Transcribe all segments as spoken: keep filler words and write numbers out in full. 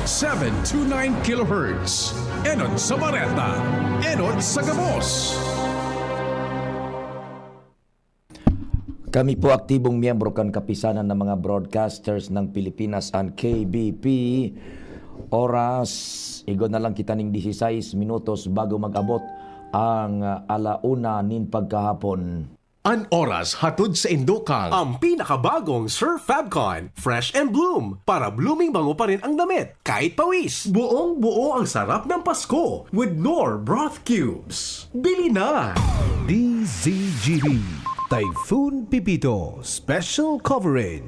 Seven two nine kilohertz. Enot sa bareta, enot sa gabos. Kami po aktibong miyembro kan Kapisanan ng mga Broadcasters ng Pilipinas, an K B P. Oras, igwa na lang kita ning dieciséis minutos bago mag-abot ang, ah, ala una nin pagkahapon. An oras hatod saindo kan ang pinakabagong Surf Fabcon, Fresh and Bloom, para blooming bango pa rin ang damit, kahit pawis. Buong-buo ang sarap ng Pasko with Knorr Broth Cubes. Bili na! D Z G B Typhoon Pepito Special Coverage.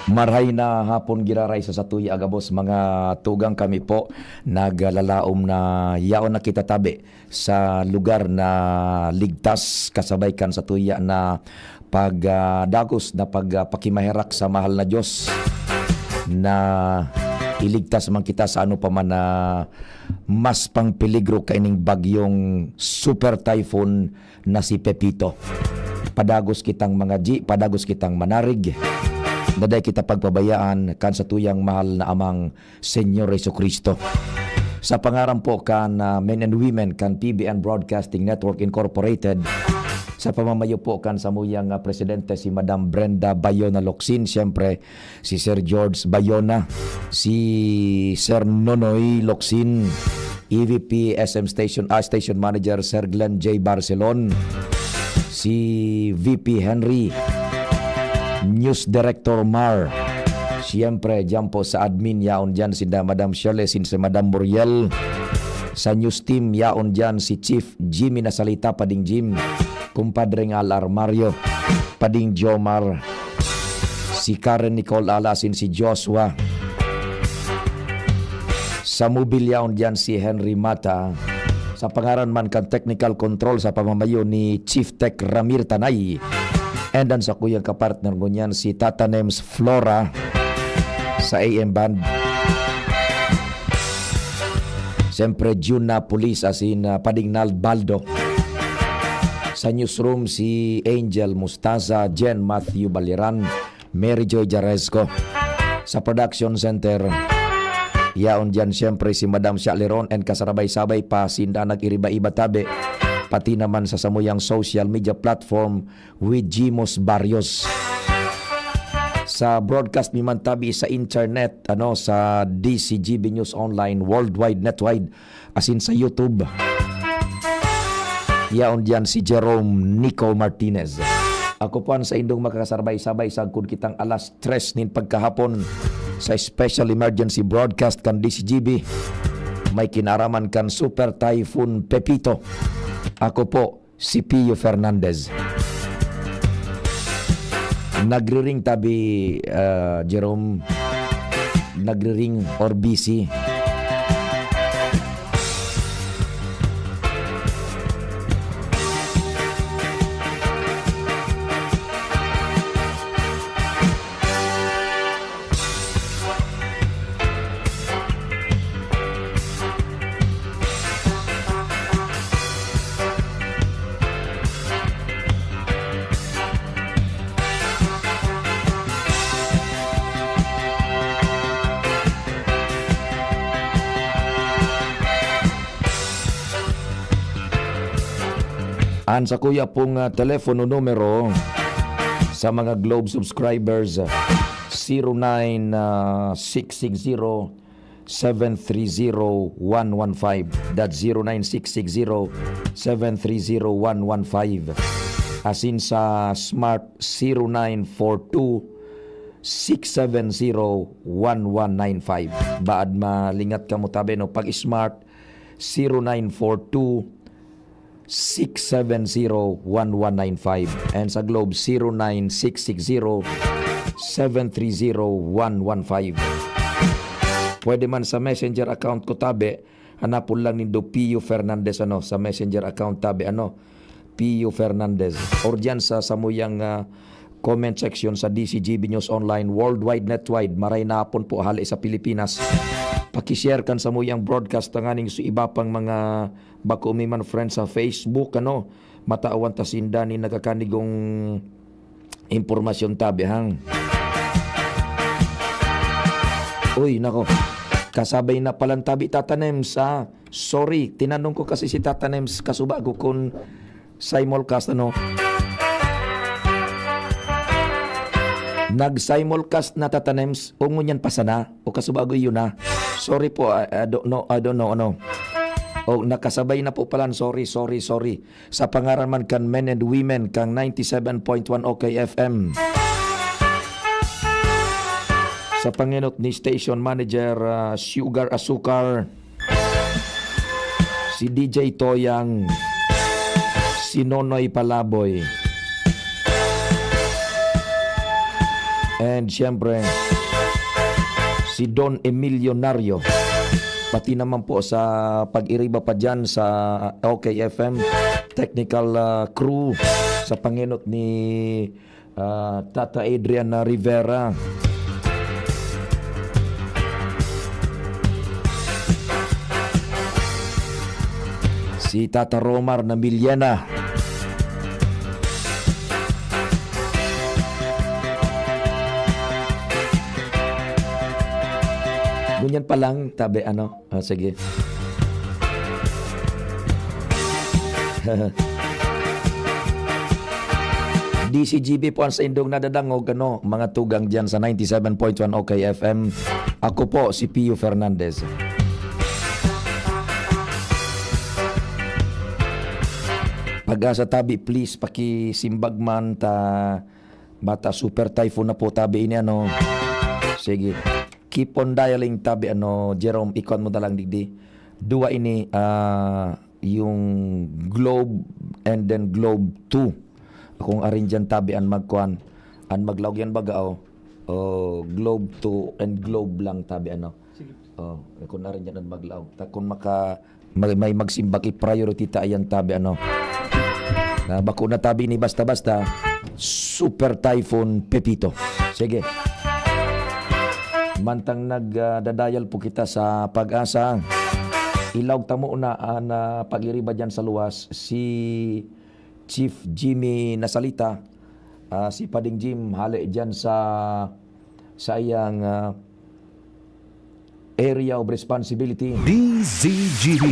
Marhay na hapon giraray sa satuya, gabos mga tugang. Kami po naglalaom na yaon na kita tabi sa lugar na ligtas, kasabay kan satuya na pag, ah, dagos na pag, ah, pakimaherak sa mahal na Diyos, na iligtas man kita sa ano pa man na mas pang peligro kaining bagyong super typhoon na si Pepito. Padagos kitang mangadyi, padagos kitang manarig, na dai kita pagpabayaan kan satuyang mahal na Amang Señor Jesucristo. Sa pangaran po kan, ah, men and women kan P B N Broadcasting Network Incorporated, sa pamamayo po kan samuyang, ah, presidente, si Madam Brenda Bayona Locsin, siyempre, si Sir George Bayona, si Sir Nonoy Locsin, E V P S M Station, ah, Station Manager Sir Glenn J Barcelon, si V P Henry, News Director Mar. Siyempre, diyan po sa admin, yaon diyan si da-, Madam Shirley, sin si Madam Muriel. Sa news team, yaon diyan si Chief Jimmy Nasalita, Pading Jim, Kumpadre Ngal Armario, Pading Jomar, si Karen Nicole Alasin, si Joshua. Sa mobil, yaon diyan si Henry Mata. Sa pangaran man kan technical control sa pamamayo ni Chief Tech Ramir Tanay. And ang sakuyang kapartner ngunyan si Tata Nems Flora sa A M band. Siyempre, June Napolis asin, ah, Pading Nald Baldo. Sa newsroom, si Angel Mostaza, Jen Matthew Baliran, Mary Joy Jaresco. Sa production center, yaon diyan siyempre si Madam Shaliron and kasarabay-sabay pa sinda nag-iriba-iba tabi. Pati naman sa samuyang social media platform, with Jimos Barrios. Sa broadcast mi man tabi sa internet, ano, sa D C G B News Online, worldwide, netwide, asin sa YouTube. Yaon diyan si Jerome Nico Martinez. Ako po an saindong makakasarbay-sabay sagkod kitang alas tres nin pagkahapon sa special emergency broadcast kan D C G B. May kinaraman kan Super Typhoon Pepito. Ako po, si Pio Fernandez. Nagriring tabi, ah, Jerome. Nagriring or busy. An sakuya pong, ah, telepono numero sa mga Globe subscribers, zero nine six six zero, seven three zero, one one five. That's zero nine six six zero, seven three zero, one one five. Asin sa Smart, zero nine four two, six seven zero, one one nine five. Baad malingat kamo tabi, no? Pag Smart, zero nine four two, six seven zero, one one nine five. And sa Globe, zero nine six six zero, seven three zero, one one five. Pwede man sa Messenger account ko tabi, hanapon lang nindo Pio Fernandez, ano, sa Messenger account tabi, ano, Pio Fernandez. Or diyan sa samuyang, ah, comment section sa D C G B News Online, worldwide, netwide, maray na hapon po, hali sa Pilipinas. Paki-share kan samuyang broadcast tanganing sa iba pang mga bako mi man friends sa Facebook, ano, matawan ta sinda ni nagkakanigong impormasyon tabi, hang. Uy, nako. Kasabay na palan tabi, Tata Nems, ah. Sorry, tinanong ko kasi si Tata Nems, kasubago kun simulcast, ano. Nag-simulcast na, Tata Nems, o ngunyan pa sana, o kasubago yun na. Sorry po, I, I don't know, I don't know, ano. O, nakasabay na po palan, sorry, sorry, sorry. Sa pangaran man kan men and women kan ninety seven point one O K F M. Sa pangenot ni Station Manager, ah, Sugar Asukar, si D J Toyang, si Nonoy Palaboy, and siyempre, si Don Emilio Nario. Pati naman po sa pag-iriba pa dyan sa O K F M technical, ah, crew sa pangenot ni, ah, Tata Adrian Rivera. Si Tata Romar na Milyena. Ngunyan pa lang, tabi, ano? Ah, sige. D C G B po ang saindong nadadangog, ano, mga tugang diyan sa ninety seven point one O K F M. Ako po si Pio Fernandez. Pag-asa tabi, please, pakisimbag man ta, bata super typhoon na po tabi ini, ano. Sige. Keep on dialing tabi, ano, Jerome, ikuan mo na lang digdi. Dua ini, ah, yung Globe and then Globe two. Kung arin dyan tabi an magkuan, an maglaog yan baga, oh. Oh, Globe two and Globe lang tabi, ano. Sige. Oh, kung arin dyan an maglaog. Ta kung maka, may, may magsimbag, i-priority ta ayan tabi, ano. Na bako na tabi ni basta-basta, Super Typhoon Pepito. Sige. Mantang nag, ah, dadayal po kita sa Pag-asa, ilaog ta muna an, ah, pag-iriba dyan sa luwas, si Chief Jimmy Nasalita, ah, si Pading Jim, hale dyan sa, sa iyang, ah, area of responsibility. D Z G B,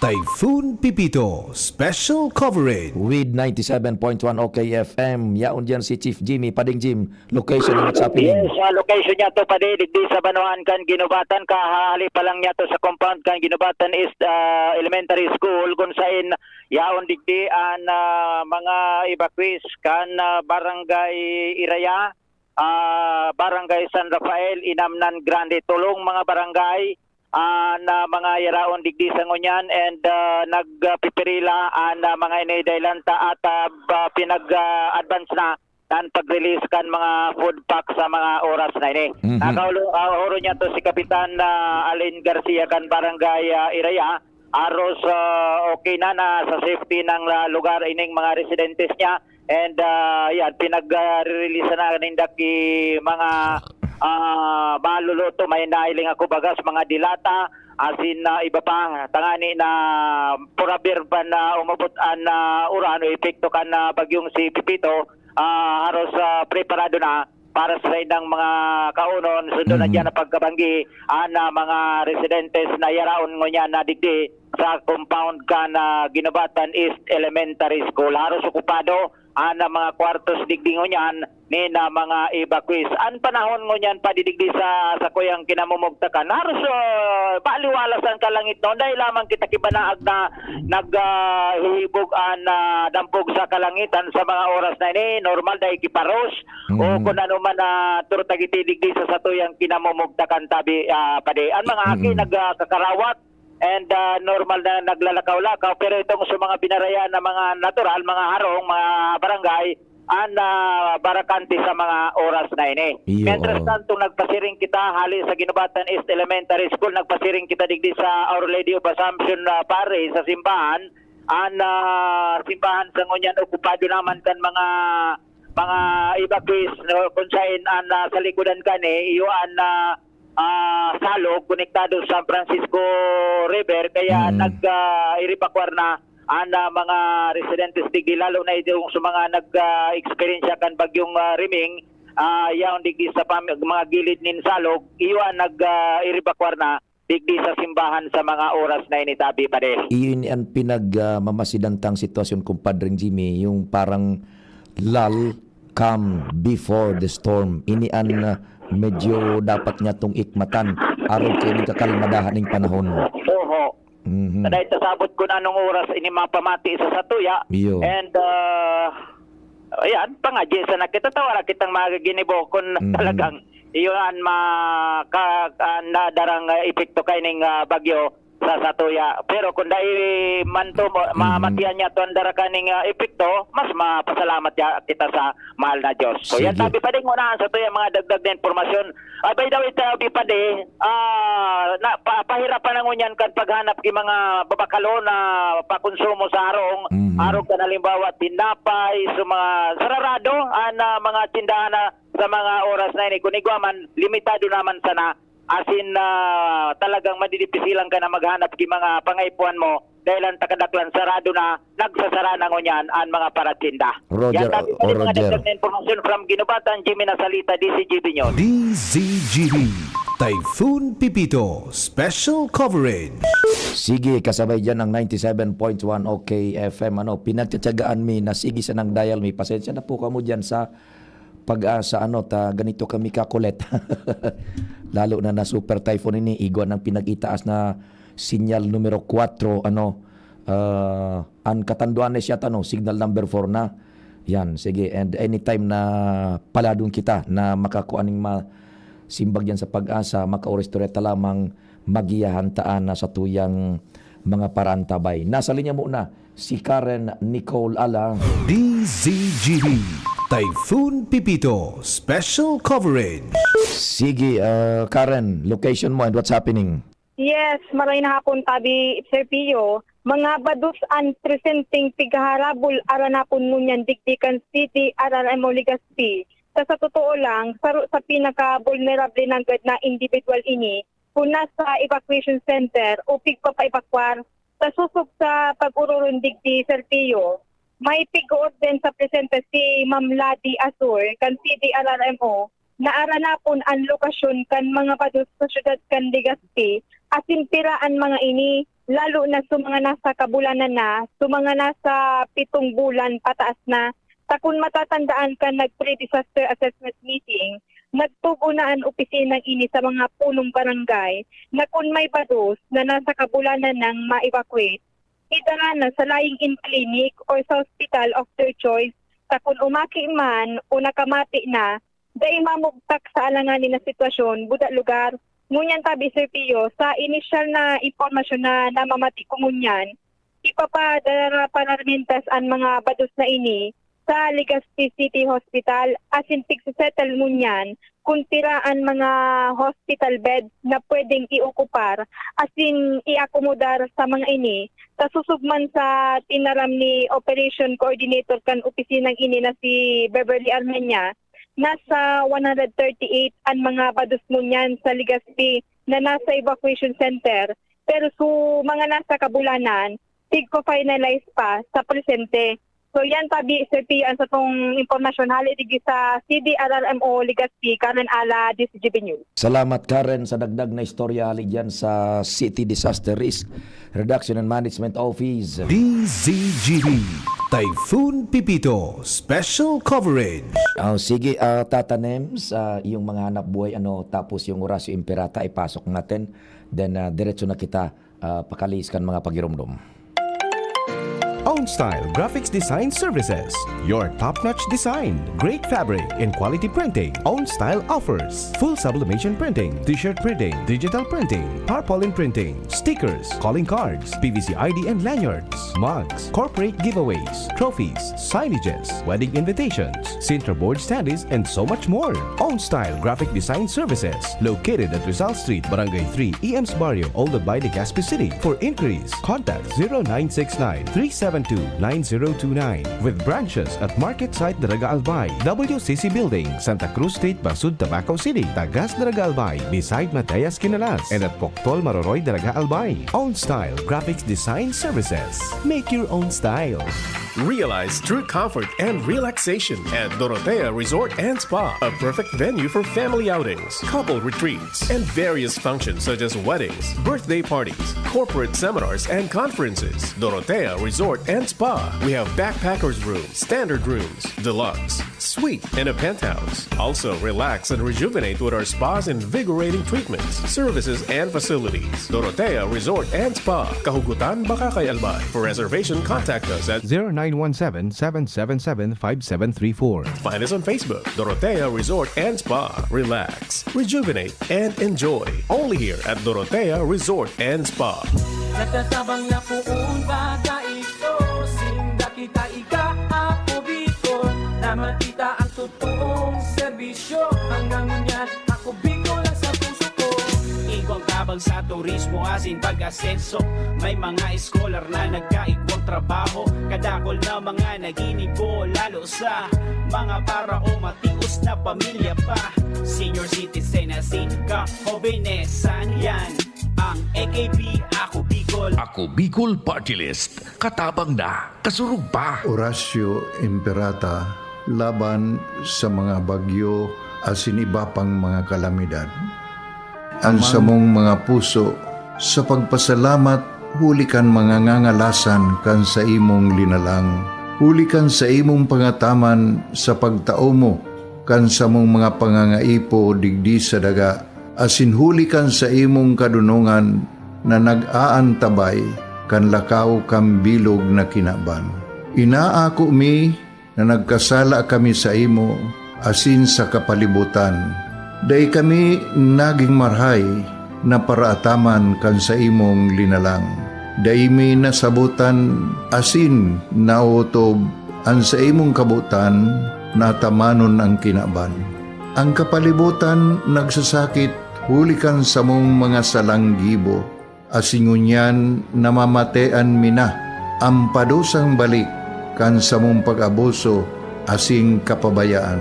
Typhoon Pepito, Special Coverage. With ninety seven point one O K F M. Yaon dyan si Chief Jimmy, Pading Jim. Location, what's happening? Yes, ah, location niya to, padi, digdi sa Banuan kan Ginubatan, kahahali pa lang niya to sa compound kan Ginubatan East, ah, Elementary School, kung sain yaon digdi an, ah, mga evacuees kan, ah, Barangay Iraya, ah, Barangay San Rafael, Inamnan Grande. Tolong mga barangay ah, na mga yaraon digdi sa ngunyan and, ah, nagpipirila an, ah, mga ini dahilan ta at, ah, ba-, pinag, ah, advance na an pag-release kan mga food pack sa mga oras na ini. Mhm. Nakaulo-, ah, horo niya to si Kapitan, ah, Alin Garcia kan Barangay, ah, Iraya. Aros, ah, okay na, na sa safety ng, ah, lugar ining mga residentes niya. And, ah, yan, pinag, ah, release na ninda ki mga, ah, maluluto, may nahiling ako bagas, mga dilata, asin na iba pa. Tangani na purabir pa na umabot an, ah, uran o epekto kan, ah, bagyong si Pepito, ah, haros, ah, preparado na para sa saindang mga kaunon, sundo na Mhm. diyan na pagkabanggi, an, ah, mga residentes na yaraon ngunyan na digdi sa compound kan, ah, Guinobatan East Elementary School. Haros okupado an, ah, mga kwartos digdi ngunyan nin, ah, mga evacuees. An panahon ngunyan padi digdi sa, sa kuyang kinamumugtakan, haros, ah, baliwala sa kalangit noon. Dahil lamang kita kibanaag na nag, ah, hihibog an, ah, dampog sa kalangitan sa mga oras na ini. Normal dahil kiparos o Mhm. kung ano man na turtagiti digdi sa satuyang kinamumugtakan tabi, ah, padi. An mga aki Mm. nagkakarawat and, ah, normal na naglalakaw-lakaw, pero itong sa mga binarayan na mga natural, mga harong, mga barangay, an, ah, barakante sa mga oras na ini. Iyo, Mientras oo. tanto, nagpasiring kita hali sa Guinobatan East Elementary School, nagpasiring kita digdi sa Our Lady of Assumption, ah, Parish, sa simbahan. An, ah, simbahan sa ngunyan okupado naman kan mga, mga evacuees, no, kung sain an, ah, sa likodan kani, iyo an, ah, ah, Salog, konektado sa San Francisco River, kaya Mm. nag, ah, iribakwar na an, ah, mga residentes digdi, lalo na itong sa mga nag, ah, eksperyensya kan Bagyong, ah, Riming, ah, yaon digdi sa pam-, mga gilid nin Salog, iyo an nag, ah, iribakwar na digdi sa simbahan sa mga oras na ini, tabi, pare. Iyon an pinag, ah, mamasidantang sitwasyon, Kumpadreng Jimmy, yung parang lull, calm before the storm. Ini an, ah, medyo dapat nga tong ikmatan, arog kaini kakalmadahan ning panahon. Oho. Mhm. Sa dahil tasabot kun anong oras ini mapamati sa satuya. Iyo. And, ah, ayan, pangadyi sana kita, tawara kitang mga ginibo kun Mhm. talagang iyo an maka-, an nadarang, ah, epekto kaining, ah, bagyo sa satuya. Pero kun dai man to, ma-, Mhm. mamatian niya to an dara kaning, ah, epekto, mas mapasalamat ya kita sa mahal na Diyos. So, yan, Sige. tabi pa din, unahan sa tuya mga dagdag na impormasyon. Ah, by the way, tabi pa din, ah, na, pa, pahirapan na ngunyan kan paghanap ki mga babakalo na pakonsumo sa harong, Mhm. arog kan halimbawa, tinapay, so mga sararado, ah, na mga tindahan na sa mga oras na ini. Kun igwa man, limitado naman sana, asin, ah, talagang madidipisilan ka na maghanap ki mga pangaipuhan mo dahil ang takadaklan sarado na, nagsasara na ngunyan an mga paratinda. Roger, Yan, tabi pa o, rin mga Roger. dagdag na impormasyon from Guinobatan, Jimmy Nasalita, D Z G B News. D Z G B, Typhoon Pepito, Special Coverage. Sige, kasabay dyan ang ninety-seven point one O K F M. Ano, pinagtsatsagaan mi na sige sanang dial mi. Pasensya na po kamo dyan sa Pag-asa, ano, ta, ganito kami kakulit. Lalo na, na super typhoon ini, igwa ng pinag-itaas na sinyal numero kwatro, ano, ah, an katanduan na siya, ano, signal number four na. Yan, sige. And anytime na paladon kita na makakua ning ma-, simbag yan sa Pag-asa, makaoristorya ta lamang, magiyahan ta na sa tuyang mga parantabay. Nasa linya muna si Karen Nicole Ala. D Z G B, Typhoon Pepito, Special Coverage. Sige, ah, Karen, location mo and what's happening? Yes, maray na hapon, tabi, Sir Pio. Mga bados an presenteng pighaharabol aranapon ngunyan digdi kan City R R M o Legazpi. Sa, sa totoo lang, saro sa pinaka-vulnerable nanggad na individual ini, kun nasa evacuation center o pigpapaibakwar. Sa sosog sa pag-ororon digdi, Sir Pio, may pig-oorden sa presente si Ma'am Ladi Azor kan C D R R M O na aranapon an lokasyon kan mga bados sa syudad kan Legazpi asin pira an mga ini, lalo na sa mga nasa kabulanan na, sa mga nasa pitong bulan pataas na. Ta kun matatandaan kan nag-pre-disaster assessment meeting, nagtugon na an opisinang ini sa mga punong barangay na kun may bados na nasa kabulanan nang ma-evacuate, idara na sa lying-in clinic or sa hospital of their choice. Ta kun umaki man o nakamati na, dai mamugtak sa alanganin na sitwasyon, buda lugar. Ngunyan tabi, Sir Pio, sa inisyal na impormasyon na namamati ko ngunyan, ipapadara pa na mintas an mga bados na ini sa Legazpi City Hospital asin pigse-settle ngunyan kun pira an mga hospital beds na pwedeng iokupar asin iakomodar sa mga ini. Sa sosog man sa tinaram ni Operation Coordinator kan opisinang ini na si Beverly Armenia, nasa one hundred thirty-eight an mga bados ngunyan sa Legazpi na nasa evacuation center, pero su mga nasa kabulanan, tigpa-finalize pa sa presente. So yan tabi, Sir Pio, ang satong impormasyon hali digdi sa C D R R M O Legazpi, Karen Ala, D Z G B News. Salamat, Karen, sa dagdag na istorya hali diyan sa City Disaster Risk Reduction and Management Office. D Z G B, Typhoon Pepito, Special Coverage. Oh, sige, ah, Tata Nems, ah, yung mga hanap buhay, ano, tapos yung Horacio Imperata, ipasok natin. Then, ah, diretso na kita, ah, pakalihis kan mga pagiromdom. Own Style Graphics Design Services. Your top-notch design, great fabric, and quality printing. Own Style offers full sublimation printing, t-shirt printing, digital printing, tarpaulin printing, stickers, calling cards, P V C I D and lanyards, mugs, corporate giveaways, trophies, signages, wedding invitations, Sintra board standees, and so much more. Own Style Graphic Design Services, located at Rizal Street, Barangay three, E M's Barrio, Old Albay, Legazpi City. For inquiries, contact zero nine six nine, three seven two, nine zero two nine. With branches at Market Site, Daraga Albay, W C C Building, Santa Cruz Street, Basud, Tabaco City, Tagas, Daraga Albay, beside Mateas Quinalas, and at Poctol, Maroroy, Daraga Albay. Own Style Graphics Design Services. Make your own style. Realize true comfort and relaxation at Dorotea Resort and Spa, a perfect venue for family outings, couple retreats, and various functions such as weddings, birthday parties, corporate seminars, and conferences. Dorotea Resort and Spa. We have backpackers room, standard rooms, deluxe, suite, and a penthouse. Also, relax and rejuvenate with our spa's invigorating treatments, services, and facilities. Dorotea Resort and Spa, Kahugutan, Bacacay, Albay. For reservation, contact us at zero nine one seven, seven seven seven, five seven three four. Find us on Facebook, Dorotea Resort and Spa. Relax, rejuvenate, and enjoy. Only here at Dorotea Resort and Spa. Natatabang na poon baga ito, sinda kita ika, Ako Bicol, na makita ang totoong serbisyo. Hanggang ngunyan, Ako Bicol ang sa puso ko. Igwang tabang sa turismo, asin pag-asenso. May mga eskolar na nagkaigwang trabaho. Kadakol na mga naginibo, lalo sa mga para o matios na pamilya pa. Senior citizen, asin ka, hobenesan, yan ang A K P, Ako Bicol. Ako Bicol Party List. Katabang na, kasurog pa. Horacio Imperata laban sa mga bagyo asin iba pang mga kalamidad. An samong mga puso sa pagpasalamat huli kan mga ngangalasan kan saimong linalang, huli kan saimong pangataman sa pagtao mo kan samong mga pangangaipo digdi sa daga, asin huli kan saimong kadonongan na nag-aantabay kan lakaw kan bilog na kinaban. Inaako mi na nagkasala kami saimo asin sa kapalibotan. Dai kami nagin marahay na paraataman kan saimong linalang. Dai mi nasabotan asin naotob an saimong kabotan na atamanon an kinaban. An kapalibotan nagsasakit huli kan samong mga salang gibo, asin ngunyan namamatean mi na an padusang balik kan samong pag-abuso asin kapabayaan.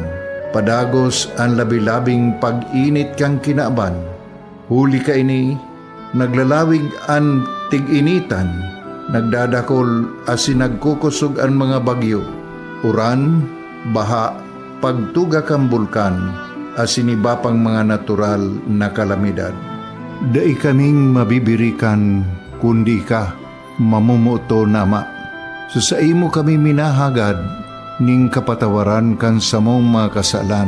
Padagos an labi-labing pag-init kan kinaban. Huli kaini, naglalawig an tig-initan, nagdadakol asin nagkukosog an mga bagyo, uran, baha, pagtuga kan bulkan, asin iba pang mga natural na kalamidad. Dai kaming mabibirikan, kundi ika, mamomoton na Ama. Sa saimo kami minahagad nin kapatawaran kan samong mga kasalan.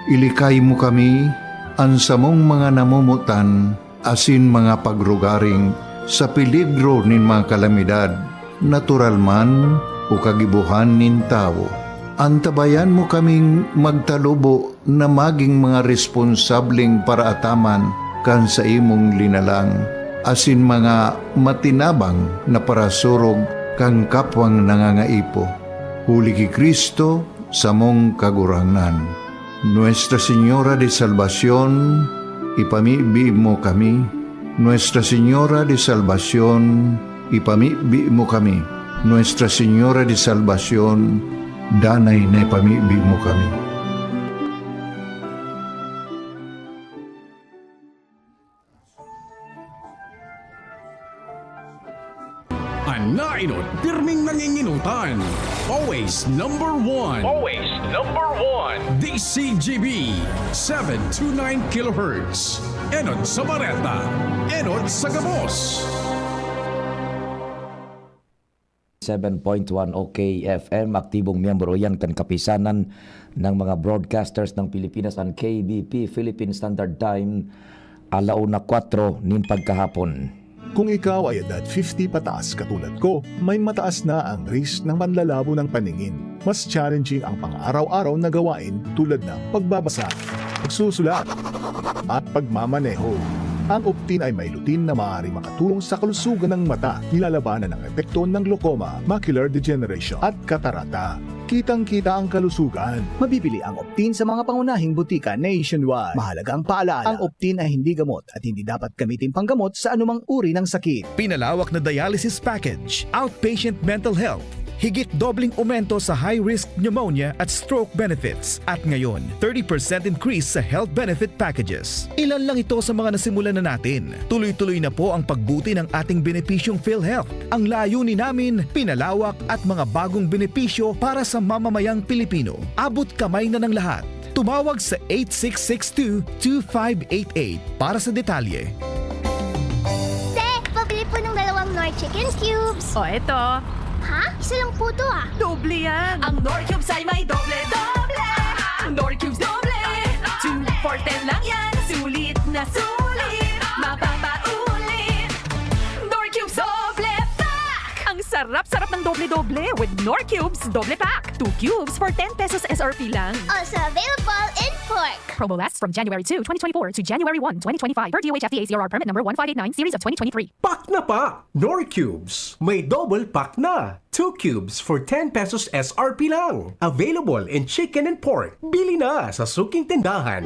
Ilikay mo kami, an samong mga namomotan, asin mga pagrugaring sa peligro nin mga kalamidad, natural man o kagibohan nin tawo. Antabayan mo kaming magtalubo na magin mga responsableng paraataman kan saimong linalang, asin mga matinabang na parasurog kan kapwang nangangaipo. Huli ki Cristo, samong Kagurangnan. Nuestra Señora de Salvacion, ipamibi mo kami. Nuestra Señora de Salvacion, ipamibi mo kami. Nuestra Señora de Salvacion, danay na ipamibi mo kami. Nainot, pirming nanginginutan. Always number one. Always number one. D C G B, seven two nine kilohertz. Enot sa bareta, enot sa gabos. Seven point one O K F M, aktibong miyembro yan kan Kapisanan ng mga Broadcasters ng Pilipinas, an K B P, Philippine Standard Time, alauna kwatro nin pagkahapon. Kung ikaw ay edad fifty pataas katulad ko, may mataas na ang risk ng panlalabo ng paningin. Mas challenging ang pang-araw-araw na gawain tulad ng pagbabasa, pagsusulat, at pagmamaneho. Ang Optin ay may lutein na maaaring makatulong sa kalusugan ng mata, nilalabanan ang epekto ng glaucoma, macular degeneration, at katarata. Kitang-kita ang kalusugan. Mabibili ang Optin sa mga pangunahing butika nationwide. Mahalagang paalala, ang Optin ay hindi gamot at hindi dapat gamitin panggamot sa anumang uri ng sakit. Pinalawak na dialysis package, outpatient mental health, higit dobleng aumento sa high-risk pneumonia at stroke benefits, at ngayon, thirty percent increase sa health benefit packages. Ilan lang ito sa mga nasimulan na natin. Tuloy-tuloy na po ang pagbuti ng ating benepisyong PhilHealth. Ang layunin namin, pinalawak at mga bagong benepisyo para sa mamamayang Pilipino. Abot kamay na ng lahat. Tumawag sa eight six six two, two five eight eight para sa detalye. Te, pabili po ng dalawang Knorr Chicken Cubes. O, eto. Ha? Isa lang po to ah. Doble yan. Ang Knorr Cubes ay may doble-doble. Knorr Cubes doble. Two for ten lang yan. Sulit na sulit. Mapapaulit. Knorr Cubes doble pack! Ang sarap-sarap ng doble-doble with Knorr Cubes doble pack. Two cubes for ten pesos S R P lang. Also available in pork. Promo lasts from January two, twenty twenty-four to January one, twenty twenty-five per D O H F T A C R R permit number one five eight nine series of twenty twenty-three. Pak na pak! Knorr Cubes! May double pack na! Two cubes for ten pesos S R P lang! Available in chicken and pork. Bili na sa suking tindahan!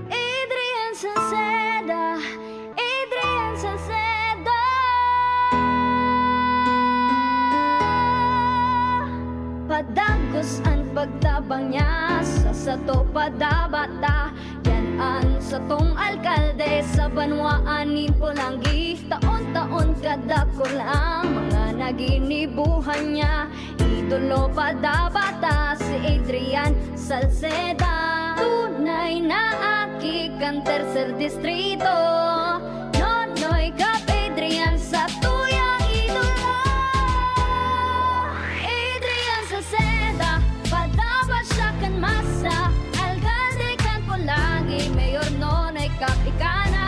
Adrian Salceda, Adrian Salceda. Padagos an pagtabang niya sa sato padabata. Yan an satong alkalde sa banwaan nin Polangi. Taon-taon kadakul ang mga naginibuhan niya. Idolo padabata si Adrian Salceda. Tunay na aki kan tercer distrito. Nonoy Cap Adrian sa tuyang idolo. Adrian Salceda, padaba siya kan masa. Alkalde kan Polangi, Mayor Nonoy Cap ika na.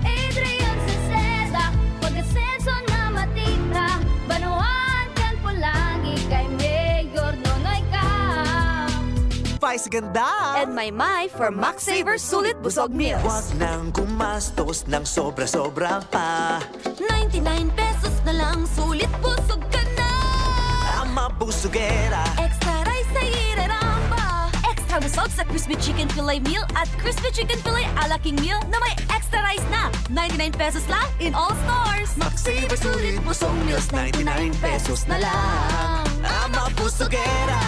Adrian Salceda, pag-asenso na matira. Banwaan kan Polangi, kay Mayor Nonoy Cap. Vice ganda! And may may for Max Saver Sulit Busog Meals. Wag nang gumastos ng sobra-sobra pa. Ninety-nine pesos na lang, sulit busog ka na! Ama busugera! Extra rice sa ireramba! Extra busog sa crispy chicken fillet meal at crispy chicken fillet a la king meal na may extra rice na! Ninety-nine pesos lang in all stores! Max Saver Sulit Busog Meals, ninety-nine pesos na lang. Ama busugera!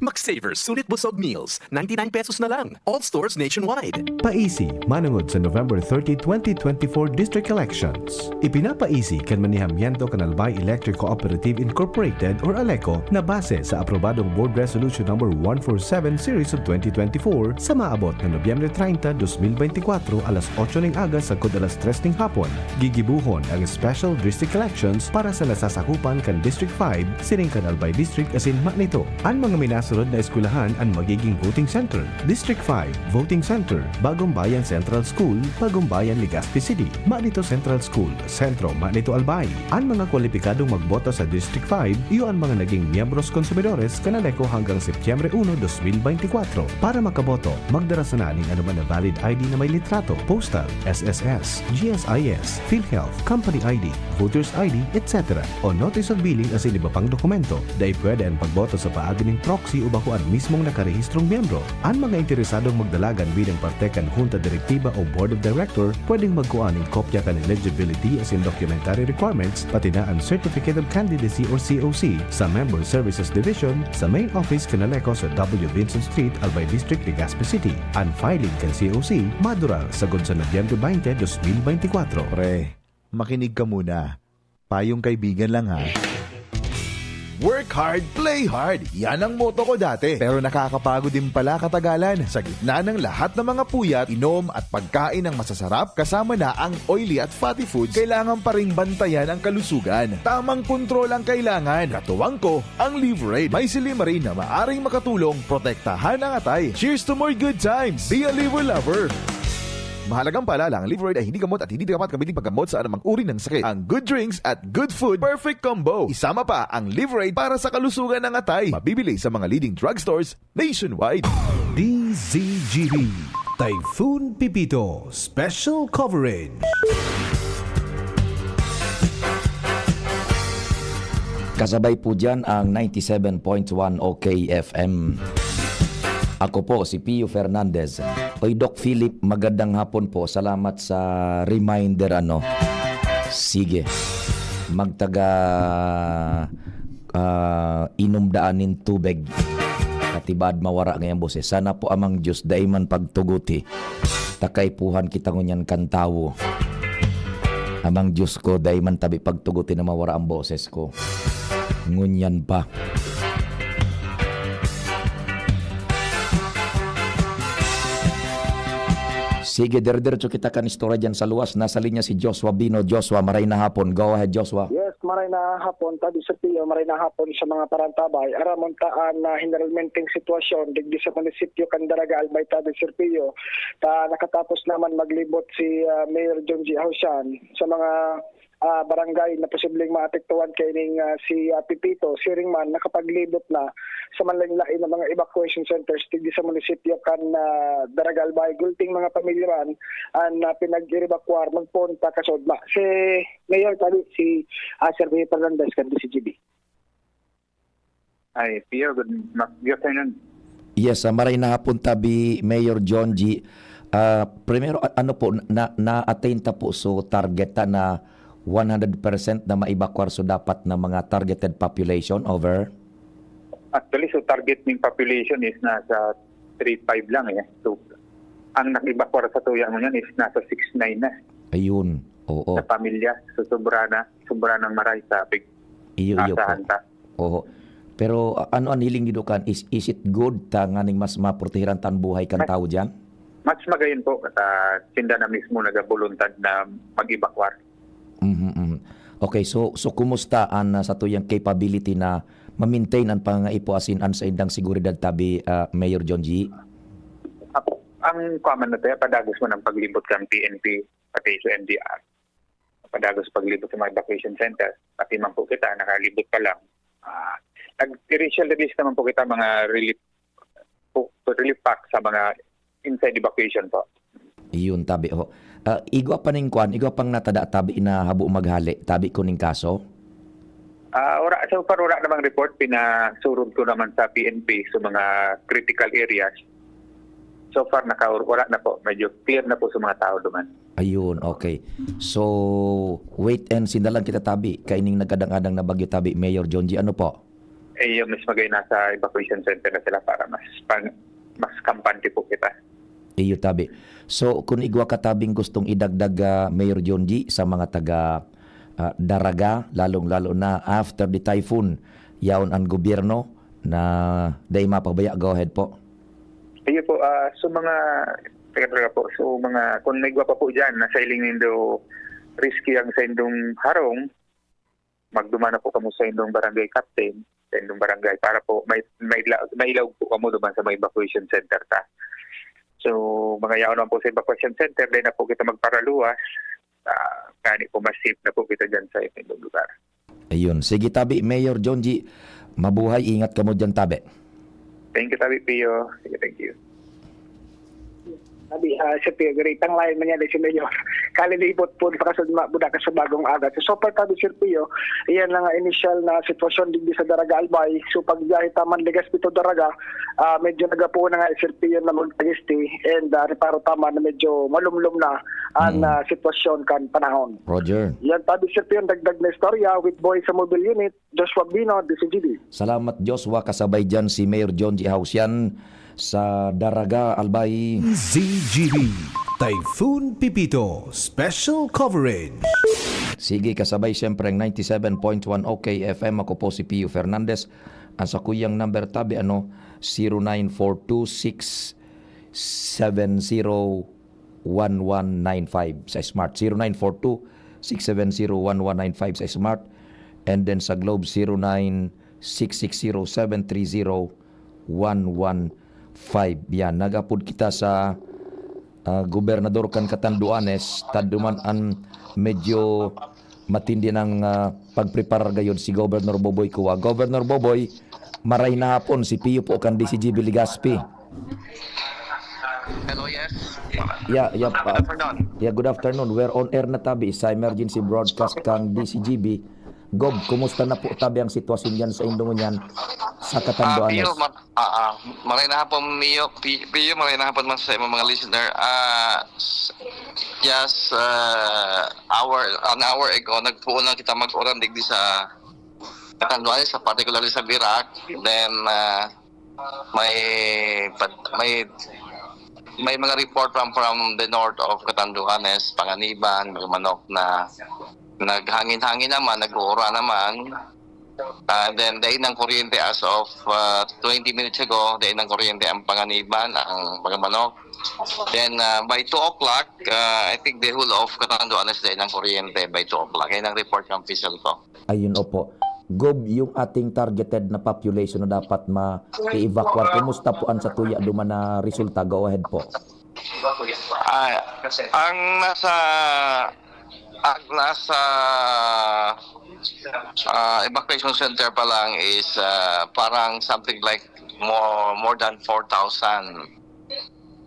Max Saver Sulit Busog Meals, ninety-nine pesos na lang. All stores nationwide. Paisi, manongod sa November thirty, twenty twenty-four District Elections. Ipinapaisi kan manihamiento kan Albay Electric Cooperative Incorporated or ALECO na base sa aprobadong Board Resolution Number one four seven Series of twenty twenty-four sa maabot na Nobyembre treinta, dos mil beintikwatro, alas otso ning aga sagkod alas tres ning hapon. Gigibuhon ang special district elections para sa nasasakupan kan District five, siring kan Albay District asin Manito. An mga minasunod na eskwelahan an magiging voting center. District five, Voting Center, Bagong Bayan Central School, Bagong Bayan, Legazpi City, Manito Central School, Centro, Manito, Albay. An mga kwalipikadong magboto sa District five, iyo an mga naging miyembros konsumidores kan ALECO hanggang Setyembre uno, dos mil beintikwatro. Para makaboto, magdara sana nin anoman na valid I D na may litrato, postal, S S S, G S I S, PhilHealth, company I D, voter's I D, et cetera, o notice of billing asin iba pang dokumento. Dai pwede an pagboto sa paagi nin proxy o bako an mismong nakarehistrong miyembro. An mga interesadong magdalagan bilang parte kan Junta Direktiba o Board of Director, pwedeng magkua nin kopya kan eligibility asin documentary requirements, pati na an Certificate of Candidacy or C O C, sa Member Services Division, sa Main Office kan ALECO sa W Vinson Street, Albay District, Legazpi City. An filing kan C O C madurar sagkod sa Nobyembre twenty, dos mil beintikwatro. Pre, Makinig ka muna. Payong kaibigan lang, ha. Work hard, play hard. Yan ang motto ko dati. Pero nakakapagod din pala katagalan. Sa gitna ng lahat ng mga puyat, inom at pagkain ng masasarap, kasama na ang oily at fatty foods, kailangan pa ring bantayan ang kalusugan. Tamang kontrol ang kailangan. Katuwang ko, ang Liverade. May silymarin na maaring makatulong protektahan ang atay. Cheers to more good times! Be a Liver Lover! Mahalagang paalala, ang Liverade ay hindi gamot at hindi dapat gamitin paggamot sa anumang uri ng sakit. Ang good drinks at good food, perfect combo. Isama pa ang Liverade para sa kalusugan ng atay. Mabibili sa mga leading drugstores nationwide. D Z G B, Typhoon Pepito, Special Coverage. Kasabay po dyan ang ninety-seven point one O K F M. Ako po si Pio Fernandez. Oy, Doc Philip, magandang hapon po. Salamat sa reminder, ano. Sige. Magtaga, ah, inom daan nin tubig. Katibad mawara ngayang boses. Sana po, Amang Diyos, dai man pagtuguti. Takaipuhan kita ngunyan kan tawo. Amang Diyos ko, dai man tabi pagtuguti na mawara ang boses ko. Ngunyan pa. Sige, dire-diretso kita kan istorya dyan sa luwas. Nasa linya si Joshua Bino. Joshua, maray na hapon. Go ahead, Joshua. Yes, maray na hapon, Tabi Sir Pio, maray na hapon sa mga parantabay. Aramon ta an ah, generalmenteng sitwasyon digdi sa munisipyo kan Daraga, Albay, Tabi Sir Pio. Ta nakatapos naman maglibot si ah, Mayor John G. Hausian sa mga ah, barangay na posibleng maapektuhan kaining ah, si ah, Pipito. Siring man, nakapaglibot na sa manlain-lain na mga evacuation centers digdi sa munisipyo kan ah, Daraga, Albay. Gulting mga pamilya man an ah, pinag-erebakwar magpoon pa kasudma. Si Mayor, Tabi, si ah, Sir Mayor Fernandez kan D Z G B. Ay, Pio, good, ma- good afternoon. Yes, ah, maray na hapon tabi, Mayor John G. Ah, primero, a- ano po, na, na-attain ta po so target ta na one hundred percent na maibakwar so dapat na mga targeted population over? Actually, so target ning population is nasa three five lang eh. So, ang nag-evacuar sa tuya mo niyan is nasa six nine na Ayun, oo. sa pamilya. So, sobra na, sobra ng maray sa big Iyo, iyo po. asahan ta. Oo. Pero ah, ano ang hiling niyo kan? Is, is it good ta nganing mas maprotehiran ta an buhay kan tawo diyan? Mas magayon po, at ah, sinda na mismo nagabuluntad na mag-evacuar. Mhm, mhm. Okay, so so kumusta an ah, satuyang capability na ma-maintain an pangangaipo asin an saindang seguridad tabi, ah, Mayor John G? Ang kwaman na tayo, padagos man ang paglibot kan P N P, pati sa M D R. Padagos paglibot sa mga evacuation center. Pati man po kita, nakalibot pa lang. Ah, nag-initial release naman po kita mga relief po, relief pack sa mga inside evacuation po. Iyon tabi ho. Ah, igwa pa ning kwan, igwa pang natada tabi na habo maghale, tabi ko ning kaso. Ah, ora, so far wala namang report, pinasurod ko naman sa P N P sa mga critical areas. So far naka wala na po, medyo clear na po sa mga tao duman. Ayun, okay. So, wait and see na lang kita tabi kaining nagkadang-adang na bagyo tabi, Mayor John G. Ano po? Eh, yung mas magay nasa evacuation center na sila para mas pang, mas kampante po kita. Iyo tabi. So, kung igwa ka tabing gustong idagdag, ah, Mayor John G, sa mga taga ah, Daraga, lalong-lalo na after the typhoon, yaon an gobyerno na dai mapabaya. Go ahead po. Sige po, ah, so mga taga Daraga po, so mga kung may igwa pa po diyan, nasa iling nindo risky ang sa indong harong, magduman na po kamo sa indong barangay captain, sa indong barangay para po may may mailaog po kamo duman sa may evacuation center ta. So, mga yaon naman po sa evacuation center, dahil na po kita magparaluwas, ah, kani po mas safe na po kita dyan sa indong lugar. Ayun. Sige tabi, Mayor John G. Mabuhay, ingat kamo diyan tabi. Thank you, Tabi Pio. Sige, thank you. Sabi, ah, sa Pio, great ang layan man yan, si Mayor. Kalilibot po, pakasudma, buda ka sa bagong aga. So, so far, tabi, Sir Pio, iyan na nga initial na sitwasyon digdi sa Daraga, Albay. So, pagbiyahe taman, Legazpi to Daraga, ah, medyo nagapuon na nga, Sir Pio, na magtagisti. And ah, reparo taman na medyo malumlum na ang ah, sitwasyon kan panahon. Roger. Yan, tabi, Sir Pio, dagdag na istorya with Boy sa Mobile Unit, Joshua Bino, D Z G B. Salamat, Joshua. Kasabay dyan si Mayor John G. Hausian sa Daraga, Albay. Z G B, Typhoon Pepito, Special Coverage. Sige, kasabay siyempre ang ninety-seven point one O K F M. Ako po si Pio Fernandez. Ang sakuyang number tabi, ano, zero nine four two six seven zero one one nine five sa Smart. Zero nine four two six seven zero one one nine five sa Smart. And then sa Globe, zero nine six six zero seven three zero one one five. Yan, nag-apod kita sa, ah, gobernador kan Catanduanes, taduman an medyo matindi nang, ah, pagpreparar gayod si Governor Boboy Cua. Governor Boboy, maray na hapon, si Pio po kan D C G B Legazpi. Hello, yes. Yeah, yeah, Good ah, afternoon. yeah, good afternoon. We're on air na tabi sa emergency broadcast kang D C G B. Gob, kumusta na po tabi ang sitwasyon diyan sa indo ngunyan sa Ah, Catanduanes? Pio, mar- ah, ah, maray na hapon, Mio. Pi- Pio, maray na hapon man sa imong mga listener. Ah, s- just uh, hour, an hour ago, nagpuon lang kita mag-uran digdi sa Catanduanes, sa particularly sa Virac. Then, ah, may pad- may may mga report from from the north of Catanduanes, Panganiban, Magmanok na naghangin-hangin naman, nag-uura naman. Ah, then, dai nang kuryente as of uh, twenty minutes ago, dai nang kuryente ang Panganiban, ang Magmanok. Then, uh, by two o'clock, uh, I think the whole of Catanduanes dai nang kuryente by two o'clock. Yan ang report ng official ko. Ayun, opo. Gob, yung ating targeted na population na dapat ma-evacuate, kumusta po ang satuya duman na resulta? Go ahead po. Ah, ang nasa ang nasa ah, evacuation center pa lang is ah, parang something like more more than four thousand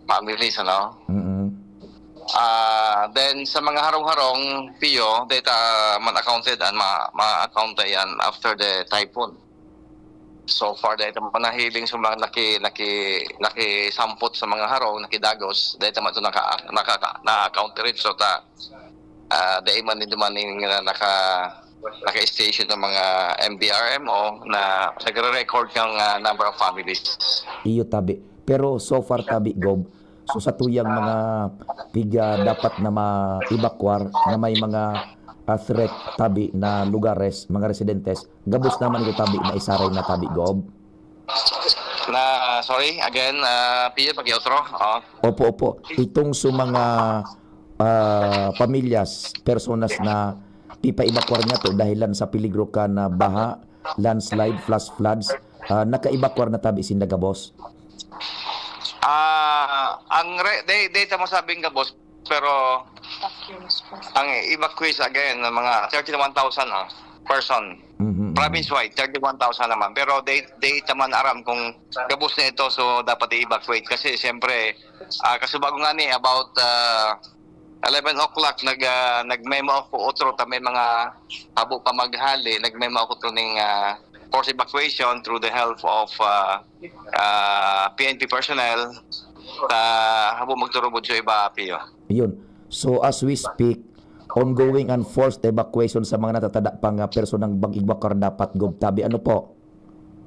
families, ano? Mm-mm. Ah, then sa mga harong-harong, Pio, data man accounted and ma, ma-account yan after the typhoon. So far, dahil naman nahiling sa mga naki, naki, nakisampot sa mga harong, nakidagos, dahil naman ito naka, naka, na-account rin. So, ta, ah, dahil man din dumaning na naka, naka-station ng mga M D R M O na nagre-record ng ah, number of families. Iyo tabi. Pero so far tabi, Gob, so sa tuyang mga piga dapat na ma-evacuar na may mga ah, threat tabi na lugares, mga residentes, gabos naman ito tabi na isaray na tabi, Gob? Na, sorry, again, ah, Pio, pag-outro. Oh. Opo, opo. Itong sa mga ah, pamilyas, personas na pipa-evacuar niya to dahilan sa peligro kan baha, landslide, flash floods, ah, naka-evacuar na tabi sinda gabos? Ah, ang re, they, they tamo sabing gabos, pero ang evacuees again ng mga thirty-one thousand ah, person. Mhm, mhm. Province-wide, thirty-one thousand naman. Pero they, they taman aram kung gabos na ito, so dapat i-evacuate. Kasi siyempre, ah, kasubago nga ni about ah, eleven o'clock, nag, ah, nag-memo ako otro ta may mga habo pa maghali, nag-memo ako otro ning ah, forced evacuation through the help of ah, ah, P N P personnel. Ta habo magturubod sa iba, Pio. Yun. So as we speak, ongoing and forced evacuation sa mga natatada pang ah, personang bang-, evacuar dapat, Gob, tabi. Ano po?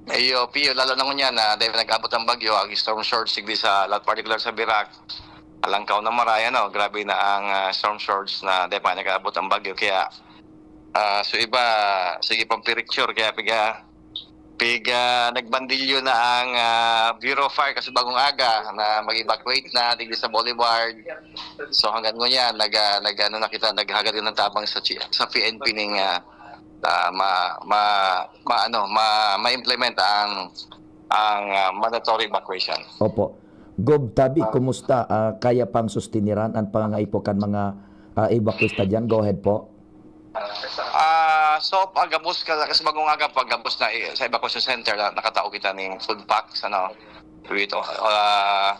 Iyo, Pio, lalo na ngunyan na dahil nag-abot ang bagyo, ang storm surge, sigdi sa lahat, particular sa Virac, Alangkaw na Maray, ano, grabe na ang ah, storm surge na dahil pa nag-abot ang bagyo. Kaya, ah, so iba, sige pang picture, kaya piga, piga nagbandilyo na ang ah, Bureau of Fire kasi bagong aga na mag-evacuate na digdi sa Boulevard. So hanggang ngunyan, nag, ah, nag, ano na kita, naghagad ng tabang sa, chi- sa P N P ning ah, ah, ma, ma, ma, ano, ma, ma-implement ang ang ah, mandatory evacuation. Opo. Gob, tabi, kumusta? Ah, kaya pang sustiniran ang pangangaipo kan mga ah, evacuees ta dyan? Go ahead po. Ah, so pagabos ka kasi bagong aga pagabos na eh, sa evacuation center na nakatao kita ning food packs, ano, with ah,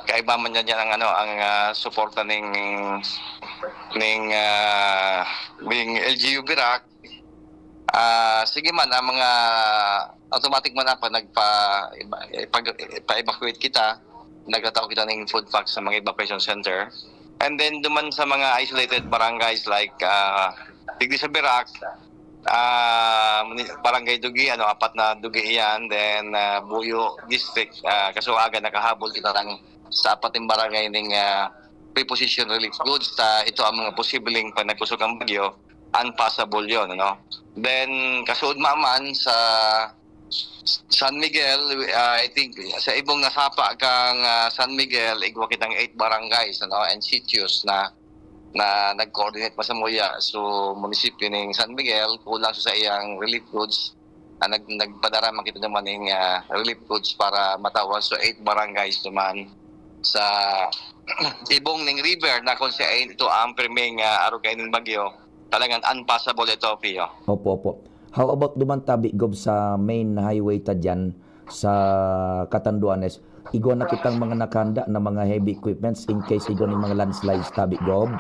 kaiba man yan, yan ang ano ang ah, suporta ning ning ah, ning L G U Virac. Ah, sige man ang mga automatic man pa nagpa pag, pa-evacuate kita, nagtatao kita ning food packs sa mga evacuation center. And then duman sa mga isolated barangays like ah, digdi sa Virac, ah, muni- barangay Dugi, ano, apat na Dugi iyan, then ah, Buyo District, ah, kaso aga nakahabol kita lang sa apat yung barangay ning ah, preposition relief goods. Ta, ito ang mga posibleng pag nagkusog ang bagyo, unpassable yon, ano. Then, kasuodma man sa San Miguel, ah, I think, sa ibong nasapa kang, ah, San Miguel, igwa kitang eight barangays, ano, and sitios na, na nag-coordinate pa sa muya. So, munisipyo ning San Miguel, kulang sa iyang relief goods. Ah, nag-, nagpadara man kita naman ning, ah, relief goods para matawas sa eight barangays naman sa ibong ning river na kung siya ay ito ang primeng, ah, arog kaining bagyo, talagang unpassable ito, Pio. Opo, opo. How about duman tabi, Gob, sa main highway ta diyan sa Catanduanes? Igwa na kitang mga nakahanda na mga heavy equipments in case igwa ning mga landslides tabi, Gob?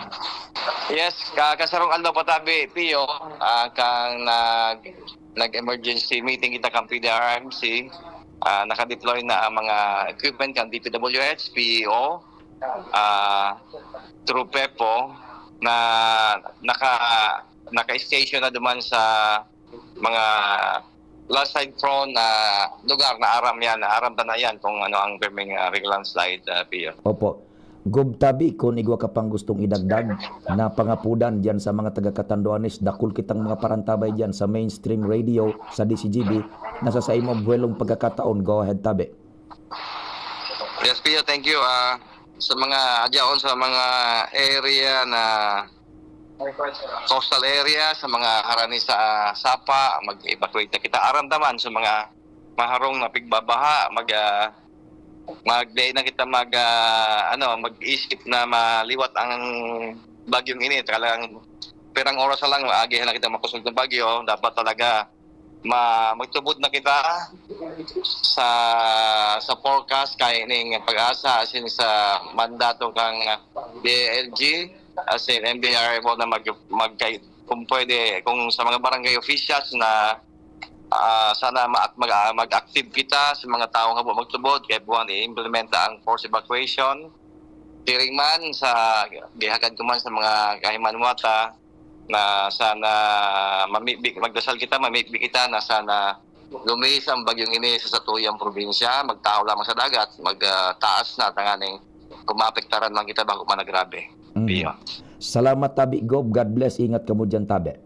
Yes, ka-, kasarong aldaw pa tabi, Pio, ah, kang nag-, nag-emergency meeting kita kang P D R R M C. Ah, naka-deploy na ang mga equipment kang D P W H, P E O, ah, through PEPO na naka-, naka-station na duman sa mga landslide prone na lugar na aram yan, na aram ta na yan kung ano ang primeng, ah, big landslide, ah, Pio. Opo. Gob, tabi, kun igwa ka pang gustong idagdag na pangapodan diyan sa mga taga Catanduanes, dakul kitang mga parantabay diyan sa mainstream radio, sa D C G B, na sa saimong buwelong pagkakataon, go ahead, tabi. Yes, Pio, thank you. Ah, sa mga adyaon, sa mga area na coastal area, sa mga harani sa, ah, sapa, mag-evacuate na kita. Aram ta man sa mga maharong na pigbabaha, mag, ah, mag-, di na kita mag, ah, ano, mag-isip na maliwat ang bagyong ini. Talagang pirang oras na lang, maagihan na kita makusog ng bagyo. Dapat talaga ma-, magtubod na kita sa, sa forecast kay ning PAGASA, asin sa mandato kang D I L G, asin M D R F O na mag-, magkay-, kung pwede, kung sa mga barangay officials na, ah, sana ma-, mag-, ah, mag-active kita sa mga taong habo magtubod, kay buwan i-implementa ang forced evacuation. Siring man sa gihagad ko man sa mga kahimanwata, na sana mamibi-, magdasal kita, mamibi kita na sana lumihis ang bagyong ini sa satuyang probinsya, magtahaw lamang sa dagat, mag, ah, taas na, tanganing kung maapektaran man kita, bako man na grabe. Mm. Pio. Salamat, tabi, Gob. God bless. Ingat kamo diyan, tabi.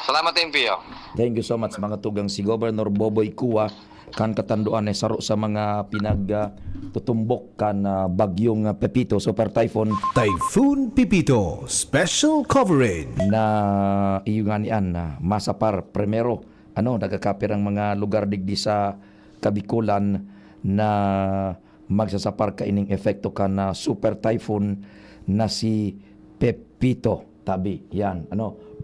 Salamat din, Pio. Thank you so much, mga tugang. Si Governor Boboy Cua, kan Catanduanes, saro sa mga pinag, ah, tutumbok kan, ah, bagyong, ah, Pepito, Super Typhoon. Typhoon Pepito, special coverage. Na iyo nga ni an, ah, masapar, primero, ano, nagkakapirang mga lugar digdi sa Kabikulan na magsasapar kaining epekto kan, ah, Super Typhoon na si Pepito. Tabi, yan, ano.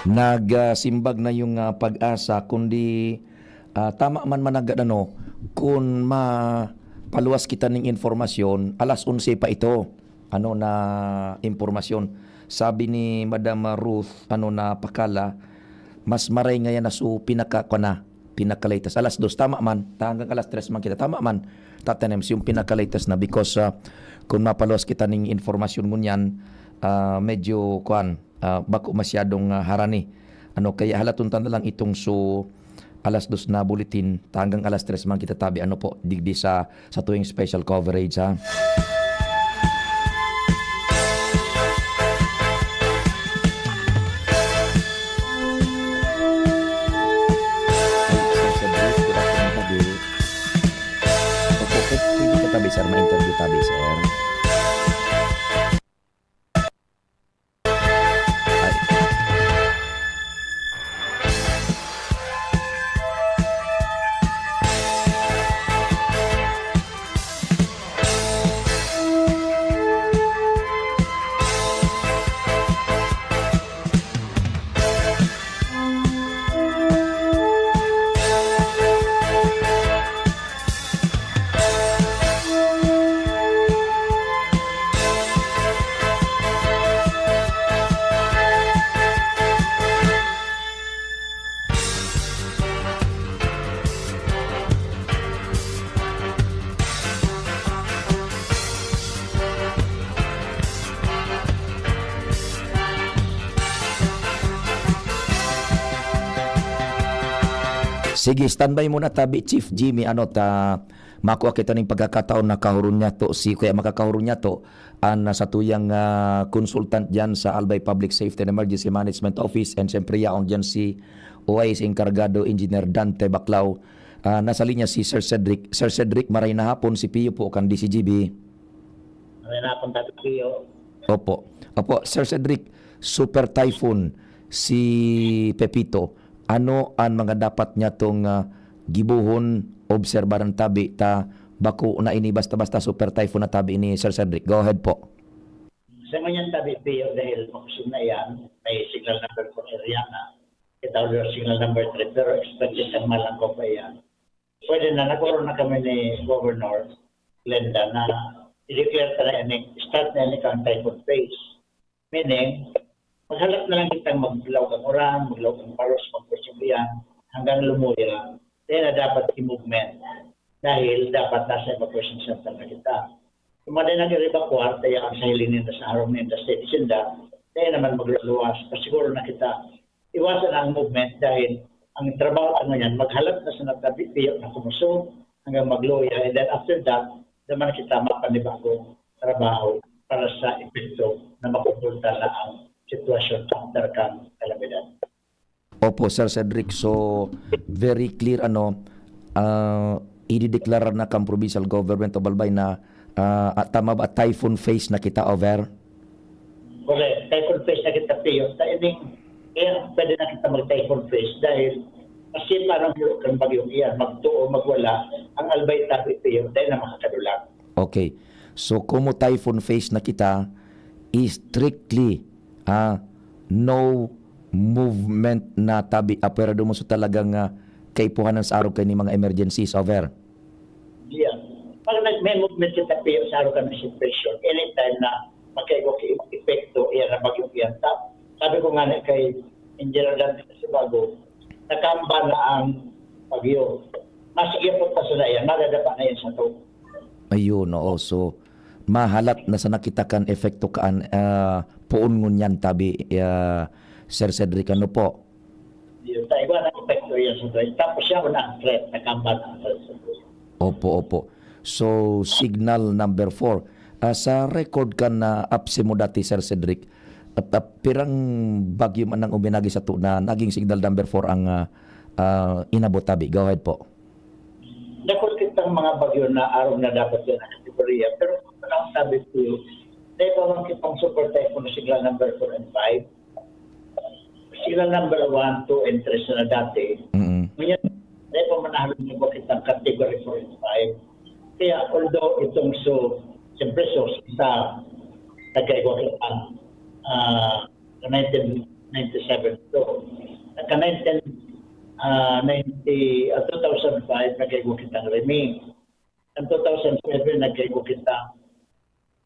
Nagsimbag na yung, ah, PAGASA, kundi, ah, tama man, managad, ano, kun mapaluwas kita ning impormasyon, alas onse pa ito, ano, na impormasyon. Sabi ni Madam Ruth, ano, na Pakala, mas maray ngayan na su pinaka-, kwa na, pinaka-latest. Alas dos, tama man. Ta-, hanggang alas tres man kita, tama man. Tatanems, yung pinaka-latest na because, ah, kung mapaluwas kita ning informasyon ngunyan, ah, medyo, kuwan, ah, bako masyadong, ah, harani. Ano, kaya halaton ta na lang itong su alas dos na bulletin, ta hanggang alas tres man kita tabi, ano po, digdi sa, sa tuwing special coverage, ha? Sa, sa brief, good afternoon, tabi. Opo, pwede, pwede ka tabi, sir, ma-interview tabi, sir. Sige, standby muna tabi, Chief Jimmy, ano, ta makua kita ning pagkakataon na kahuron niyato si, kaya makakahuron niyato an, ah, satuyang, ah, consultant diyan sa Albay Public Safety and Emergency Management Office, and siyempre yaon diyan si O I S Enkargado Engineer Dante Baclao. Ah, nasa linya si Sir Cedric. Sir Cedric, maray na hapon, si Pio po kan D C G B. Maray na hapon, Tata Pio. Opo. Opo, Sir Cedric, Super Typhoon si Pepito. Ano an mga dapat niya tong, ah, gibohon, obserbaran tabi ta bako na ini basta-basta Super Typhoon na tabi ni Sir Cedric? Go ahead po. Sa ngunyan tabi, Pio, dahil makusog na iyan, may signal number four area na. Kita ulit signal number three, pero expected ang malangkop pa iyan. Pwede na, nagkaroon na kami ni Governor Glenda na i-declare ta na ini, start na ini kan typhoon phase. Meaning, maghalat na lang kitang maglaog ang uran, maglaog ang paros, magpursige iyan, hanggang lumuya. Kaya na dapat i-movement. Dahil dapat nasa evacuation center na kita. Kung maday nag-evacuar, kaya ang sa hiling ninda sa harong ninda, state sinda, kaya naman magluluwas, pasiguro na kita. Iwasan ang movement dahil ang trabaho ta ngunyan, maghalat na sa nagtabi-, piyo na kumusog hanggang magluya. And then after that, naman kita mapanibagong trabaho para sa epekto na makontrol ta na ang sitwasyon after kang kalamidad. Opo, Sir Cedric. So, very clear, ano, ah, idideklara na kang provincial government of Albay na, ah, ah, tama ba, typhoon phase na kita, over? Correct. Typhoon phase na kita, Pio. Sa ining, kaya pwede na kita mag-typhoon phase dahil kasi parang kan bagyong iyan, magtuo, magwala, ang Albay tabi, Pio, dahil na makakadulang. Okay. So, komo typhoon phase na kita, strictly, ah, no movement na tabi, apwera duman sa talagang, ah, kaipuhanan sa arog kaini mga emergencies, over? Yeah. Pag nag-, may movement kita, Pio, sa arog kan situation, anytime na magkaigwa ki epekto, iyan na bagyong iyan. Ta-, sabi ko nga na kay Engineer Dante Sibago, nakamba na ang bagyo. Masigya po ta sa iyan, madadapa na yan sa to. Ayun, oo. So, mahalat na sana kita kan epekto kaan, ah, poon ngunyan tabi, ah, Sir Cedric, ano po? Yun, ta igwa na epekto yan sa to. Tapos siya na ang threat, nakamba na ang threat sa to. Opo, opo. So, signal number four. Ah, sa record kan na apse mo dati, Sir Cedric, at, ah, pirang bagyo man ang uminagi sa to na naging signal number four ang, ah, ah, inabot tabi? Go ahead po. Dakul kitang mga bagyo na arog na dapat yan ang kategorya. Pero kung ang sabi ko, dahil pa man kitang super typhoon na signal number four and five, signal number one, two, and three na dati. Mm. Ngunyan, dahil pa man nahalong niya kitang category four and five. Kaya, although itong so, siyempre, so, sa nagkaigwa kitang, ah, nineteen ninety-seven to. Nagka nineteen, ah, ninety, ah, two thousand five, nagkaigwa kitang Remy. Ang two thousand seven, nagkaigwa kitang,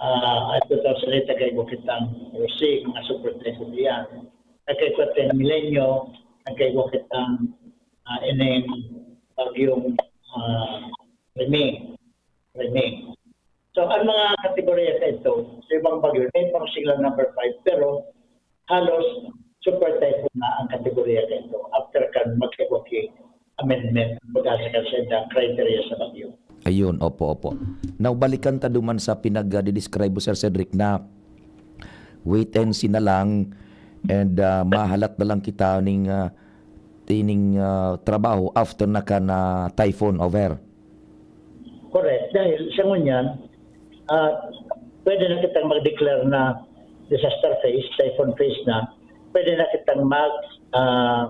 ah, at two thousand eight, nagkaigwa kitang Rosy, mga super typhoon iyan. Nagkaigwa kitang Milenyo, nagkaigwa kitang, ah, ining bagyong, ah, Remy. Remy. So, ang mga kategorya sa ito, sa ibang bagyo, may pang signal number five, pero halos super typhoon na ang kategorya sa ito after kan mag-evacuate amendment, pagkasa kan sa criteria sa bagyo. Ayun, opo, opo. Now, balikan ta duman sa pinag-, ah, didescribe mo, Sir Cedric, na wait and see na lang, and, ah, mahalat na lang kita ning, ah, ining, ah, trabaho after na kan, ah, typhoon, over? Correct. Dahil sa ngunyan, ah, pwede na kitang mag-declare na disaster phase, typhoon phase na. Pwede na kitang mag, ah,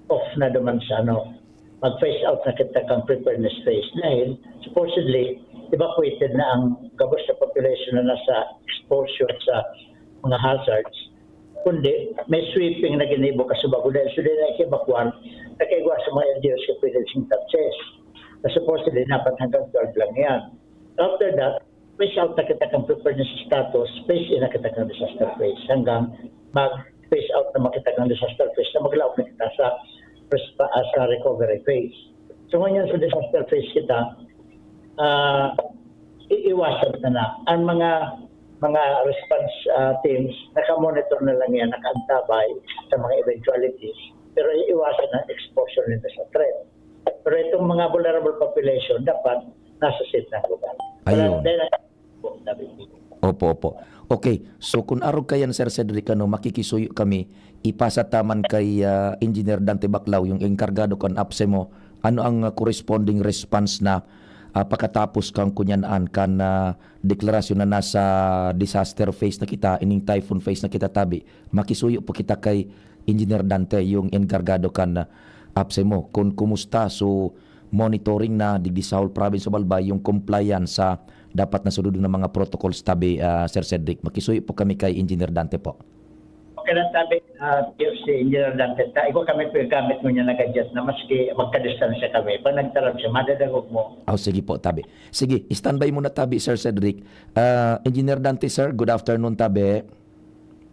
off na duman sa ano, mag-phase out na kita kang preparedness phase. Dahil supposedly, evacuated na ang gabos na population na nasa exposure sa mga hazards. Kundi may sweeping na ginibo kasubago dahil sila na ikibakwar, nagkaigwa sa mga L G Us na pwede sing touches. Na supposedly, dapat hanggang twelve lang yan. After that, phase out na kita kang preparedness status, phase in na kita kang disaster phase. Hanggang mag-phase out naman kita kang disaster phase na maglaog na kita sa resp-, ah, sa recovery phase. So, ngunyan sa disaster phase kita, ah, iiwasan na na. Ang mga, mga response, ah, teams, nakamonitor na lang yan, nakaantabay sa mga eventualities, pero iiwasan ang exposure nila sa threat. Pero itong mga vulnerable population, dapat nasa safe na lugar. Wala Ayun. Dahil, sabi ko. Opo, opo. Okay. So, kun arog kayan, Sir Cedric, ano, makikisuyo kami, ipasa ta man kay, ah, Engineer Dante Baclao, yung enkargado kan APSEMO, ano ang, ah, corresponding response na, ah, pakatapos kan kunyanaan kan, ah, deklarasyon na nasa disaster phase na kita, ining typhoon phase na kita tabi? Makisuyo po kita kay Engineer Dante, yung enkargado kan, ah, APSEMO, kun kumusta so monitoring na digdi sa whole province of Albay yung compliance sa dapat na sunodon na mga protocols tabi, ah, Sir Cedric. Makisuyo po kami kay Engineer Dante po. Okay lang, tabi, ah, si Engineer Dante. Ta, ikaw kami po yung gamit mo niya nag-adjust na maski magkadistansya kami. Pag nagtaram siya, madadagog mo. Oh, sige po, tabi. Sige, standby muna tabi, Sir Cedric. Ah, Engineer Dante, sir, good afternoon, tabi.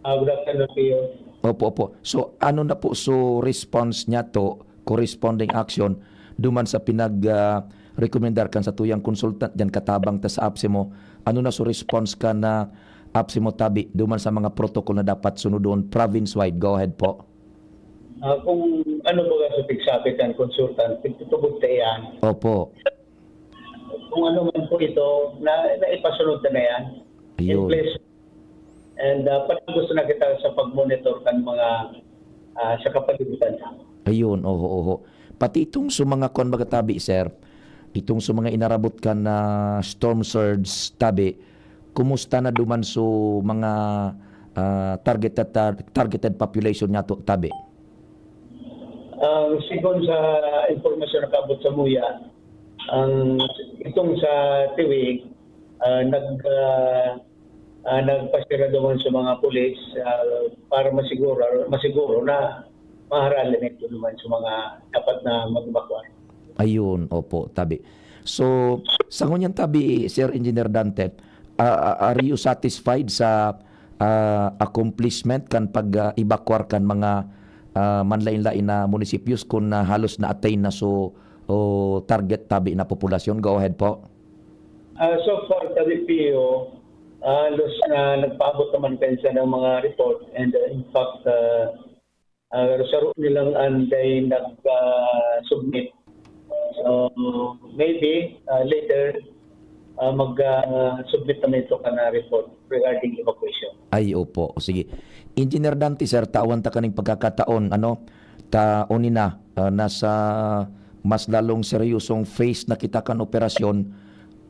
Ah, good afternoon, Pio. Opo, opo. So, ano na po so response niya to, corresponding action, duman sa pinag, ah, rekomendar kan satuyang consultant diyan katabang ta sa APSEMO? Ano na so response kan APSEMO tabi duman sa mga protocol na dapat sunodon province-wide? Go ahead po. Ah, kung ano ba sa pigsabi kan consultant, pigtutubod ta iyan. Opo. Kung ano man po ito, na, naipasunod ta na yan. Ayun. In place. And, ah, pati gusto na kita sa pag-monitor kan mga, ah, sa kapaligiran. Ayun, oho, oho. Pati itong sa mga kwan baga tabi, sir, itong sa mga inarabot kan na storm surge tabi, kumusta na duman so mga, ah, targeted, tar-, targeted population nga to tabi? Ang sigon sa impormasyon na kaabot sa muya, ang itong sa Tiwi, ah, nag, ah, ah, nagpasira duman sa mga pulis, ah, para masiguro, masiguro na maharali na ito naman sa mga dapat na mag-evacuate. Ayun, opo, tabi. So, sa ngunyan tabi, Sir Engineer Dante, ah, ah, are you satisfied sa, ah, accomplishment kan pag, ah, evacuar kan mga, ah, manlain-lain na munisipios kun, ah, halos na-attain na so, o target tabi na populasyon? Go ahead po. Ah, so far, tabi, Pio, halos na nagpaabot naman kayo sa ng mga report and, uh, in fact, uh, ah, saro nilang anday nag, ah, submit. So, maybe, ah, later, ah, mag, ah, submit naman ito ka na report regarding evacuation. Ay, opo. O, sige. Engineer Dante, sir, tawan ta kaning pagkakataon, ano, ta, uni na, ah, nasa mas lalong seryosong phase na kita kan operasyon.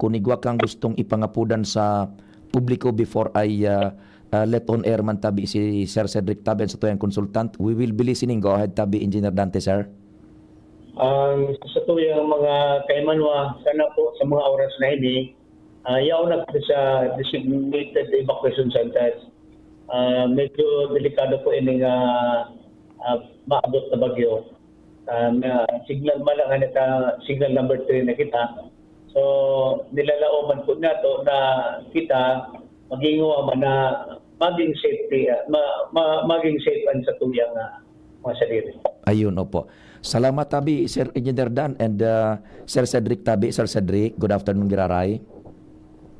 Kun igwa kang gustong ipangapodan sa publiko before I, ah, ah, let on air man tabi si Sir Cedric tabi, ang satuyang consultant. We will be listening. Go ahead tabi, Engineer Dante, sir. Ang sa satuyang mga kaimanwa, sana po sa mga oras na ini, ah, yaon na kami sa designated evacuation centers. Ah, medyo delikado po ini nga, ah, maabot na bagyo. Ah, na signal man lang, ano ta, signal number three na kita. So, nilalaoman po nato na kita maging man na maging safety, ah, ma-, ma-, maging safe ang satuyang, ah, mga sadiri. Ayun, opo. Salamat tabi, Sir Engineer Dan and, ah, Sir Cedric tabi. Sir Cedric, good afternoon, giraray.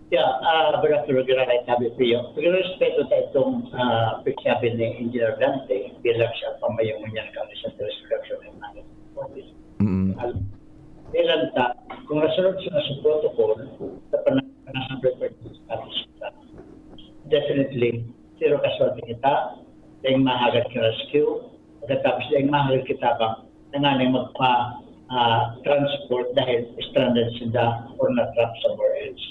Yeah, ah, good afternoon, giraray tabi, Pio. Pagrespeto ta itong, ah, pagsabi ni Engineer Dante bilang sa pamayo ngunyan kami sa Police Production and Management Office. Mm. Al-, bilang ta, kung nasunod siya sa protocol, sa panahon na sa prepared status, definitely, zero casualty kita, dahil mahagad ka rescue, pagkatapos dahil mahagad kita bang nanganay magpa, ah, transport dahil stranded sila or na-trap somewhere else.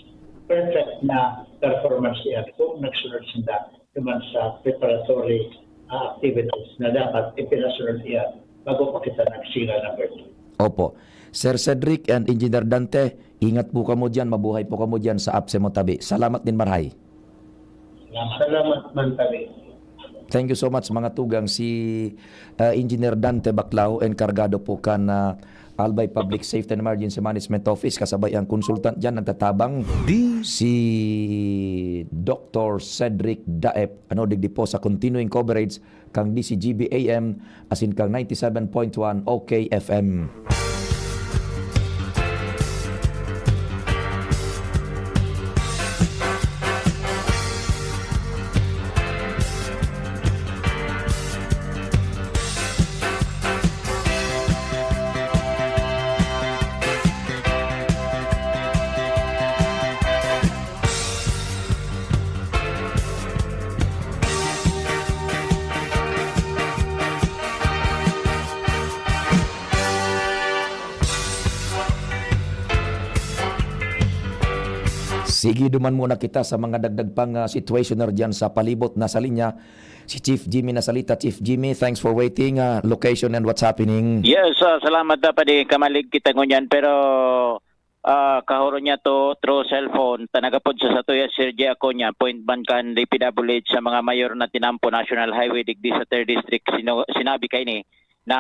Perfect na performance niya kung nagsunod sila naman sa preparatory, ah, activities na dapat ipinasunod niya bago pa kita nag-signal number two. Opo. Sir Cedric and Engineer Dante, ingat po kamo diyan, mabuhay po kamo diyan sa APSEMO tabi. Salamat nin marhay. Salamat man tabi. Thank you so much, mga tugang. Si, ah, Engineer Dante Baclao, enkargado po kan, ah, Albay Public Safety and Emergency Management Office, kasabay ang consultant diyan, nagtatabang D. si Doctor Cedric Daep, ano, digdi po sa continuing coverage kang D C G B A M asin kang ninety-seven point one O K F M. Sige, duman muna kita sa mga dagdag pang, ah, situationer diyan sa palibot. Nasa linya si Chief Jimmy Nasalita. Chief Jimmy, thanks for waiting. Ah, location and what's happening? Yes, ah, salamat na padi kamalig kita ngunyan, pero ah, kahuro niya to through cellphone. Ta nagapod sa satuya, Sir J Acuña, point man kan D P W H sa mga mayor na tinampo, National Highway digdi sa third District, sino, sinabi kaini na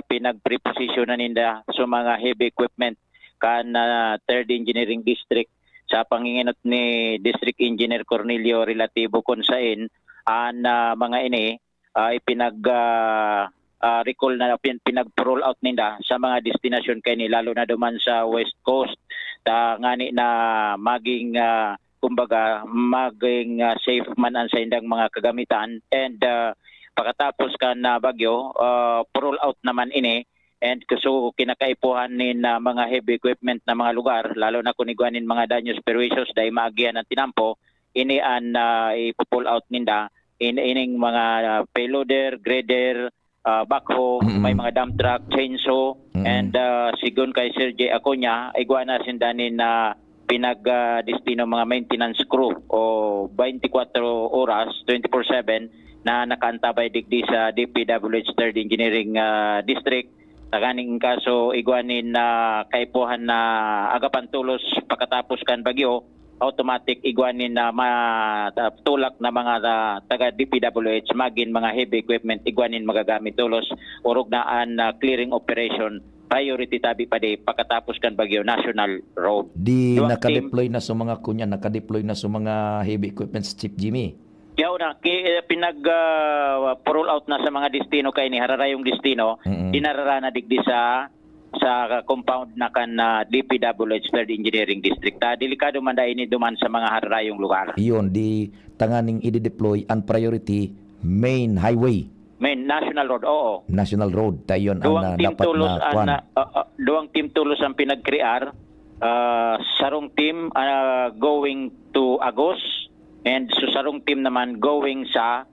pinagpreposisyon na ninda sa mga heavy equipment kan ah, third Engineering District sa panginginot ni District Engineer Cornelio Relativo, kun sain an ah, mga ini ah, ipinag ah, ah, recall na pin, pinag-roll out ninda sa mga destinasyon kaini, lalo na duman sa West Coast, ta ngani na maging ah, kumbaga maging ah, safe man ang saindang mga kagamitan, and ah, pakatapos kan ah, bagyo, ah, roll out naman ini. And so kinakaipuhan nin ah, mga heavy equipment na mga lugar, lalo na kun igwa nin mga danyos perwisyoso, dai maagihan ang tinampo, ini an ah, ipo-pull out ninda in ining mga ah, payloader, grader, ah, backhoe, Mm-mm. may mga dump truck, chainsaw, Mm-mm. and ah, sigon kay Sir J Acuña, igwa na sinda nin ah, pinag ah, destino mga maintenance crew o twenty-four oras, twenty-four seven na nakaantabay digdi sa D P W H Third Engineering ah, District. Tanganing kaso igwa nin ah, kaipuhan na agapan tolos pakatapos kan bagyo, automatic igwa nin ah, ma, ta, tulak na mga ah, taga D P W H magin mga heavy equipment, igwa nin magagamit tolos, orog na an ah, clearing operation priority tabi padi pakatapos kan bagyo, national road. Di Duwang nakadeploy na sa mga kunya, nakadeploy na sa mga heavy equipments, Chief Jimmy. Yaw na, ki, eh, pinag ah, roll out na sa mga destino kaini, hararayong destino, Mm-mm. dinarara na digdi sa sa compound na kan ah, D P W H Third Engineering District. Ta delikado man dai ini duman sa mga hararayong lugar. Iyon, di tanganing i-deploy ang priority main highway, Main national road, oo. national road. Ta iyon ang Duwang ah, team dapat tolos na an kuan. ah, ah, duwang team tolos ang pinagkrear. Ah, sarong team ah, going to Agos, and so sarong team naman going sa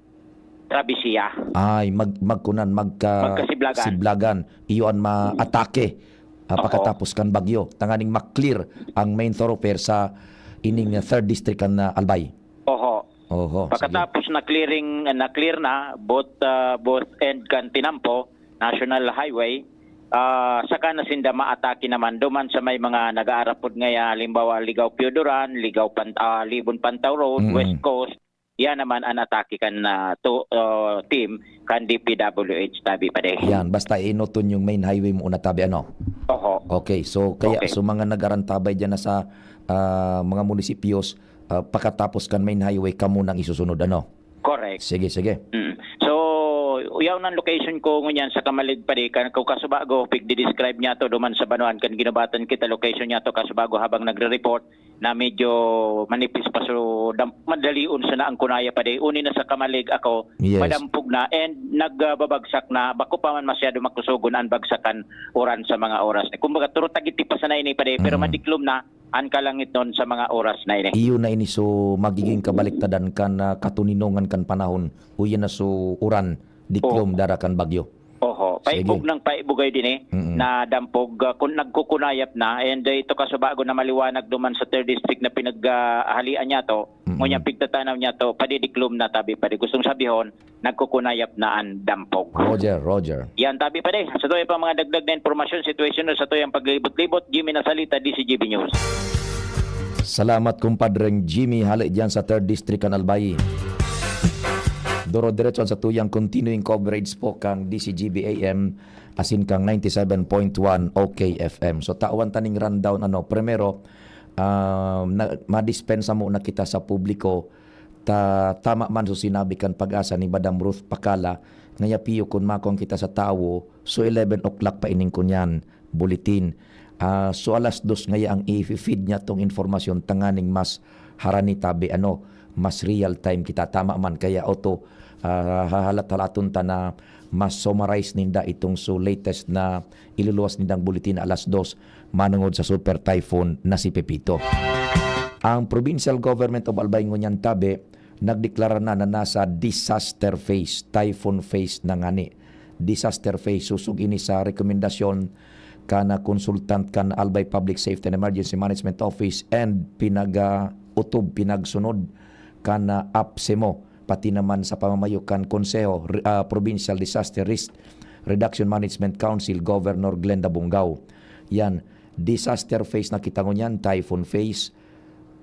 Travesía. Ay, mag, magkunan, magka Magkasiblagan. siblagan. Iyo ang maatake ah, Oho. Pakatapos kan bagyo. Tanganing ma-clear ang main thoroughfare sa ining ah, third district kan ah, Albay. Oho. Oho, sige. Pakatapos na clearing, na clear na both ah, both end kan tinampo, National Highway, ah, saka na sinda maatake naman duman sa may mga nag-aarapod ngaya, halimbawa Ligao Pioduran, Ligao Pan, ah, Libon Pantaw Road, Mm. West Coast. Yan naman an atake kan ah, to, ah, team kan D P W H tabi padi. Yan, basta inuton yung main highway mo una tabi, ano? Oho. Okay, so kaya Okay. so mga nag-arantabay diyan na sa ah, mga munisipyos, ah, pakatapos kan main highway, kamo nang isusunod, ano? Correct. Sige, sige. Mm. So, yaw nan location ko ngunyan sa Camalig padi, kan ko kasubago, pigdi-describe niya to duman sa banwaan kan ginubatan kita, location niya to kasubago habang nagre-report na medyo manipis pa, so dam, madalion sana ang kunaya padi. Uni na sa Camalig ako, Yes. madampog na and nagbabagsak na, bako pa man masyado makusogon ang bagsakan uran sa mga oras. Kumbaga, turo tagiti pa sana ini padi, pero Mm. madiklom na an kalangitnon sa mga oras na ini. Iyo na ini, so magiging kabaliktadan kan ah, katuninongan kan panahon. Uyan na so uran, diklom, Oo. dara kan bagyo. Oho, Sige. paibog nang paibog ay din eh, Mm-mm. na dampog, ah, kun nagkukunayap na, and ah, ito kasubago na maliwanag duman sa third district na pinaghalian niya to, Mm-mm. ngunyan pigtatanaw niya to, padidiklom na tabi padi. Gustong sabihon, nagkukunayap na an dampog. Roger, Roger. Yan tabi padi. Sa tuya pa mga dagdag na impormasyon, sitwasyon na sa tuyang paglibot-libot, Jimmy Nasalita, D C G B News. Salamat, kumpadreng Jimmy, hali diyan sa third district kan Albay. Doro-diretso sa tuyang continuing coverage po kang D C G B A M asin kang ninety-seven point one O K F M. So, tawan taning rundown, ano, primero, ah, na, madispensa muna kita sa publiko, ta, tama man so sinabi kan Pag-asa ni Madam Ruth Pacala, ngaya piyo kun makong kita sa tawo, so eleven o'clock pa ining kunyan, bulletin. Ah, so alas dos ngaya ang i-feed niya tong informasyon tanganing mas harani tabi, ano, mas real time kita. Tama man, kaya oto, ah, hahalat-halaton ta na mas summarize ninda itong so latest na iluluwas nindang bulletin alas dos manungod sa super typhoon na si Pepito. Ang Provincial Government of Albay ngunyan tabi, nagdeklara na na nasa disaster phase, typhoon phase na ngani. Disaster phase, susog ini sa rekomendasyon kan consultant kan Albay Public Safety and Emergency Management Office and pinaga otob pinagsunod kan, ah, APSEMO, pati naman sa pamamayo kan Konseho, Re-, ah, Provincial Disaster Risk Reduction Management Council, Governor Glenda Bongao. Yan, disaster phase na kita ngunyan, typhoon phase.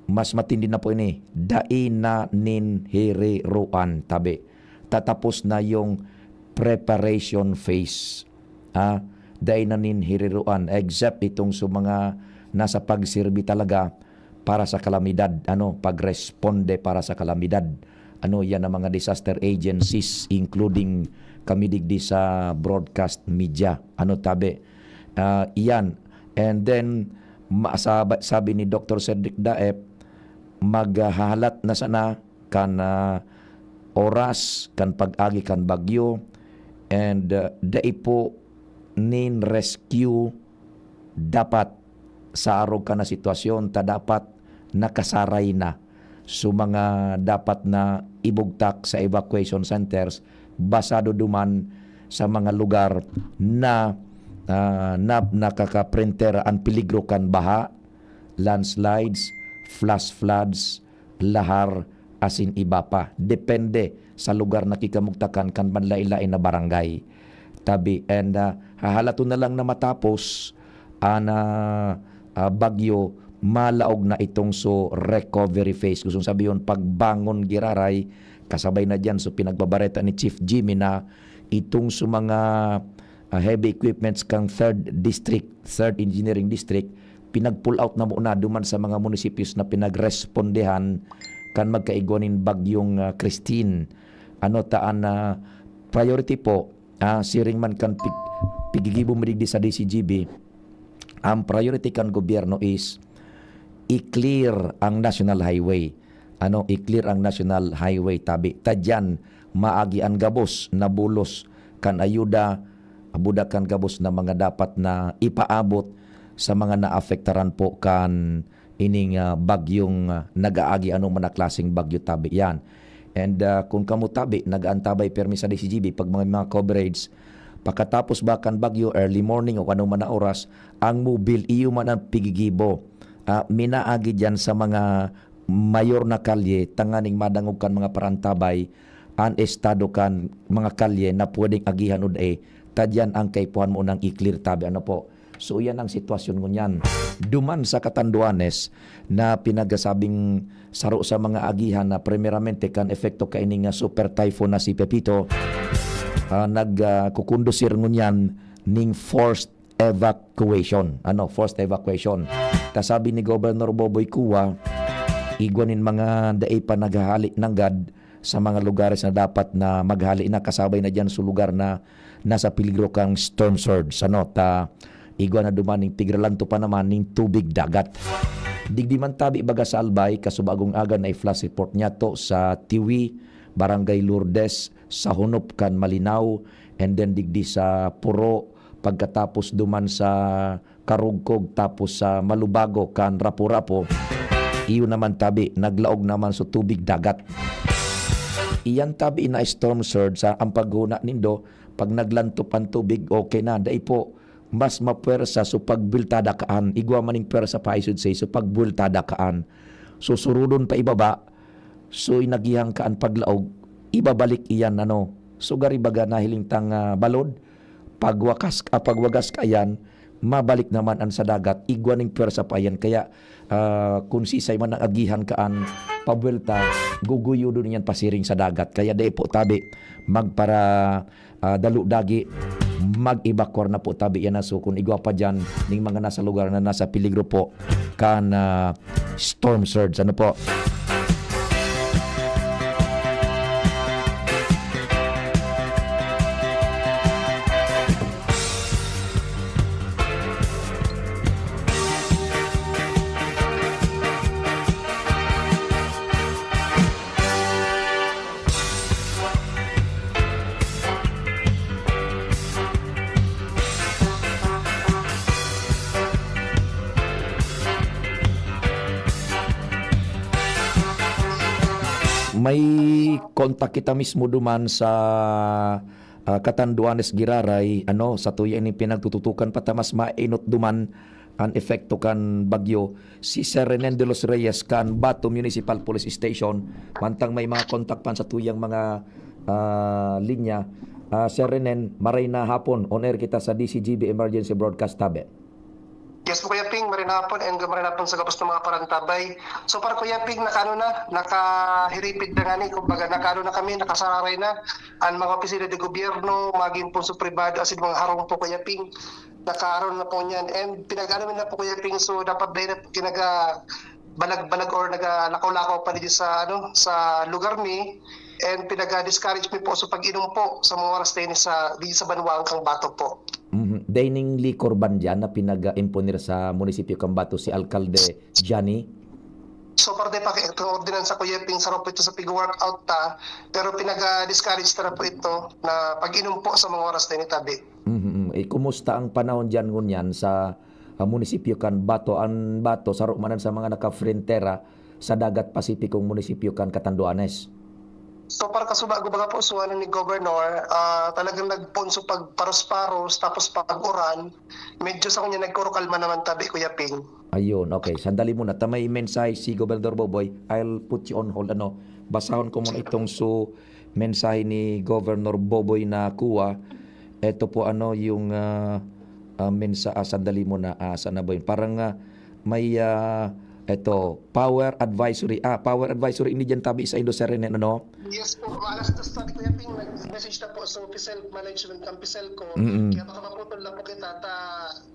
Mas matindi na po ini, dai na nin hiriroan, tabi. Tatapos na yung preparation phase. Ah, dai na nin hiriroan, except itong sa mga nasa pagserbi talaga para sa kalamidad, ano, pagresponde para sa kalamidad. Ano, yan ang mga disaster agencies, including kami digdi sa broadcast media. Ano, tabi? Ah, iyan. And then, ma-, saba-, sabi ni Doctor Cedric Daep, maghahalat na sana kan, ah, oras kan pag-agi kan bagyo, and, ah, dai po nin rescue dapat sa arog kan na sitwasyon ta dapat nakasaray na. So, mga dapat na ibugtak sa evacuation centers, basado duman sa mga lugar na, ah, na nakakaprenter an peligro kan baha, landslides, flash floods, lahar, asin iba pa. Depende sa lugar na kikamugtakan kan manlaen-laen na barangay. Tabi, and, ah, hahalaton na lang na matapos an, ah, ah, bagyo, malaog na itong so recovery phase. Gustong sabihon, pagbangon giraray, kasabay na diyan so pinagbabareta ni Chief Jimmy na itong so mga, ah, heavy equipments kan third district, third engineering district, pinag-pull out na muna duman sa mga munisipyos na pinagrespondehan kan magkaigwa nin bagyong, ah, Christine. Ano ta an, ah, priority po, ah, siring man kan pig-, pigigibo mi digdi sa D C G B, ang priority kan gobyerno is i-clear ang national highway. Ano, i-clear ang national highway, tabi. Ta diyan, maagi an gabos na bulos kan ayuda, abuda kan gabos na mga dapat na ipaabot sa mga naapektaran po kan ining, ah, bagyong, ah, nag-aagi, ano man na klaseng bagyo, tabi. Yan. And, ah, kung kamo, tabi, nag-aantabay permi sa D C G B, pag mga, mga coverage, pakatapos ba kan bagyo, early morning o ano man na oras, ang mobil, iyo man ang pigigibo. Ah, minaagi diyan sa mga mayor na kalye, tanganing madangog kan mga parantabay, an estado kan mga kalye na pwedeng agihan o dai, ta diyan ang kaipuhan mo nang i-clear, tabi. Ano po? So, iyan ang sitwasyon ngunyan. Duman sa Catanduanes na pinagasabing saro sa mga agihan na primeramente kan epekto kaini nga super typhoon na si Pepito, ah, nag, ah, kukondusir ngunyan ning forced evacuation. Ano, forced evacuation. Ta sabi ni Governor Boboy Cua, igwa nin mga dai pa naghahali nanggad sa mga lugares na dapat na maghali na, kasabay na diyan sa lugar na nasa peligro kan storm surge. Ano, ta igwa na duman ning pigralanto pa naman ning tubig dagat. Digdi man tabi baga sa Albay, kasubagong aga na i-flash report niyato sa Tiwi, Barangay Lourdes, sa Hunop kan Malinao, and then digdi sa Puro, pagkatapos duman sa Karugkog, tapos sa Malubago kan Rapu-Rapu, iyo naman tabi, naglaog naman sa tubig dagat. Iyan tabi na storm surge, sa ang paghuna nindo, pag naglantop ang tubig, okay na. Dai po, mas mapwersa so pagbultada kaan. Igwa maning pwersa pa, I should say, so pagbultada kaan. So, surudon pa ibaba, so inagihan ka an paglaog, ibabalik iyan, ano. So, gari baga nahiling tang, ah, balod, pagwakas, ah, pagwagas ka iyan, mabalik naman an sa dagat, igwa ning pwersa pa iyan. Kaya, ah, kung sisay man ang agihan ka an pabuelta, guguyodon iyan pasiring sa dagat. Kaya dai po tabi, magpara, ah, dalo dagi, mag-evacuar na po tabi iyan na. So, kung igwa pa diyan, ning mga nasa lugar na nasa peligro po, kan, ah, storm surge. Ano po? May kontak kita mismo duman sa, ah, Catanduanes, Giraray, ano, sa tuya ini pinagtututukan pa ta mas mainot duman an epekto kan bagyo, si Sir Renen de los Reyes kan Bato Municipal Police Station. Mantang may mga kontak pan sa tuyang mga, ah, linya. Ah, Sir Renen, maray na hapon. On air kita sa D C G B Emergency Broadcast, tabi. Yes po, Kuya Ping. Maray na hapon and maray na hapon sa gabos na mga parantabay. So far, Kuya Ping, nakaano na, nakahiripid na ngani, kumbaga, nakaano na kami, nakasararay na an mga opisina de gobyerno, magin po sa pribado, asin mga harong po, Kuya Ping. Nakaano na po niyan. And pinag-ano na po, Kuya Ping, so dapat dahil na po kinaga balag-balag or nagalakaw-lakaw pa dito sa, ano, sa lugar mi. And pinag-discourage mi po sa pag-inom po sa mga oras na yun sa, di sa banwaan kang Bato po. Mhm. Dining liquor ban diyan na pinag-imponer sa munisipyo kan Bato si Alkalde Johnny? So far, di pa kay, itong ordinansa, Kuya Ping, sa ito sa pig-workout ta, pero pinag-discourage ta na po ito na pag-inom po sa mga oras na ini, tabi. Mhm. Eh, kumusta ang panahon diyan ngunyan sa, ah, munisipyo kan Bato? An Bato, saro man sa mga naka-frontera sa dagat Pasipikong munisipyo kan Catanduanes. So, para kasubago, baga po, so, ano, ni Governor, ah, talagang nagpoon sa pagparos-paros, tapos pag-uran, medyo sa kanya nagkurukalma naman, tabi, Kuya Ping. Ayun, okay. Sandali muna. Ta may mensahe si Gobernador Boboy. I'll put you on hold. Ano, basahon ko muna itong su mensahe ni Governor Boboy na kuha. Ito po, ano, yung, ah, ah, mensa-, ah, sandali muna. Ah, saan na ba yun? Parang, ah, may, ah, ito, power advisory. Ah, power advisory, ini diyan tabi sa Indo Serenen, ano? Yes po, alas dos tabi, Kuya Ping, nag-message na po sa Official Management ng Piselco. Mm-mm. Kaya baka maputol lang po kita, ta,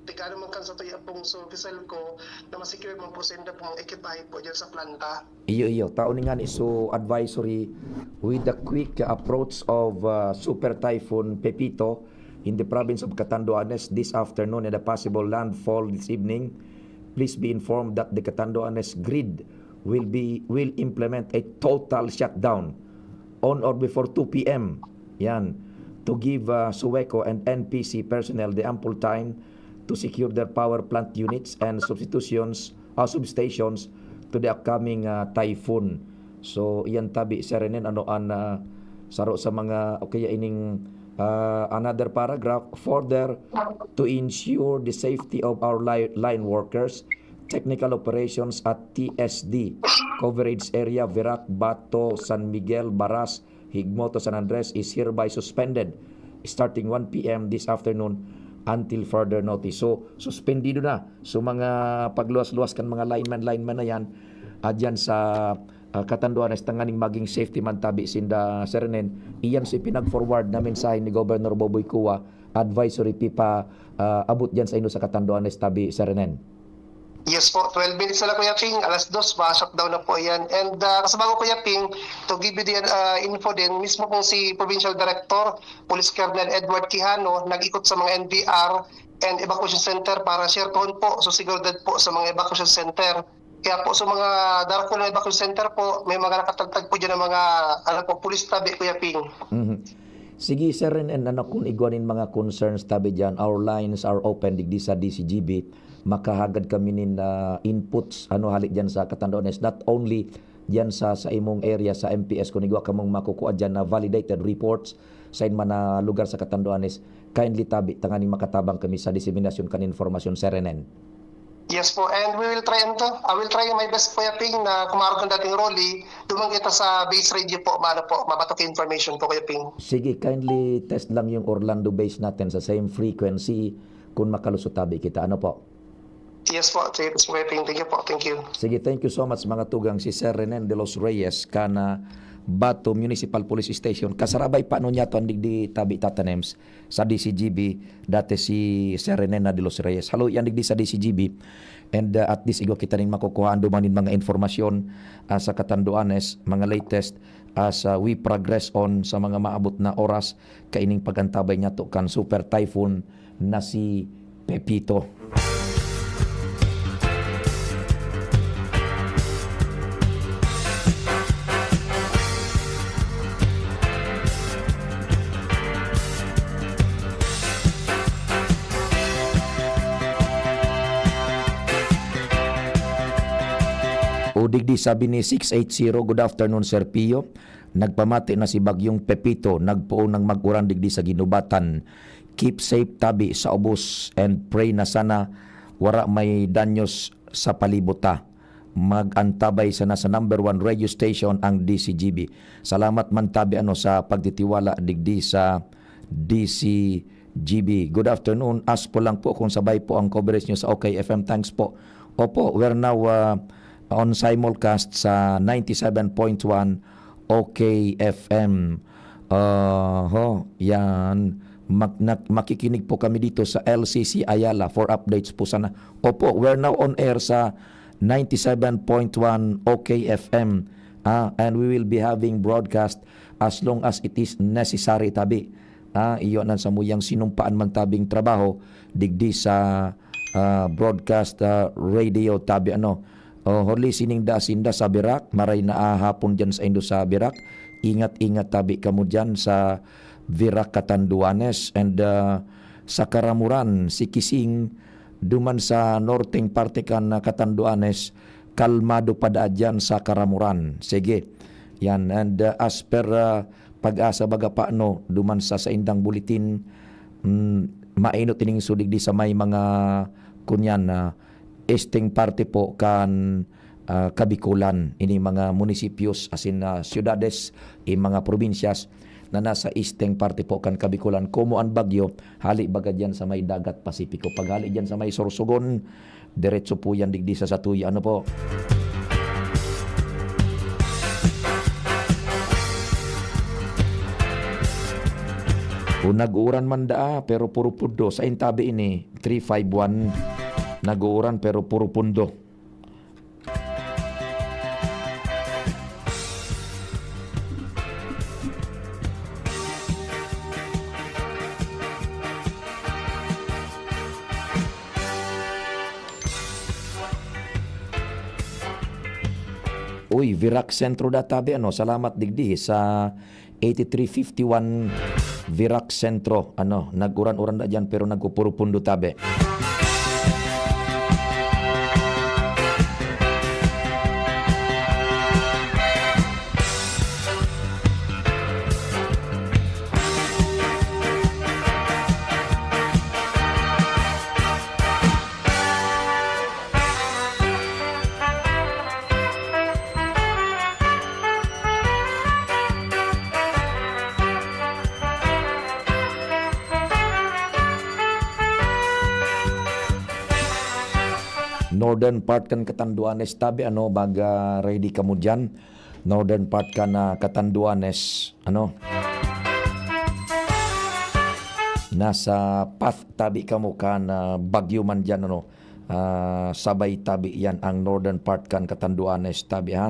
tigano man kan sa tuya pong sa Piselco na ma-secure man po sa inda pong ekipahe po dyan sa planta. Iyo, iyo. Tao ni ngani, so advisory with the quick approach of, uh, Super Typhoon Pepito in the province of Catanduanes this afternoon and a possible landfall this evening. Please be informed that the Catanduanes grid will be, will implement a total shutdown on or before two p m. Yan. To give, uh, Sueco and N P C personnel the ample time to secure their power plant units and substitutions, uh, substations to the upcoming, uh, typhoon. So, iyan tabi, Sir Renen, ano an, ah, saro sa mga, o kaya ining, ah, another paragraph, further to ensure the safety of our li-, line workers, technical operations at T S D coverage area, Virac, Bato, San Miguel, Baras, Higmoto, San Andres is hereby suspended starting one p m this afternoon until further notice. So, suspendido na. So, mga pagluwas-luwas kan mga lineman, lineman na yan, ah, dyan sa, ah, Catanduanes, tanganing maging safety man tabi sinda, Sir Renen. Iyan si pinag-forward na mensahe ni Governor Boboy Cua, advisory pipa, ah, abot dyan sa inyo sa Catanduanes tabi, Sir Renen. Yes po, twelve minutes na lang, Kuya Ping. Alas dos, ma-shutdown na po yan. And, ah, kasabago, Kuya Ping, to give you the, ah, info din, mismo pong si Provincial Director, Police Colonel Edward Quijano, nag-ikot sa mga N B R and evacuation center para share po, so seguridad po sa mga evacuation center. Kaya po sa mga darkol na evacuation center po, may mga nakatagtag po dyan ng mga, ano po, police tabi, Kuya Ping. Mhm. Sige, Sir Ren, and ano, kun igwa nin mga concerns tabi dyan, our lines are open digdi sa D C G B. Makahagad kami nin, ah, inputs, ano, hali dyan sa Catanduanes. Not only dyan sa, sa imong area, sa M P S, kun igwa kamong makukua dyan na validated reports sa inman na lugar sa Catanduanes, kindly tabi, tanganing makatabang kami sa diseminasyon kan informasyon, Sir Renen. Yes po, and we will try and, uh, I will try my best, Kuya Ping, na kumarog ang dating Rolly, duman kita sa base radio po, maano po, mabatok yung information po, Kuya Ping. Sige, kindly test lang yung Orlando base natin sa same frequency kung makalusot tabi kita. Ano po? Yes po, sige po, Kuya Ping. Thank you po, thank you. Sige, thank you so much, mga tugang. Si Sir Renen de los Reyes, kan, ah, Bato Municipal Police Station. Kasarabay pa, ano niya to, ang digdi tabi tatanems sa D C G B, dati si Sir Rene na de los Reyes. Halo yan digdi sa D C G B. And, uh, at least igwa kita nin makukuhaan duman nin mga informasyon, uh, sa Catanduanes, mga latest as, uh, we progress on sa mga maabot na oras kaining pag-antabay niyato kan Super Typhoon na si Pepito. O digdi, sabi ni six eight zero, "Good afternoon, Sir Pio. Nagpamati na si Bagyong Pepito, nagpoon nang mag-uran digdi sa Guinobatan. Keep safe tabi sa ubos and pray na sana wara may danyos sa palibot ta. Mag-antabay sana sa number one radio station, ang D C G B. Salamat man tabi ano sa pagtitiwala digdi sa D C G B. Good afternoon. Ask po lang po kung sabay po ang coverage nyo sa OK F M. Thanks po. Opo, we're now, ah, on simulcast sa ninety-seven point one OK F M. Oho, yan. Mak-, nak-, makikinig po kami dito sa L C C Ayala for updates po sana. Opo, we're now on air sa ninety-seven point one OK F M. Ah, and we will be having broadcast as long as it is necessary, tabi. Ah, iyo nan samuyang sinumpaan man tabing trabaho digdi sa, ah, broadcast, ah, radio, tabi ano. Oh, huli sining da sinda sa Virac, maray na, ah, hapon diyan sa indo sa Virac. Ingat-ingat tabi kamo diyan sa Virac, Catanduanes, and, ah, sa Caramoran, si Kising, duman sa norteng parte kan, ah, Catanduanes, kalmado pa daa diyan sa Caramoran. Sige. Yan, and, ah, as per, ah, Pag-asa baga pa, no, duman sa saindang buletin, mm, mainot ining sulig di sa may mga, kunyan, na esteng parte po kan, ah, Kabikulan, ini mga munisipios, asin, ah, siyudades, i mga probinsyas na nasa esteng parte po kan Kabikulan. Komo an bagyo, hali baga diyan sa may Dagat Pasipiko. Pag hali diyan sa may Sorsogon, diretso po yan digdi sa satuya. Ano po? O nag-uuran man daa, pero puro pundo. Sa intabi ini, three five one. Nag-uuran pero puro pundo. Uy, Virac Centro da tabi, ano? Salamat digdi sa eighty-three fifty-one Virac Centro. Ano, nag-uran-uran na diyan, pero nagpupuro-pundo tabi. Northern part kan Catanduanes tabi, ano, baga ready kamo diyan. Northern part kan, ah, Catanduanes, ano. Nasa path tabi kamo kan, ah, bagyo man diyan, ano. Ah, sabay tabi yan ang northern part kan Catanduanes tabi, ha.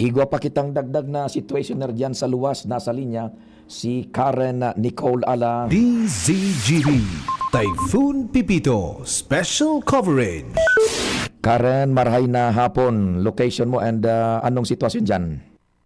Igwa pa kitang dagdag na situationer diyan sa luwas, nasa linya si Karen Nicole Ala. D Z G B, Typhoon Pepito, Special Coverage. Karen, marhay na hapon. Location mo and, ah, anong sitwasyon diyan?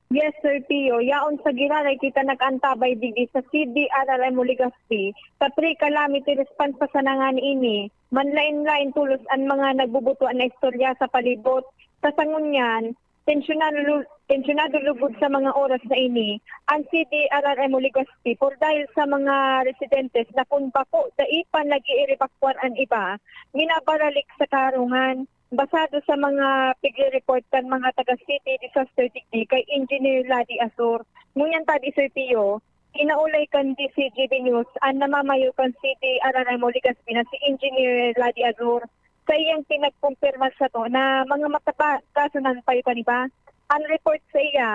Yes, Sir Pio. Yaon sa Giran ay kita nag-antabay digdi sa C D R R M o Legazpi. Sa pre-calamity response pa sana ngani ini, manlaen-laen tolos an mga nagbubutuan na istorya sa palibot. Sa sangunyan, tensyonado lu-, tensyonado lugod sa mga oras na ini an C D R R M o Legazpi por dahil sa mga residentes na kun bako dai pa nag-iiribakwar an iba, minabaralik sa karungan. Basado sa mga pigre-report kan mga taga City Disaster digdi kay Engineer Ladi Azor. Ngunyan tabi, Sir Pio, inaulay kan D Z G B News an namamayo kan City R R M o Legazpi na si Engineer Ladi Azor sa iyang pinagkumpirma sato na mga mataba-, kaso nan payo kan iba. An report sa iya,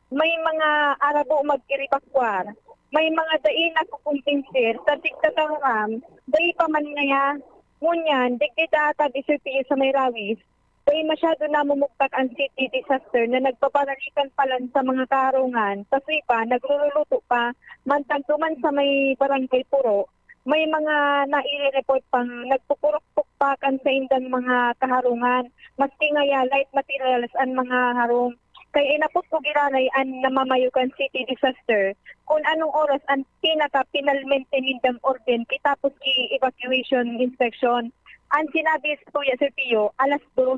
may mga arabo mag-iribakwar, may mga dai nakukumbinser sa tigtataram, dai pa man ngaya. Ngunyan, digdi ta ata disertiyo sa may Rawis, Dai masyado namumugtak an city disaster na nagbabaralikan pa lang sa mga kaharungan, kasoy pa, nagluluto pa. Mantang duman sa may Barangay Puro, may mga naire-report pang nagpupurok-pukpakan sa indang mga kaharungan, maski ngaya light materials an mga harong. Kaya inapod ko giraray an namamayo kan city disaster kung anong oras an pinaka-finalmente nindang orden kitapos ki evacuation inspection. An sinabi sa tuya, Sir Pio, alas dos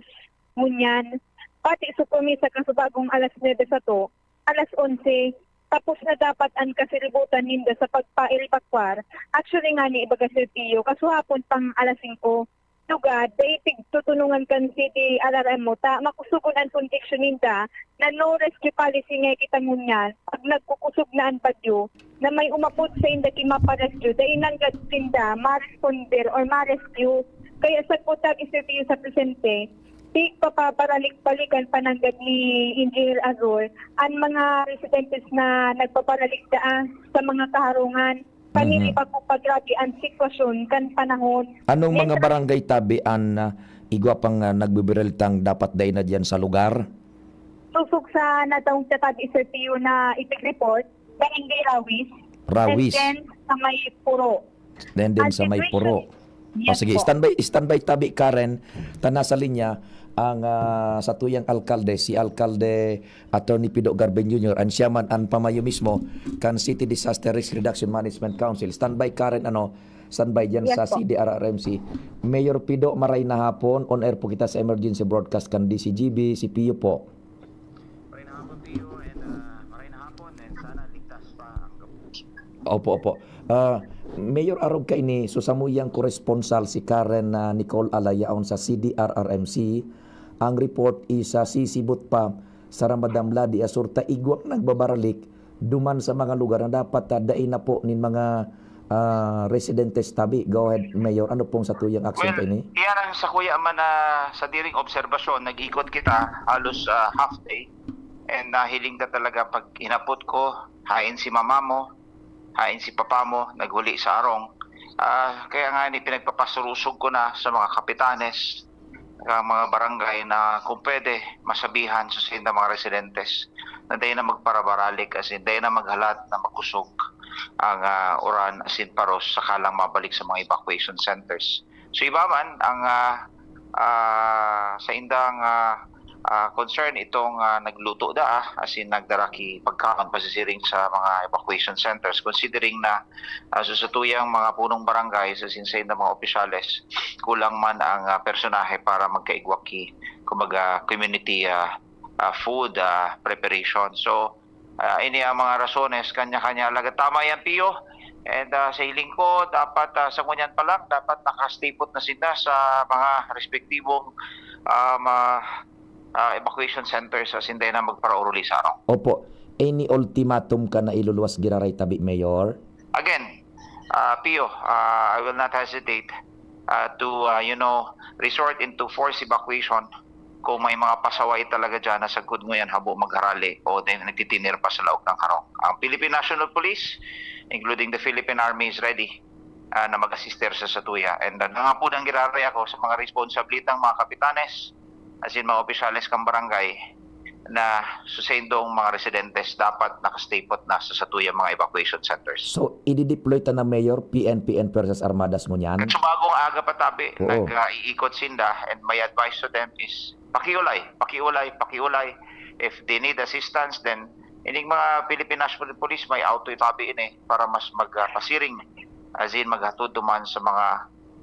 ngunyan. Pati sa promesa kasubagong alas nuebe sato, alas onse, tapos na dapat an kasiributan ninda sa pagpa-evacuar. Actually ngani, ibaga, Sir Pio, kasuhapon pang alas singko, lugad, dai pigtutunungan kan city R R M mo ta makusugon an kondiksyon ninda na no rescue policy nga kita ngunyan. Pag nagkukusog na an bagyo, na may umapod sainda ki mapa-rescue, dai nanggad sinda ma-responder or ma-rescue. Kaya sagkod ta, Sir Pio, sa presente, pigpapabaralik-balikan pa nanggad ni Engineer Azor an mga residentes na nagbabaralik daa sa mga kaharungan. Kanini Mhm. pa po pagrabe an sitwasyon kan panahon. Anong mga Mientras barangay tabi an, ah, igwa pang, ah, nagbibiriltang dapat dai na diyan sa lugar? Sosog sa nadaong sa tabi, Sir Pio, na ipig-report, Barangay Rawis, Rawis. And then sa may Puro. Then, then Ang sa may situation Puro. O, Yes sige, po. Standby, standby tabi, Karen. Ta nasa linya ang, ah, satuyang alkalde, si Alkalde Attorney Pido Garben Junior, and siya man an pamayo mismo kan City Disaster Risk Reduction Management Council. Standby, Karen, ano, standby diyan Yes sa po. C D R R M C. Mayor Pido, maray na hapon. On air po kita sa emergency broadcast kan D C G B, si Pio po. Maray na hapon, Pio, and, ah, maray na hapon, and sana ligtas pa ang gabos. Opo, opo. Ah, Mayor, arog kaini, so samuyang koresponsal si Karen, ah, Nicole Alayaon sa C D R R M C. Ang report is, ah, sisibot pa sa Ramadan Vladi Asur ta igwang nagbabaralik duman sa mga lugar na dapat, ah, dai na po nin mga, ah, residentes tabi. Go ahead, Mayor. Ano pong satuyang aksyon Well, kaini? Iyan ang sakuya man na sa diring obserbasyon, nag-ikot kita halos, ah, half day. And nahiling ta talaga pag hinapot ko, hain si mama mo, hain si papa mo, naghuli sa arong. Ah, kaya nga ni pinagpapasurusog ko na sa mga kapitanes, sa mga barangay na kung pwede, masabihan sa sinda mga residentes na dai na magparabaralik, as in, dai na maghalat na makusog ang, ah, uran, as in, paros, saka lang mabalik sa mga evacuation centers. So, iba man ang, ah, ah, sa indang, ah, ah, concern itong, ah, nagluto da, ah, as in, nagdara ki pagkaon pasisiring sa mga evacuation centers, considering na, ah, sa satuyang mga punong barangay, sa sinsain na mga opisyales, kulang man ang, ah, personahe para magkaigwa ki, kumbaga, community, ah, ah, food, ah, preparation. So, ah, ini ang mga rasones, kanya-kanya. Alagad tama yan, Pio. And, ah, sa hiling ko, dapat, ah, sa ngunyan pa lang, dapat nakastipot na sila sa mga respektibong, ah, ma-, ah, evacuation centers sa sinday na magparaoruli sa arong. Opo. Any ultimatum ka na iluluwas giraray tabi, Mayor? Again, ah, Pio, ah, I will not hesitate, ah, to, ah, you know, resort into forced evacuation kung may mga pasaway talaga dyan na sagkod nguyan habo magharali o din nagtitinir pa sa laog ng harong. Ang Philippine National Police, including the Philippine Army, is ready, ah, na mag-assister sa satuya. And, ah, nangapunang giraray ako sa mga responsablitang mga kapitanes, as in mga opisyales kang barangay, na sa sendong mga residentes dapat nakastay put na sa satuyang mga evacuation centers. So, idideploy ta na, Mayor, P N P and Persas Armadas ngunyan? At sa bagong aga pa tabi, Oo. nag, ah, iikot sinda, and my advice to them is pakiulay, pakiulay, pakiulay. If they need assistance, then ining mga Philippine National Police may auto itabi ini para mas mag, ah, pasiring, as in maghatod duman sa mga,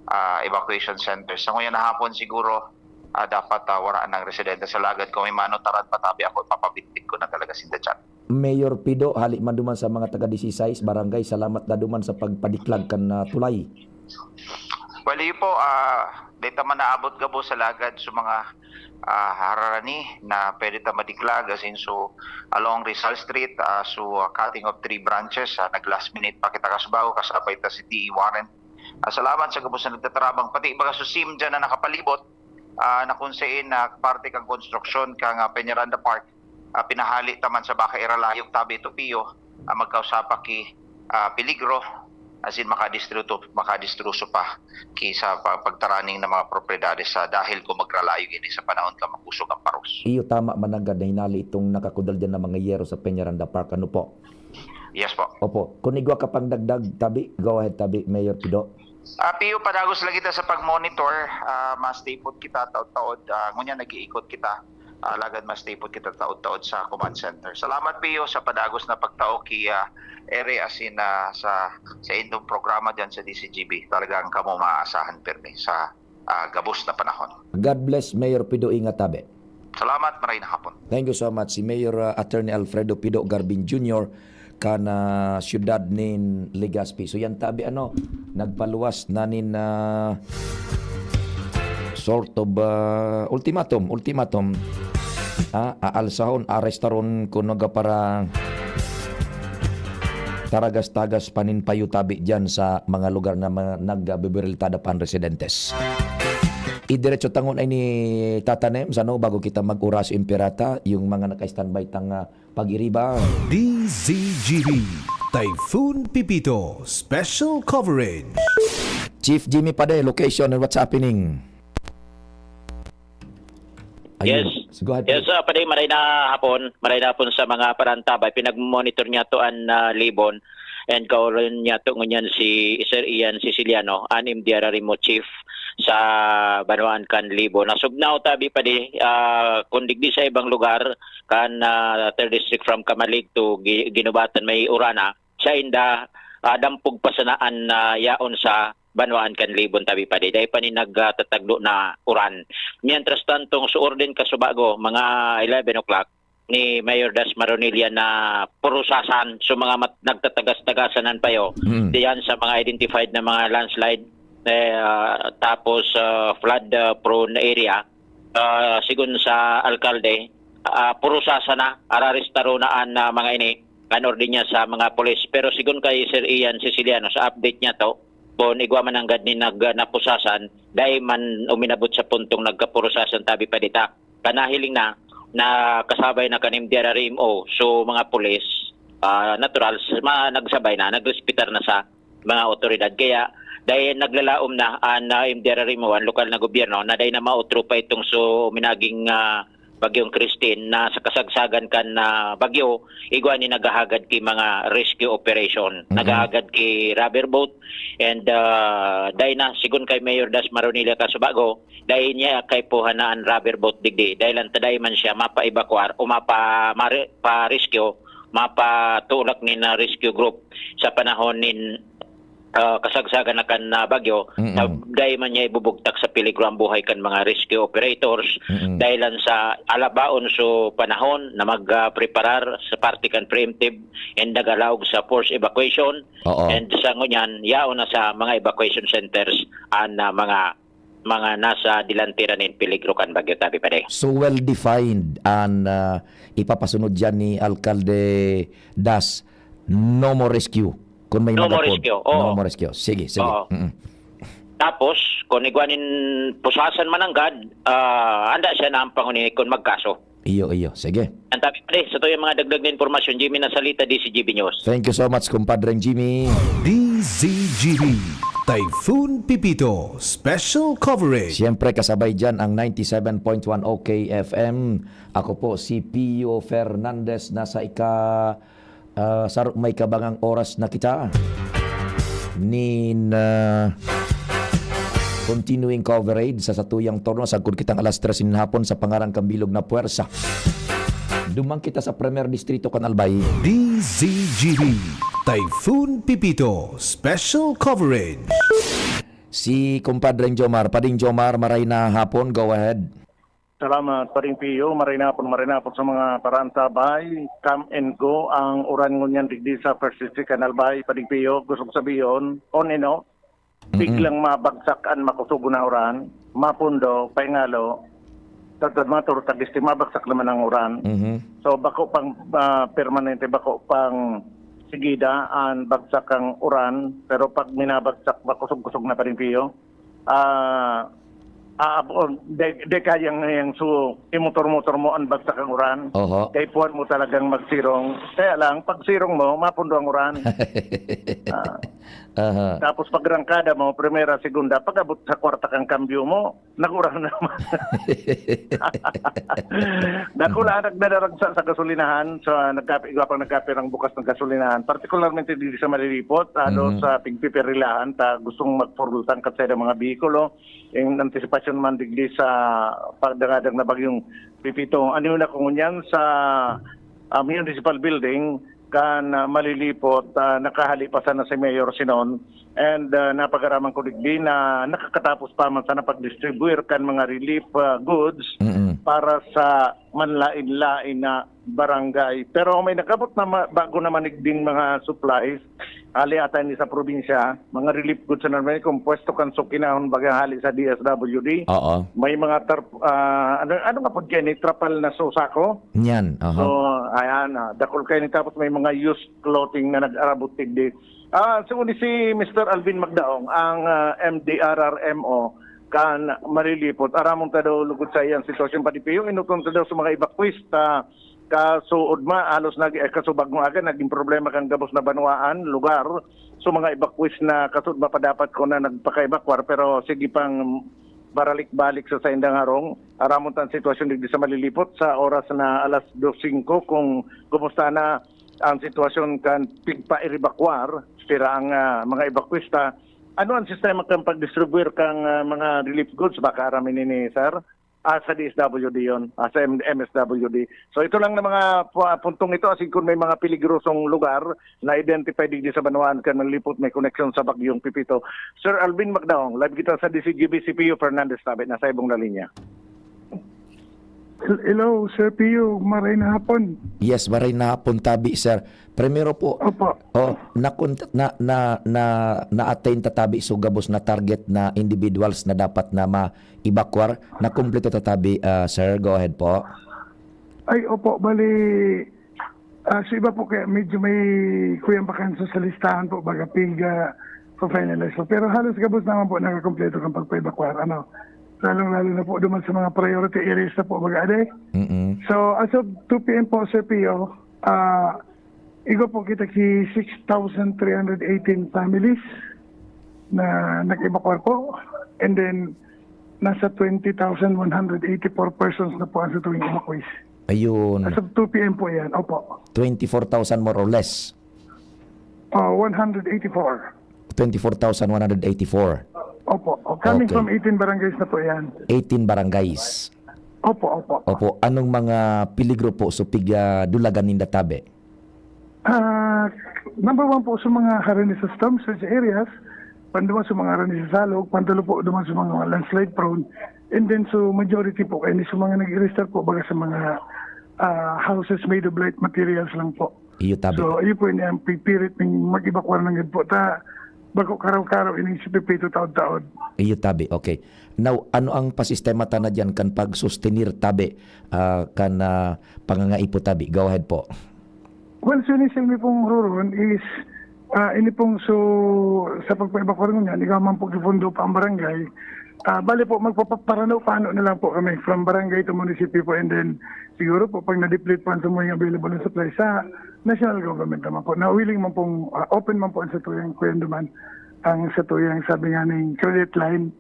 ah, evacuation centers. Sa ngayon na hapon siguro, ah, dapat, ah, wala nang residente sa lagad. Kung may manutaran pa tabi ako, ipapabitbit ko na talaga sinda dyan. Mayor Pido, hali man duman sa mga taga disisais barangay, salamat na duman sa pagpadiklag kan, ah, tulay. Well, iyo po, ah, data man naabot gabo sa lagad sa mga, ah, hararani na pwede ta madiklag, as in, so, along Rizal Street, ah, so, ah, cutting of three branches, ah, nag last minute pa kita kasbago, kasabay ta si D E Warren. Ah, salamat sa gabos na nagtatarabang, pati baga sa sim dyan na nakapalibot, ah, na kung sain na parte kang konstruksyon kang, ah, Peñaranda Park, ah, pinahali taman sa baka iralayog tabi ito, Pio, ah, magkausa pa ki, ah, peligro. as in, makadistruto-, makadistruso pa ki sa pa-, pagtaraning na mga propriedades sa dahil kung magralayo ini sa panahon ka makusog ang paros. Iyo, tama, mananggad na hinali itong nakakudal dyan na mga yero sa Peñaranda Park. Ano po? Yes po. Opo. Kung igwa ka pang dagdag, tabi, go ahead, tabi, Mayor Pido. Ah, Pio, padagos lang kita sa pag-monitor. Ah, mas tipot kita taod-taod. Ah, ngunyan nag-iikot kita. Ah, alagad mas tipot kita taod-taod sa command center. Salamat, Pio, sa padagos na pagtao ki, ah, Ere asin, ah, sa, sa indong programa dyan sa D C G B. Talagang kamo maaasahan pirmi sa, ah, gabos na panahon. God bless, Mayor Pido. Ingat, tabi. Salamat, maray na hapon. Thank you so much. Si Mayor, ah, Attorney Alfredo Pido Garbin Junior, kan, ah, siyudad nin Legazpi. So yan, tabi, ano, nagpaluwas na nin, ah, sort of, ah, ultimatum, ultimatum. Ah, aalsahon, arestaron, kuno ga para taragas-tagas pa nin payo, tabi, dyan sa mga lugar na ma-, nagbibiriltada pa ang residentes. Idiretso tangon ay ni Tata Nems, ano, bago kita mag-oras imperata, yung mga naka-standby tang, ah, pag-iriba. D Z G B, Typhoon Pepito, Special Coverage. Chief Jimmy Pade, location and what's happening? Ayun. Yes. So, go ahead, Yes, please. Ah, Pade, maray na hapon. Maray na hapon sa mga parantabay. Pinag-monitor niya to an, ah, Libon. And kauran niya to ngunyan si Sir Ian Siciliano, an M D R R M O chief sa banwaan kan Libon. Nasugnaw tabi, Pade, ah, kung digdi sa ibang lugar, kan, ah, third district from Camalig to Gi-, Guinobatan may urana, sainda, ah, dampog pa sana an, ah, yaon sa banwaan kan Libon tabi, Pade. Dai pa ni nagtatagdo na uran. Mientras tanto, sa orden kasubago, mga eleven o'clock, ni Mayor Das Maronilla na purusasan sa mga mat-, nagtatagas-tagasan ng payo Mm. diyan sa mga identified na mga landslide, eh, ah, tapos, ah, flood, ah, prone area. Ah, sigon sa alkalde, ah, purusasan na, ararestaro na an, ah, mga ini, an orde niya sa mga pulis. Pero sigon kay Sir Ian Siciliano, sa update niya to, kung igwa man nanggad ni nag-, napusasan, dai man uminabot sa puntong nagkapurusasan tabi pa dita. Kanahiling na, na kasabay na kan M D R R M O, so mga pulis, ah, natural, s-, ma-, nagsabay na, nagrespetar na sa mga otoridad. Kaya, dai naglalaom na an, ah, M D R R M O, ang lokal na gobyerno, na dai na maotro pa itong so minaging, ah, Bagyong Christine na sa kasagsagan kan, ah, bagyo, igwa ni naghahagad ki mga rescue operation. Mhm. Naghahagad ki rubber boat and, ah, dai na, sigon kay Mayor Das Maronilla Casubago, dai niya kaipuhan na an rubber boat digdi. Dai lang ta dai man siya mapa-evacuar o mapa-, mare-, pa-rescue, mapatulak nin, ah, rescue group sa panahon nin ah, kasagsagan na kan, ah, bagyo, Mm-mm. na dai man niya ibubugtak sa peligro ang buhay kan mga rescue operators, Mm-mm. dahil lang sa alabaon so panahon na mag, ah, preparar sa parte kan preemptive and nag-allow sa forced evacuation, Oo. and sa ngunyan, yaon na sa mga evacuation centers ang, ah, mga, mga nasa delantera nin peligro kan bagyo, tabi pa de. So well defined an, ah, ipapasunod diyan ni Alkalde Das, no more rescue. Kung may No more magapod, rescue, oo. No more rescue. Sige, sige. Oo. Mm-mm. Tapos, kung igwa nin pusasan mananggad, ah, handa siya na ang pangunini kung magkaso. Iyo, iyo. Sige. Ang tabi pa de, sa tuyang mga dagdag na impormasyon, Jimmy Nasalita, D C G B News. Thank you so much, kumpadreng Jimmy. D Z G B, Typhoon Pepito, Special Coverage. Siyempre, kasabay dyan ang ninety-seven point one O K F M. Ako po si Pio Fernandez, nasa ika- Ah, saro may kabangang oras na kita nin, ah, continuing coverage sa satuyang turno. Sagkod kitang alas tres nin hapon sa pangaran kan bilog na puwersa. Duman kita sa Primer Distrito kan Albay. D Z G B, Typhoon Pepito, Special Coverage. Si Kumpadreng Jomar. Pading Jomar, maray na hapon. Go ahead. Salamat, Paring Pio. Maray na hapon, maray na hapon sa mga paraantabay. Come and go ang uran ngunyan digdi sa First District kan Albay, Paring Pio. Gusto ko sabihin, on and off, Mm-mm. biglang mabagsak an makosog na uran, mapundo, paingalo, tagtad mga turutag, mabagsak naman ang uran. Mhm. So, bako pang, ah, permanente, bako pang sigida an bagsak ang uran, pero pag minabagsak, makusog-kusog na, Paring Pio. Ah, ah, abo, de, de kayang yang su, imotor-motor mo ang bagsak ang uran. Oho. Kaipuhan mo talagang magsirong. Kaya lang, pag sirong mo, mapundo ang uran. Ah, Aha. Tapos pagrangkada mo, primera, segunda, pag-abot sa kwarta kang kambyo mo, nagurang naman. Dakula ang nagdadaragsa sa gasolinahan, sa nagkape, igwa pang nagkape ng bukas ng gasolinahan, partikularmente dito sa Malilipot, ano, Mhm. sa pigpipirilahan, ta gustong magpurultang kat sa mga behikulo, in antisipasyon man digdi sa pagdangadang na bagyong Pipito. Ano na kung yan sa ah, municipal building kan ah, Malilipot, ah, nakahali pa sana si Mayor Sinon, and ah, napagaraman ko digdi na nakakatapos pa man sana pag-distribute kan mga relief ah, goods Mm-mm. para sa manlain-lain na barangay. Pero may nakabot na ma- bago naman digding mga supplies, hali ata ni sa probinsya, mga relief goods na naman, kung pwesto kan sukinahon baga hali sa D S W D. Oo. May mga tarp, ah, ano, ano nga po dyan, eh, trapal na susako? Yan. So, Aha. ayan, ah, dakul kayo ni tapos may mga used clothing na nag-arabot digdi. Ah, so, ni si Mister Alvin Magdaong, ang ah, M D R R M O, kan Malilipot, aramon ta daw lugod sa iyang sitwasyon, Padi Pio, inuton ta daw sa mga evacuees ta kasuod ma, halos nag, eh, kasubag mo agad, naging problema kan gabos na banwaan, lugar. So, mga evacuees na kasuod ma pa dapat ko na nagpaka-evacuar, pero sige pang baralik-balik sa saindang harong. Aramon ta ang sitwasyon digdi sa Malilipot sa oras na alas dos singko kung kumusta na ang sitwasyon kan pigpa-evacuar, pira ang ah, mga evacuees ta. Ano ang sistema kan pag-distribute kang ah, mga relief goods? Baka aram ini ni sir? Ah, sa D S W D yun, ah, sa M- M S W D. So ito lang na mga pu- puntong ito, asin kung may mga peligrosong lugar na identify digdi sa banwaan kan Malilipot may koneksyon sa bagyong Pipito. Sir Alvin Magdaong, live kita sa D C G B C P U Fernandez Tabe, nasa ibong na linya. Hel- Hello, Sir Pio. Maray na hapon. Yes, maray na hapon tabi, sir. Primero po, Opo. oh, nakon na na na na-attain ta tabi so gabos na target na individuals na dapat na ma-evacuar, nakumpleto ta tabi, ah, sir. Go ahead po. Ay, opo. Bali, ah, sa iba po kaya medyo may kuyang bakansa sa listahan po, baga piga pa-finalize po. Pero halos gabos naman po nakakompleto ng pagpa-evacuar. Ano, lalong-lalo na po duman sa mga priority areas na po, baga, ade. Mm. So, as of two P M po, Sir Pio, ah, igo po kita ki six thousand three hundred eighteen families na nag-evacuar po. And then, nasa twenty thousand one hundred eighty-four persons na po ang sa tuwing evacuees. Ayun. As of two P M po yan, opo. Twenty-four thousand more or less. Oh, one hundred eighty-four. Twenty-four thousand one hundred eighty-four. Opo. Oh, coming Okay. from eighteen barangays na po yan. Eighteen barangays. Opo, opo. Opo. Anong mga peligro po so pig, ah, dulagan ninda tabi? Ah, number one po sa mga harani sa storm surge areas, panduwa sa mga harani sa salog, pandulo po duman sa mga landslide prone, and then so majority po kayo sa mga nag-register po baga sa mga ah, houses made of light materials lang po. Iyo tabi. So, iyo po ini ang pipirit ng mag-evacuar ng po ta bago karaw-karaw ining si Pipito taod-taod. Iyo tabi. Okay. Now, ano ang pasistema ta na diyan kan pag-sustenir tabi, ah, kan ah, pangangaipo tabi? Go ahead po. Well, so ini silbi pong ruron is ah, ini pong so sa pagpa-evacuar niyan, ikaw man po gipundo pa ang barangay. Ah, bali po, magpaparano-pano na lang po kami from barangay to munisipyo po, and then siguro po pag na-deplete po ang tumuyong available na supply sa national government naman po, na willing man pong ah, open man po ang sa tuyang kuyan duman ang sa tuyang sabi nga ning credit line.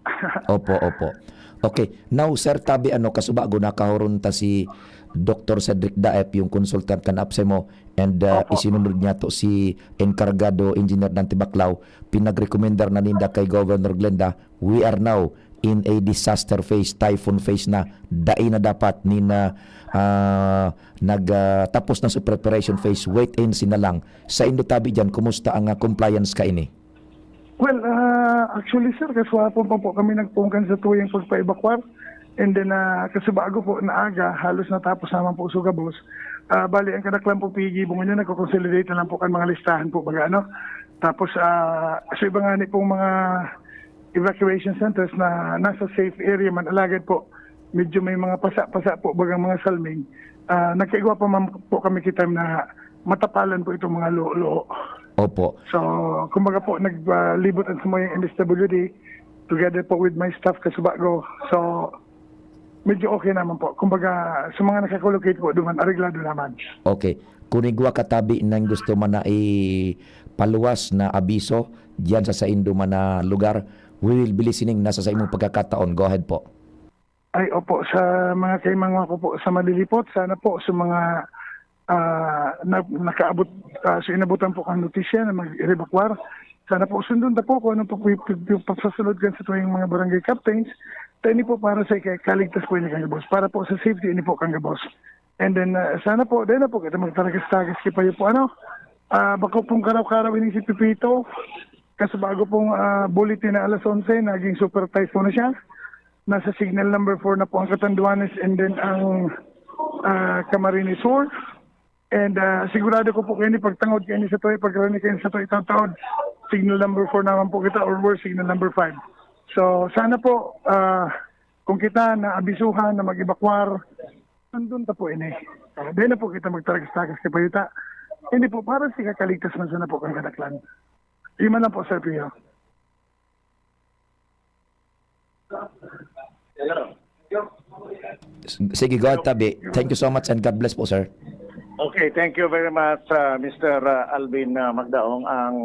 Opo, opo. Okay. Now, Sir Tabi, ano, kasubago nakahuron ta si Doctor Cedric Daep, yung consultant kan APSEMO, and uh, Opo. Isinunod niya to si Encargado Engineer Dante Baclao, pinagrekomendar na ninda kay Governor Glenda, we are now in a disaster phase, typhoon phase na, dai na dapat ni na ah, nag ah, tapos na sa preparation phase, wait and see na lang. Sa indo tabi dyan, kumusta ang ah, compliance kaini? Well, ah, actually sir, kaswapon pa po kami nagpungkan sa tuyang pagpa-evacuar. And then, ah, kasubago po na aga, halos natapos naman po sa gabos. Ah, bali, ang kadaklan po pigibong niya, nagko-consolidate na lang po kan mga listahan po, baga ano. Tapos, ah, sa iba nga ni pong mga evacuation centers na nasa safe area man, alagad po, medyo may mga pasa-pasa po, bagang mga salming. Ah, nagkaigwa pa man po kami kita na matapalan po itong mga luho-luho. Opo. So, kumbaga po, naglibot ang sumuyang M S W D together po with my staff kasubago. So, Medyo okay naman po. Kumbaga, sa mga nakakolocate po, duman, areglado naman. Okay. Kun igwa ka tabi na gusto man na ipaluwas na abiso diyan sa saindo man na lugar, we will be listening na sa saimong pagkakataon. Go ahead po. Ay, opo, sa mga kaimangan ko po sa Malilipot, sana po sa mga, ah, na nakaabot, ah, sa inabutan po kang notisya na mag-evacuar, sana po sundon ta po kung ano po po yung pagsasunod kan sa tuwing mga barangay captains. Ta ini po para sa ika kaligtas po ini kan gabos, para po sa safety ini po kan gabos. And then, ah, sana po, dai na po kita magtaragas-tagas ki payo po, ano? Ah, bako pong karaw-karaw ini si Pepito. Kasi bago pong, ah, bulletin na alas onse, naging super typhoon na siya. Nasa signal number four na po ang Catanduanes and then ang, ah, Camarines Sur. And, ah, sigurado ko po kayo ni pagtangod kayo ni sa tuwi, pagkarani kayo sa tuwi, itataod, signal number four naman po kita or worse, signal number five. So, sana po, ah, kung kita na abisuhan na mag-evacuar, nandun ta po ini. Ah, dai na po kita magtaragas-tagas kay Payuta. Hindi po, para sa ikakaligtas man sana po kang kadaklan. Yun man lang po, Sir Pio. S- Sige, go ahead, Tabi. Thank you so much and God bless po, sir. Okay, thank you very much, ah, Mister, ah, Alvin, ah, Magdaong, ang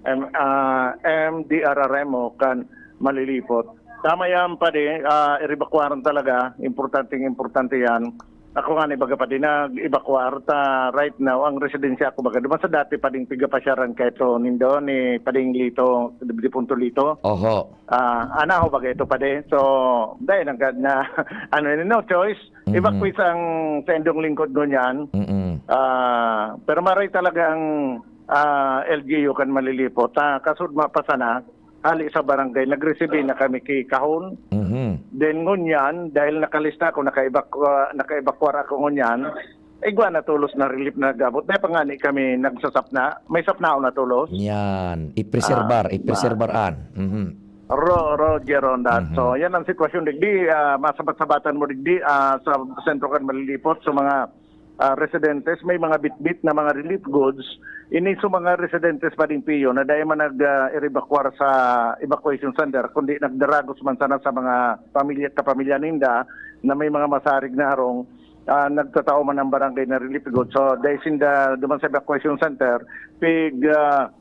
M-, ah, M D R R M o kan Malilipot. Tama yan, padi, ah, iribakwaran talaga. Importanteng importante yan. Ako nga ni baga, padi, nag-evacuar ta right now ang residensya ko, baga, duman sa dati, pading pigapasyaran kaito nindo ni Pading Lito, Difunto Lito. Oho. Ah, anaho baga ito, padi. So, dahil nanggad na, ano, no choice. Mhm. Evacuate ang sendong lingkod ngunyan. Mm-mm. Ah, pero maray talaga ang, ah, L G U kan Malilipot. Ah, kasud mapasa na, hali sa barangay, nagresibi na kami ki Kahon. Mhm. Then ngunyan, dahil nakalista ako, naka-evacu-, naka-evacuar ako ngunyan, igwa na tolos na relief na nag-abot. Dahil pa nga ni kami nagsasapna, may sapnaon na tolos. Yan. Ipreserbar, Ah, ipreserbar an. Mhm. Ro-, Roger, on that. Mhm. So, yan ang sitwasyon digdi. Ah, masabat-sabatan mo digdi, ah, sa sentro kan Malilipot, sa mga, ah, residentes, may mga bitbit na mga relief goods. Ini sa mga residentes pa ding Pio na dahil man nag, ah, evacuar sa evacuation center, kundi nagdaragos man sana sa mga pamilya at kapamilya ninda na may mga masarig na harong, ah, nagtatao man ang barangay na relief goods. So, dahil sinda duman sa evacuation center, pig, ah,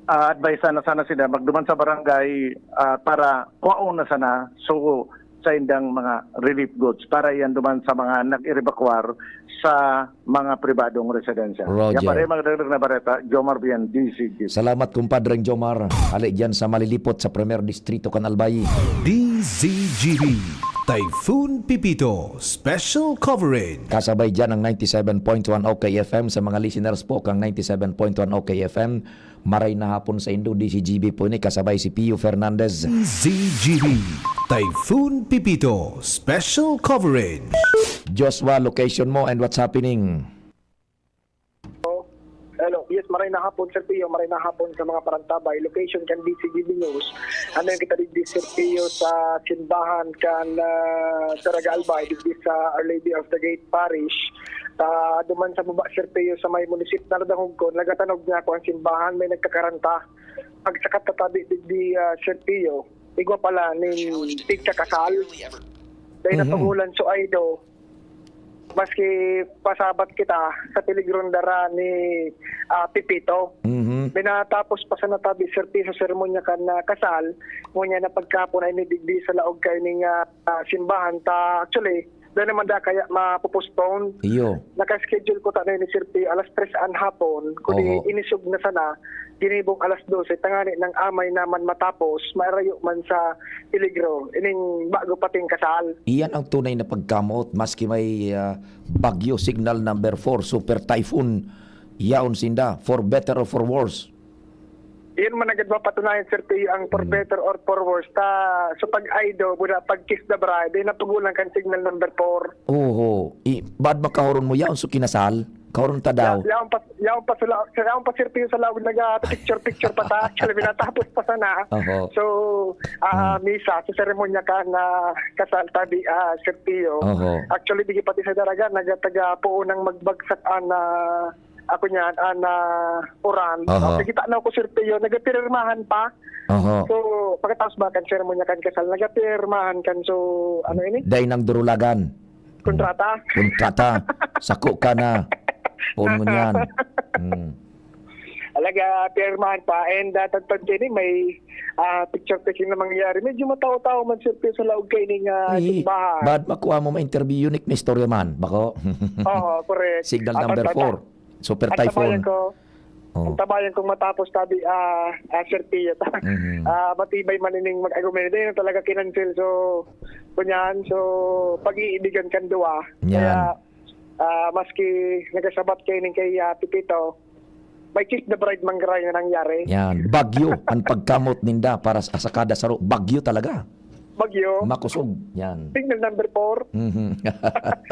ah, advise sana, sana sila magduman sa barangay, ah, para kuhaon na sana, so, sa indang mga relief goods para yan duman sa mga nag-evacuar sa mga pribadong residensya. Roger. Yan pa rin, magdagdag na bareta, Jomar Bian, D Z G B. Salamat, kumpadreng Jomar. Hali dyan sa Malilipot, sa Primer Distrito, kan Albay. D Z G B, Typhoon Pepito, Special Coverage. Kasabay dyan ang ninety-seven point one O K F M. Sa mga listeners po kang ninety-seven point one O K F M, maray na hapon sa indo, D Z G B po ini, kasabay si Pio Fernandez. D Z G B, Typhoon Pepito, Special Coverage. Joshua, location mo and what's happening? Hello. Yes, maray na hapon, Sir Pio. Maray na hapon sa mga parantabay. Location kan D Z G B News. Ano yung kita digdi, Sir Pio, sa simbahan kan, ah, Saraga Albay, digdi sa Our Lady of the Gate Parish. Ah, duman sa baba, Sir Pio, sa may munisipyo na Nadangog ko, nagatanog niya ako ang simbahan, may nagkakaranta. Pagsakat tatabi digdi, ah, Sir Pio, igwa pala nin pigkakasal. Dahil Mhm. napagulan so Aido, maski pasabat kita sa peligron dara ni, ah, Pepito. Mhm. Minatapos pa sana tabi, Sir P, sa seremonya kan, ah, kasal, ngunyan na pagkapon ay nidigdi sa laog kaining, ah, ah, simbahan ta. Actually, dahil naman da kaya mapopostpone. Iyo. Naka-schedule ko ta na ni Sir P alas tres an hapon, kundi Oho. inisog na sana, ginibong alas dose, tangani nang amay naman matapos, maarayo man sa peligro, ining bago pating kasal. Iyan ang tunay na pagkamoot, maski may, ah, bagyo, signal number four, super typhoon, yaon sinda, for better or for worse. Iyan man agad mapatunayan, Sir P, ang for Hmm. better or for worse. Ta, sa pag-Aido, buda, pag-kiss the bride, ay napagulan kan signal number four. Oho. I, baad makahuron mo yaon so kinasal? Kahuron ta daw. Ya-, yaon pa, yaon pa sa la-, yaon pa, Sir P, sa laog, nag-a-picture-picture pa ta. Actually, minatapos pa sana. Oho. So, ah, Hmm. misa, sa seremonya kan, ah, kasal tabi, ah, Sir Pio. Oho. Actually, digi pati sa Daraga, nagataga po nang magbagsak an, ah, ako niyan, ah, na uran. Aha. Nakita na ako, Sir Pio, nagapirmahan pa. Aha. So, pagkatapos ba kan seremonya kan kasal, nagapirmahan kan, so, ano ini? Dai nang durulagan. Kontrata. Kontrata. Sako ka na. Poon mo niyan. Hmm. Alaga, pirmahan pa. And, ah, tagtag ini, may, ah, picture taking na mangyayari. Medyo mataw-taw man, Sir Pio, sa laog kaini nga Ay, simbahan. Baad makua mo ma-interview, unique na istorya man. Bako? Oo, correct. Signal Ah, number tagtag. four. Super Ang typhoon. tabayan ko, Oh. ang tabayan kong matapos tabi, ah, ah, Sir Pio. Mhm. Ah, matibay man ining mag-argumento. Dahil talaga kinancel. So, kunyan, so, pag-iibigan kan duwa. Yan. Kaya, ah, maski nagasabat kayo ning kay, ah, Pipito, may kiss the bride manggaray na nangyari. Yan. Bagyo ang pagkamot ninda para sa, sa kada saro. Bagyo talaga. Bagyo. Makusog. Yan. Signal number four. Mhm.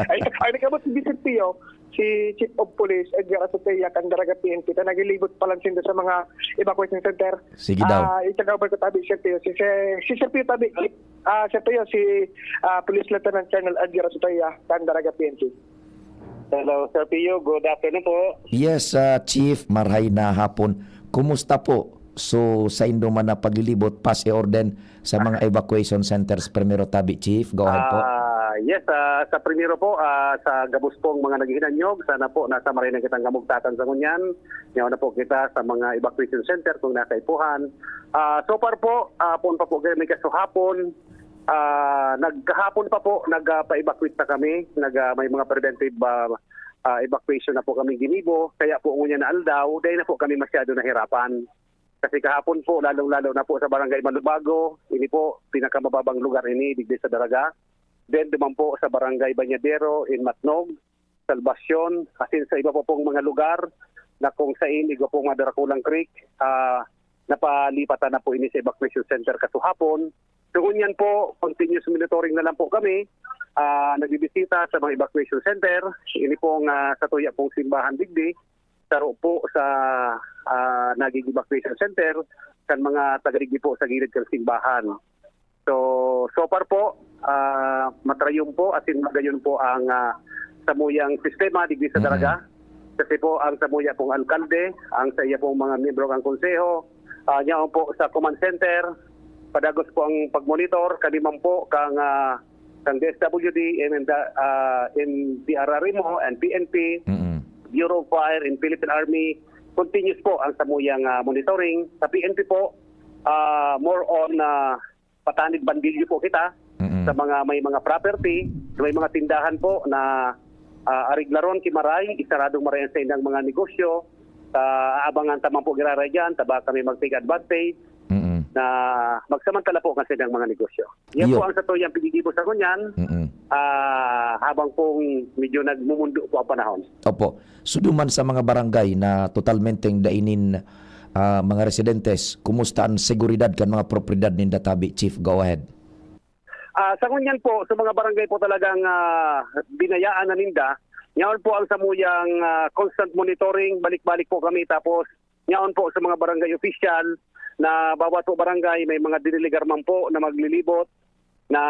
Ay, ay, nakabot si Bishop Pio, si Chief of Police Edgar Azotea, kan Daraga P N P, ta naglilibot pa lang sinda sa mga evacuation center. Sige daw. Ah, itagawag ko tabi, Sir Pio. Si, si, si Sir Pio tabi, ah, Sir Pio, si, ah, Police Lieutenant Colonel Edgar Azotea, kan Daraga P N P. Hello, Sir Pio. Good afternoon po. Yes, ah, Chief, marhay na hapon. Kumusta po? So, saindo man na paglilibot, pasi-orden sa mga evacuation centers primero tabi, Chief? Go ahead po. Ah, yes, ah, sa primero po, ah, sa gabos pong mga naghihinanyog, sana po nasa maray na kitang kamugtakan sa ngunyan. Yaon na po kita sa mga evacuation center kung nasa ipuhan. Ah, so far po, ah, poon pa po kami kasuhapon. Ah, nagkahapon pa po, nagpa-evacuate na kami. Nag, ah, may mga preventive, ah, ah, evacuation na po kami ginibo. Kaya po ngunyan na aldaw, dahil na po kami masyado nahirapan. Kasi kahapon po, lalong-lalo na po sa Barangay Malubago, ini po, pinakamababang lugar ini, digdi sa Daraga. Then, duman po sa Barangay Bañadero in Matnog, Salvacion, asin sa iba pa pong mga lugar na kung sain igwa pong mga Darakulang Creek, ah, napalipatan na po ini sa evacuation center kasuhapon. So, ngunyan po, continuous monitoring na lang po kami. Ah, nagbibisita sa mga evacuation center. Ini pong, ah, sa tuya pong simbahan digdi, saro po sa, ah, naging evacuation center kan mga taga digdi po sa gilid kan simbahan. So, so far po, ah, matrayom po, asin magayon po ang, ah, samuyang sistema digdi sa Mm-mm. Daraga. Kasi po, ang samuya pong alkalde, ang sa iya pong mga miyembro ng konseho, ah, yaon po sa command center, padagos po ang pagmonitor. Kami man po, kang, ah, kang D S W D, M M D, ah, M D R R M O, and P N P, Mm-mm. Bureau of Fire, and Philippine Army, continuous po ang samuyang, ah, monitoring. Sa P N P po, ah, more on, ah, patanid bandilyo po kita Mm-mm. sa mga may mga property, may mga tindahan po na, ah, areglaron ki maray, isaradong maray ang saindang mga negosyo. Ah, aabangan ta man po giraray diyan, ta baka may mag-take advantage Mm-mm. na magsamantala po kan saindang mga negosyo. Yan Iyo. po ang satuyang pinigibo sa ngunyan. Mm-mm. Ah, habang pong medyo nagmumundo po ang panahon. Opo. So, duman sa mga barangay na totalmenteng dai nin, ah, mga residentes, kumusta ang seguridad kan mga propiedad ninda tabi, Chief? Go ahead. Ah, sa ngunyan po, sa mga barangay po talagang, ah, binayaan na ninda, yaon po ang samuyang, ah, constant monitoring, balik-balik po kami, tapos yaon po sa mga barangay official na bawat po barangay may mga diniligar man po na maglilibot, na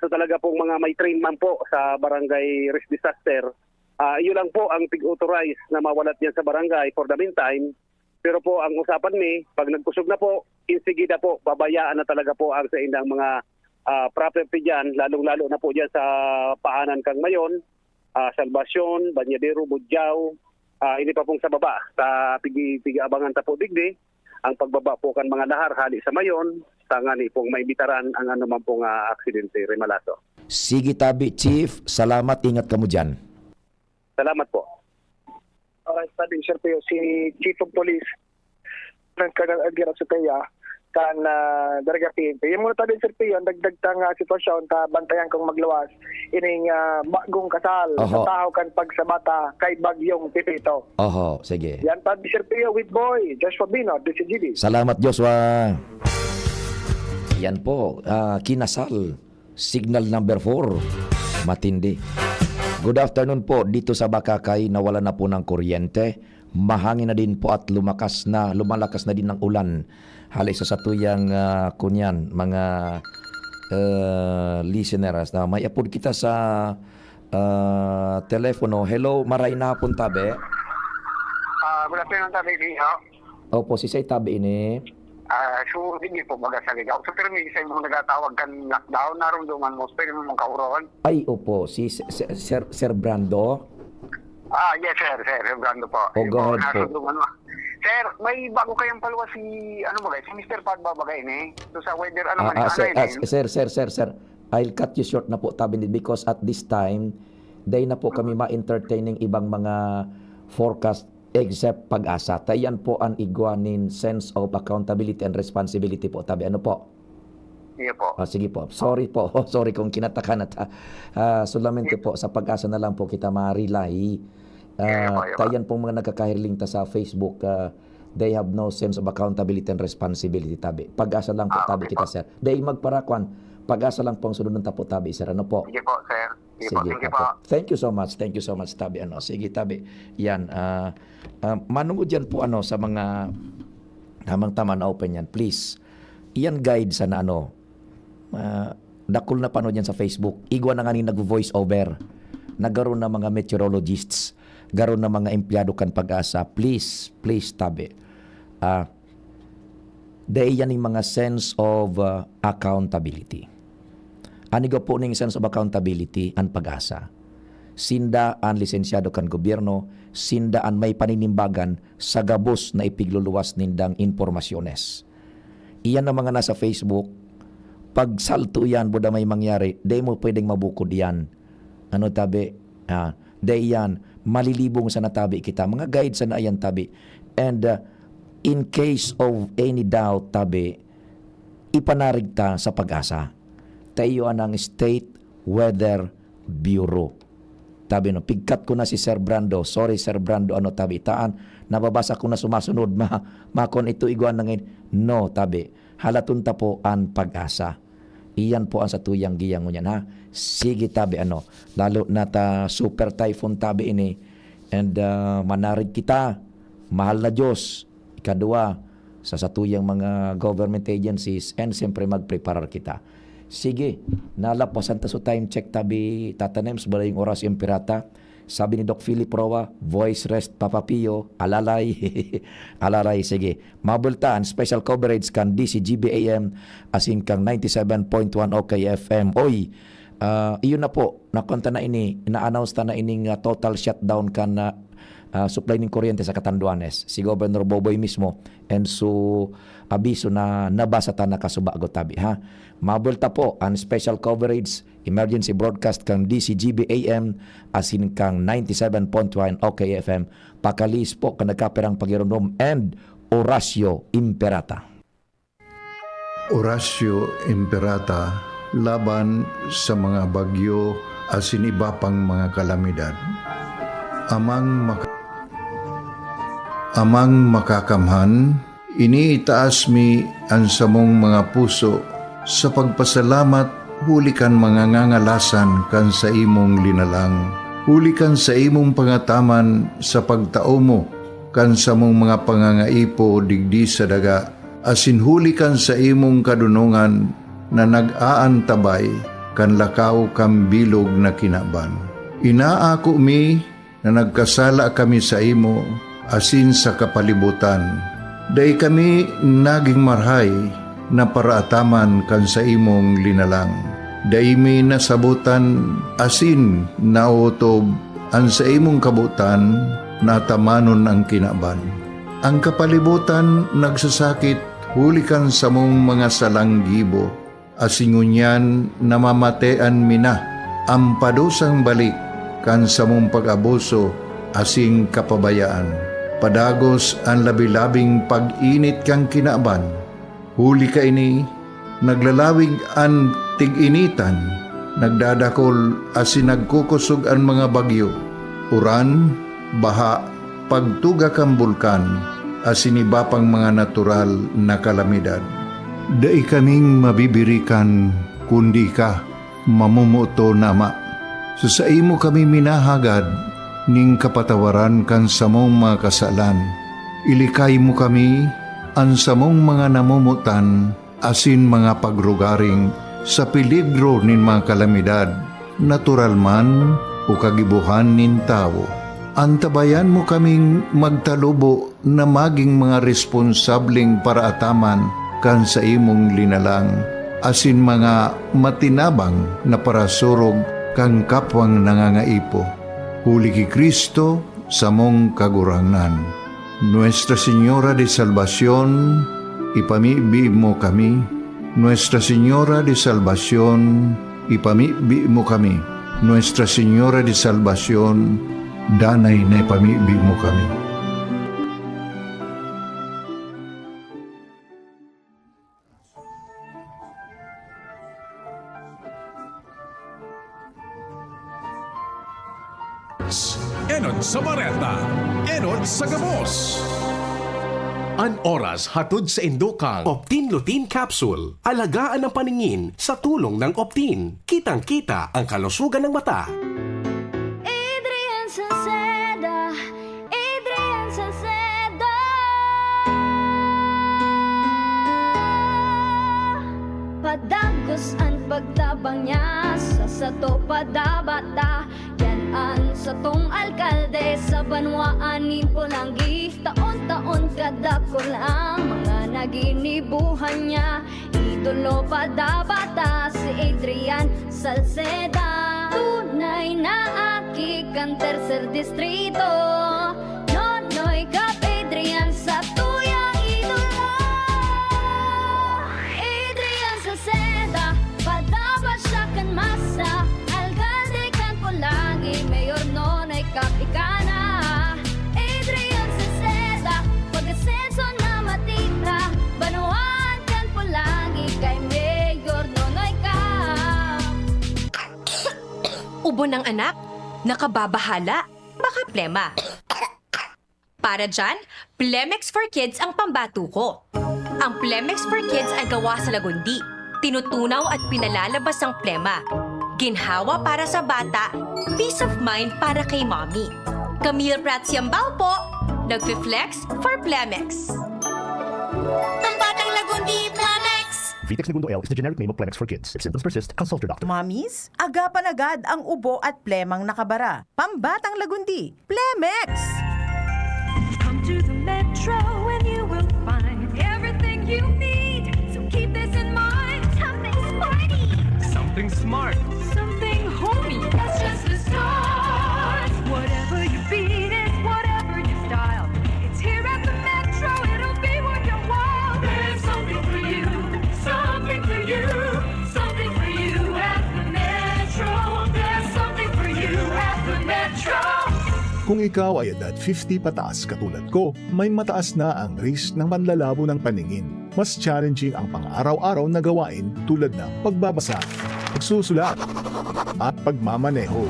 so talaga pong mga may train man po sa barangay risk disaster. Ah, iyo lang po ang pig-authorize na mawalat diyan sa barangay for the meantime. Pero po, ang usapan mi, pag nagkusog na po, insigida po, pabayaan na talaga po ang saindang mga, ah, property diyan, lalong-lalo na po diyan sa paanan kang Mayon, ah, Salvacion, Bañadero, Budjao, ah, ini pa pong sa baba, sa pigi-, pigi-abangan ta po digdi, ang pagbaba po kan mga lahar hali sa Mayon, tangani pong maibitaran ang anuman pong, ah, aksidente, Remalaso. Sige tabi, Chief. Salamat. Ingat kamo diyan. Salamat po. Alright, sabi, Sir Pio, si Chief of Police, Colonel Edgar Azotea, kan, ah, Daraga P N P. Yung muna tabi, Sir Pio, ang dagdag tang, ah, sitwasyon, ta bantayan kong magluwas, ining, ah, bagong kasal Oho. sa tahaw kan pagsabata kay Bagyong Pepito. Oho, sige. Yan, tabi, Sir Pio, with boy, Joshua Bino, D C G D. Salamat, Joshua. Yan po, ah, kinasal. Signal number four. Matindi. Good afternoon po. Dito sa Bacacay, nawala na po ng kuryente. Mahangin na din po at lumakas na, lumalakas na din ang ulan. Hali sa satuyang, ah, kunyan, mga, ah, listeners na may apod kita sa, ah, telepono. Hello, maray na hapon, tabi. Ah, good afternoon, Tabi Leo. Opo, si Say Tabi ini. Ah, so, hindi po baga sa ligaw. So, pero may isa yung mga nagatawag kan lockdown, narumduman mo, pero yung mga kauron. Ay, opo, si S-, S-, Sir, Sir Brando. Ah, yes, sir, sir, Sir Brando po. Oh, Yun go po, ahead po. Narumduman mo. Sir, may bago kayang paluwas si, ano ba, si Mister Pat ba, bagay ni? So, sa weather, ano Ah, man, ah, ano sir, yun, ah, eh? Sir, sir, sir, sir. I'll cut you short na po, Tabi, because at this time, dai na po kami ma-entertaining ibang mga forecast except Pag-asa. Ta iyan po an igwa nin sense of accountability and responsibility po, Tabi. Ano po? Iyo po. Ah, sige po. Sorry po. Sorry kung kinatakan na ta. Ah, solamente Sige. po, sa Pag-asa na lang po kita ma-rely. Iyo po, Ah, iyo ta po. iyan pong mga nagkakahiling ta sa Facebook, ah, they have no sense of accountability and responsibility, Tabi. Pag-asa lang po, Ah, Tabi, okay kita, po. sir. Dai magparakwan. Pag-asa lang po ang sunod ng tapo, Tabi, sir. Ano po? Sige po, sir. Sige po, Sige thank you po, po. po. Thank you so much. Thank you so much, Tabi. Ano, sige, Tabi. Yan, ah, ah, manungod yan po, ano, sa mga tamang-tama na open yan, please. Iyan guide sana, ano, ah, dakul na panood yan sa Facebook. Igwa na nga nin nag-voice over. Nagkaroon na mga meteorologists, garo na mga empleyado kan Pag-asa. Please, please, Tabi. Ah, dai yan yung mga sense of, ah, accountability. An igwa po ning sense of accountability, an Pag-asa. Sinda an lisensyado kan gobyerno, sinda an may paninimbagan sa gabos na ipigluluwas nindang impormasyones. Iyan ang mga nasa Facebook, pag salto iyan, buda may mangyari, dai mo pwedeng mabukod iyan. Ano, Tabi? Ah, dai iyan, malilibong sana, Tabi, kita. Mga guide sana iyan, Tabi. And, ah, in case of any doubt, Tabi, ipanarig ta sa Pag-asa. Ta iyo anang State Weather Bureau. Tabi, no, pigkat ko na si Sir Brando. Sorry, Sir Brando, ano, Tabi, taan, nababasa ko na sumasunod, ma-, makon ito igwa na ngayon. No, Tabi, halaton ta po an Pag-asa. Iyan po ang satuyang giya ngunyan, ha. Sige, Tabi, ano, lalo na ta super typhoon, Tabi, ini. And, ah, manarig kita, mahal na Diyos. Ikadua, sa satuyang mga government agencies, and siyempre magpreparar kita. Sige, nalapasan ta so time check, Tabi, Tata Nems, balay yung oras yung pirata. Sabi ni Doc Philip Roa, "Voice rest, Papa Pio, alalay." Alalay, sige. Mabultaan, special coverage kan D C G B A M, asin kang ninety-seven point one O K F M. Oy, ah, iyon na po, nakuan ta na ini, na-announce ta na ining, ah, total shutdown kan, ah, ah, supply nin kuryente sa Catanduanes. Si Governor Boboy mismo, and so, abiso na nabasa ta na kasubago, Tabi, ha? Mabulta po an special coverage, emergency broadcast kan D C G B A M, asin kang ninety-seven point one O K F M. Pakalihis po kan nagkapirang pagiromdom and Horacio Imperata. Horacio Imperata laban sa mga bagyo asin iba pang mga kalamidad. Amang maka-, Amang Makakamhan, iniitaas mi an samong mga puso sa pagpasalamat huli kan mga ngangalasan kan saimong linalang, huli kan saimong pangataman sa pagtao mo kan samong mga pangangaipo digdi sa daga, asin huli kan saimong kadonongan na nag-aantabay kan lakaw kan bilog na kinaban. Inaako mi na nagkasala kami saimo asin sa kapalibutan. Dai kami nagin marahay na paraataman kan saimong linalang. Dai mi nasabotan asin naotob an saimong kabotan na atamanon an kinaban. An kapalibotan nagsasakit huli kan samong mga salang gibo, asin ngunyan namamatean mi na an padusang balik kan samong pag-abuso asin kapabayaan. Padagos an labi-labing pag-init kan kinaban. Huli kaini, naglalawig an tig-initan, nagdadakol asin nagkukosog an mga bagyo, uran, baha, pagtuga kan bulkan, asin iba pang mga natural na kalamidad. Dai kaming mabibirikan, kundi ika, mamomoton na Ama. Sa saimo kami minahagad ning kapatawaran kan samong mga kasalan. Ilikay mo kami, an samong mga namomotan, asin mga pagrugaring sa peligro nin mga kalamidad, natural man o kagibohan nin tawo. Antabayan mo kaming magtalubo na magin mga responsableng paraataman kan saimong linalang, asin mga matinabang na parasurog kan kapwang nangangaipo. Huli ki Cristo, samong Kagurangnan. Nuestra Señora de Salvacion, ipamibi mo kami. Nuestra Señora de Salvacion, ipamibi mo kami. Nuestra Señora de Salvacion, danay na ipamibi mo kami. Enot sa bareta, enot sa gabos. An oras hatod sa indokang Optin Lutein Capsule. Alagaan ang paningin sa tulong ng Optin. Kitang-kita ang kalusugan ng mata. Adrian Salceda, Adrian Salceda. Padagos an pagtabang niya sa sato padabata. Yan an satong alkalde sa banwaan nin Polangui. Taon-taon kadakul ang mga naginibuhan niya. Idolo padabata si Adrian Salceda. Tunay na aki kan tercer distrito. Nonoy Cap Adrian sa tuyang idolo. Adrian Salceda, padaba siya kan masa. Alkalde kan Polangui, Mayor Nonoy Cap ika na. Adrian Salceda, pag-asenso na matira. Banwaan kan Polangui kay Mayor Nonoy Cap. Ubo ng anak? Nakababahala? Baka plema? Para dyan, Plemex for Kids ang pambato ko. Ang Plemex for Kids ay gawa sa lagundi. Tinutunaw at pinalalabas ang plema. Ginhawa para sa bata, peace of mind para kay mommy. Camille Prats Yambao po, nagfi-flex for Plemex. Pambatang Lagundi, Plemex! Vitex Negundo L is the generic name of Plemex for kids. If symptoms persist, consult your doctor. Mommies, agapan agad ang ubo at plemang nakabara. Pambatang Lagundi, Plemex! Come to the Metro and you will find everything you need. So keep this in mind. Something sporty. Something smart. Something homey. That's just the start. Whatever your beat is, whatever your style. It's here at the Metro. It'll be worth your while. There's something for you. Something for you. Something for you at the Metro. There's something for you at the Metro. Kung ikaw ay edad fifty pataas katulad ko, may mataas na ang risk ng panlalabo ng paningin. Mas challenging ang pang-araw-araw na gawain tulad ng pagbabasa, pagsusulat, at pagmamaneho.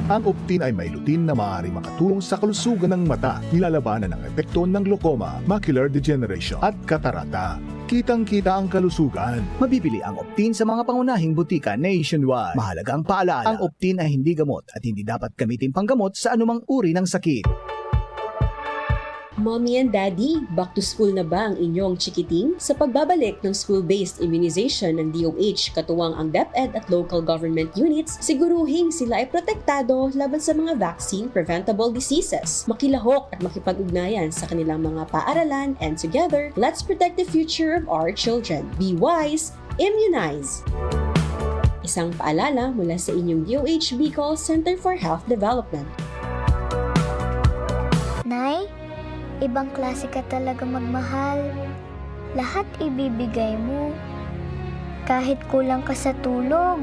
Ang Optin ay may lutein na maaaring makatulong sa kalusugan ng mata, nilalabanan ang epekto ng glaucoma, macular degeneration, at katarata. Kitang-kita ang kalusugan. Mabibili ang Optin sa mga pangunahing butika nationwide. Mahalagang paalaala, ang Optin ay hindi gamot at hindi dapat gamitin panggamot sa anumang uri ng sakit. Mommy and Daddy, back to school na ba ang inyong chikiting? Sa pagbabalik ng school-based immunization ng D O H, katuwang ang DepEd at local government units, siguruhing sila ay protektado laban sa mga vaccine-preventable diseases. Makilahok at makipag-ugnayan sa kanilang mga paaralan, and together, let's protect the future of our children. Be wise, immunize! Isang paalala mula sa inyong D O H Bicol Center for Health Development. Nay, ibang klase ka talaga magmahal. Lahat ibibigay mo. Kahit kulang ka sa tulog,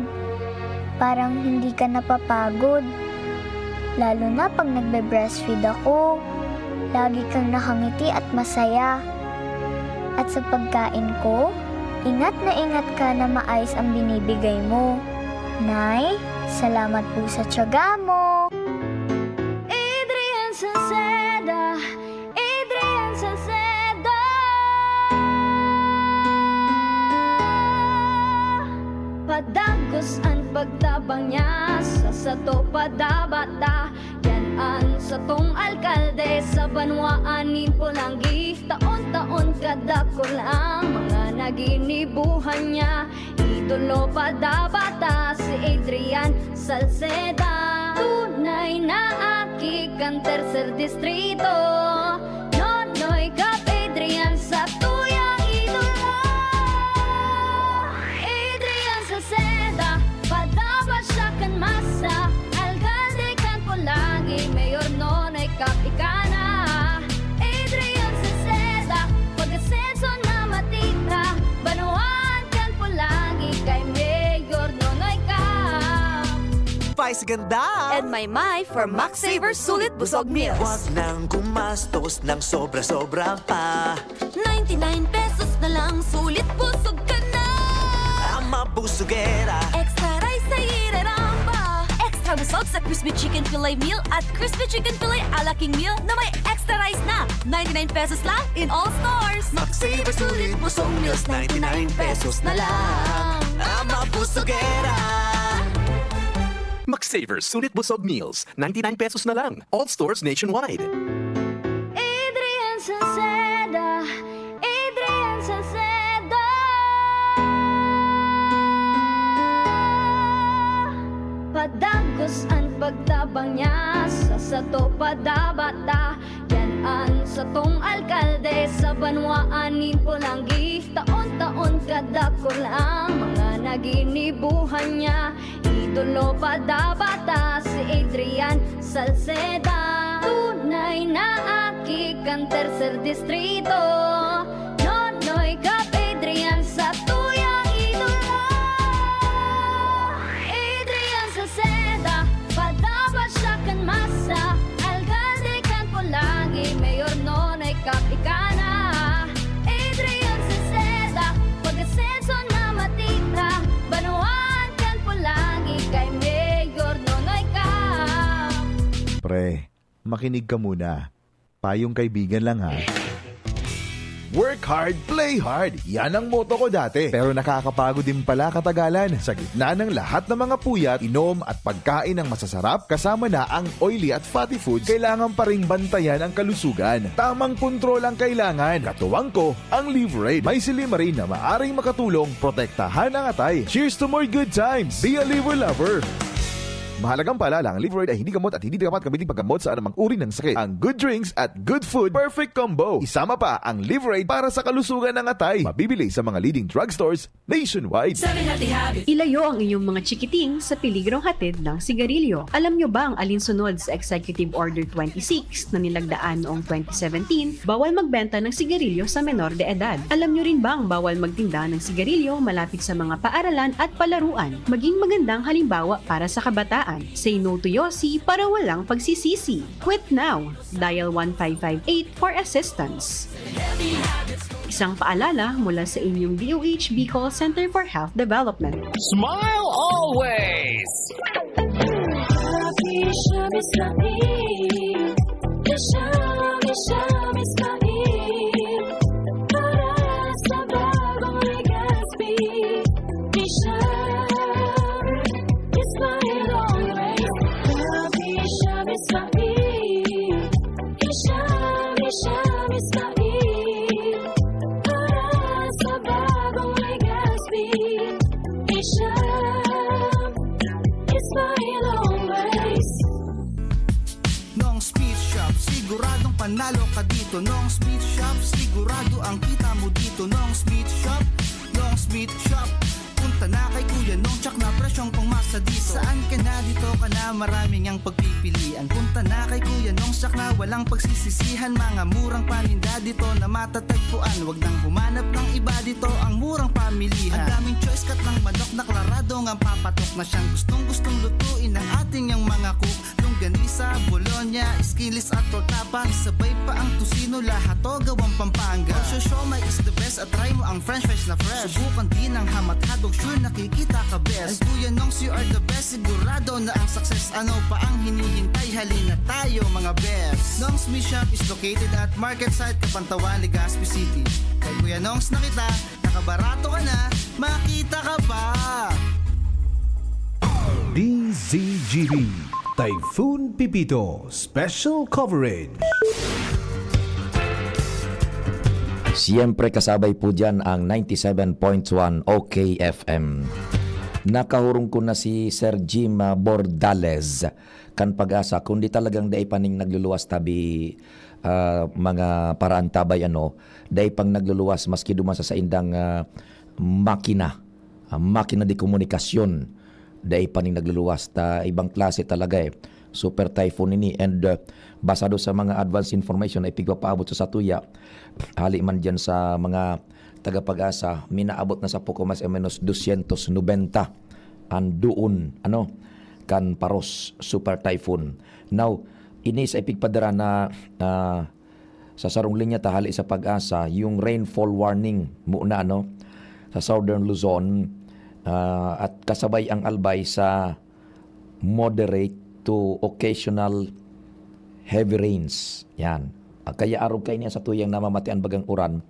parang hindi ka napapagod. Lalo na pag nagbe-breastfeed ako, lagi kang nakangiti at masaya. At sa pagkain ko, ingat na ingat ka na maayos ang binibigay mo. Nay, salamat po sa tiyaga mo. Adrian Salceda, Adrian Salceda. Padagos an pagtabang niya sa sato padabata. Yan an satong alkalde sa banwaan nin Polangui. Taon-taon kadakul ang mga naginibuhan niya. Idolo padabata si Adrian Salceda. Tunay na aki kan tercer distrito, Nonoy Cap Adrian sa tuyang idolo. Adrian Salceda, padaba siya kan masa, alkalde kan Polagi, Mayor Nonoy Cap ika na. Adrian Salceda, pag-asenso na matita, banwaan kan Polagi kay Mayor Nonoy Cap. Pay sa ganda! And my my for Max Saver Sulit Busog Meals. Wag nang gumastos ng sobra-sobra pa. Ninety-nine pesos na lang, sulit busog ka na! Ama Busugera. Extra rice sa iraramba! Extra busog sa crispy chicken fillet meal at crispy chicken fillet ala king meal na may extra rice na. Ninety-nine pesos lang in all stores. Max Saver Sulit Busog Meals, ninety-nine pesos na lang. Ama Busugera. Max Saver Sulit Busog Meals, ninety-nine pesos na lang. All stores nationwide. Adrian Salceda, Adrian Salceda. Padagos an pagtabang niya sa sato padabata. Yan an satong alkalde sa banwaan nin Polangui. Taon-taon kadakul ang mga naginibuhan niya. Idolo padabata si Adrian Salceda. Tunay na aki kan tercer distrito. Nonoy Cap Adrian sa tuyang idolo. Adrian Salceda, padaba siya kan masa. Alkalde kan Polagi, Mayor Nonoy Cap ika na. Adrian Salceda, pag-asenso na matita. Banwaan kan Polagi kay Mayor Nonoy Cap. Pre, makinig ka muna. Payong kaibigan lang ha. Work hard, play hard. Yan ang motto ko dati. Pero nakakapagod din pala katagalan. Sa gitna ng lahat ng mga puyat, inom at pagkain ng masasarap, kasama na ang oily at fatty foods, kailangan pa ring bantayan ang kalusugan. Tamang kontrol ang kailangan. Katuwang ko, ang Liverade. May silymarin na maaring makatulong protektahan ang atay. Cheers to more good times! Be a Liver Lover! Mahalagang paalala, ang Liverade ay hindi gamot at hindi dapat gamitin paggamot sa anumang uri ng sakit. Ang good drinks at good food, perfect combo. Isama pa ang Liverade para sa kalusugan ng atay. Mabibili sa mga leading drugstores nationwide. Seven Healthy Habits. Ilayo ang inyong mga chikiting sa peligrong hatid ng sigarilyo. Alam nyo bang alinsunod sa Executive Order twenty-six na nilagdaan noong twenty seventeen, bawal magbenta ng sigarilyo sa menor de edad? Alam nyo rin bang bawal magtinda ng sigarilyo malapit sa mga paaralan at palaruan? Maging magandang halimbawa para sa kabataan. Say no to Yossi para walang pagsisisi. Quit now! Dial one five five eight for assistance. Isang paalala mula sa inyong D O H Bicol Center for Health Development. Smile always! Nong's Meat Shop, siguradong panalo ka dito. Nong's Meat Shop, sigurado ang kita mo dito. Nong's Meat Shop, Nong's Meat Shop. Punta na kay Kuya Nong, tsak na presyong pangmasa dito. Saan ka na, dito ka na, maraming ang pagpipilian. Punta na kay Kuya Nong, tsak na walang pagsisisihan. Mga murang paninda dito na matatagpuan. Wag nang humanap ng iba dito, ang murang pamilihan. Ang daming choice, kat ng manok na klarado ngang papatok na siyang gustong-gustong lutuin ng ating yang mga cook. Longganisa, bologna, skinless at tortapa. Sabay pa ang tocino, lahat to gawang Pampanga. Ang siomai is the best at try mo ang french fries na fresh. Subukan din ang ham at hotdog, sure nakikita ka best. Ay Kuya Nongs, you are the best, sigurado na ang success. Ano pa ang hinihintay? Halina tayo mga best. Nongs Meat Shop is located at Market Site, Cabanatuan, Legazpi City. Kay Kuya Nongs na kita, nakabarato ka na, makita ka pa! D Z G B, Typhoon Pepito, Special Coverage. Siyempre kasabay po dyan ang ninety-seven point one O K F M. Nakahurong ko na si Sir Jim, ah, Bordales, kan PAGASA, kundi talagang dai pa ning nagluluwas tabi, ah, mga paraantabay, ano, dai pang nagluluwas maski duman sa saindang, ah, makina, ah, makina de komunikasyon, dai pa ning nagluluwas. Ta ibang klase talaga, eh. Super typhoon ini and, ah, basado sa mga advance information na ipigpapaabot sa satuya, hali man diyan sa mga taga PAGASA, minaabot na sa poko mas o menos dosyentos nobenta an duon, ano, kan Paros Super Typhoon. Now, ini sa ipigpadara na, ah, sa sarong linya ta hali sa PAGASA, yung rainfall warning muna, ano, sa Southern Luzon, ah, at kasabay ang Albay sa moderate to occasional heavy rains. Yan. Ah, kaya arog kaini an satuyang namamatean bagang uran,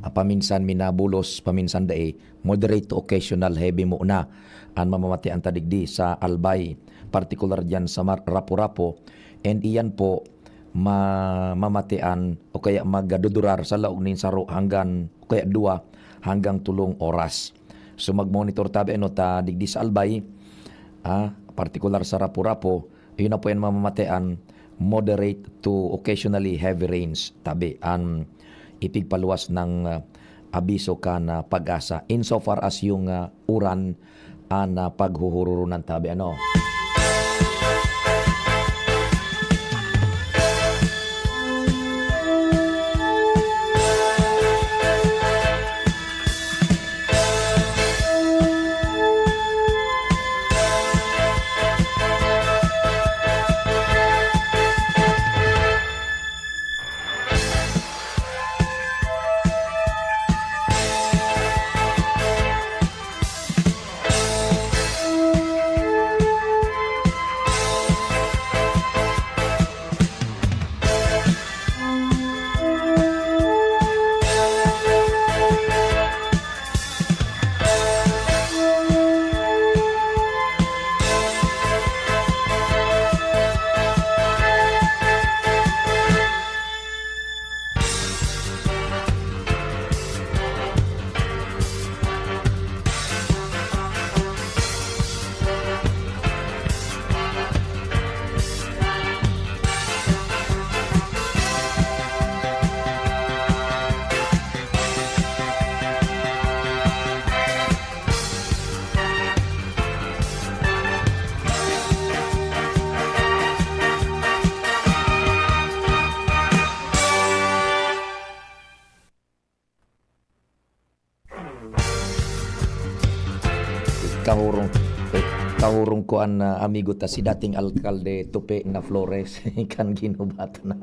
ah, paminsan minabulos, paminsan dai, moderate to occasional heavy muna an mamamatean ta digdi sa Albay, partikular diyan sa Mar-, Rapu-Rapu, and iyan po mamamatean o kaya magdudurar sa laog nin saro hanggan o kaya duwa hanggang tolong oras. So, mag-monitor tabi, ano, ta digdi sa Albay, ah, partikular sa Rapu-Rapu, yun na po yan mamamatean, moderate to occasionally heavy rains. Tabi, an ipigpaluwas ng, ah, abiso kan, ah, PAGASA. Insofar as yung, ah, uran, an, ah, paghuhururunan tabi, ano. Kahurong, eh, kahurong ko an, ah, amigo ta, si dating alkalde Tupi na Flores, kan Guinobatan.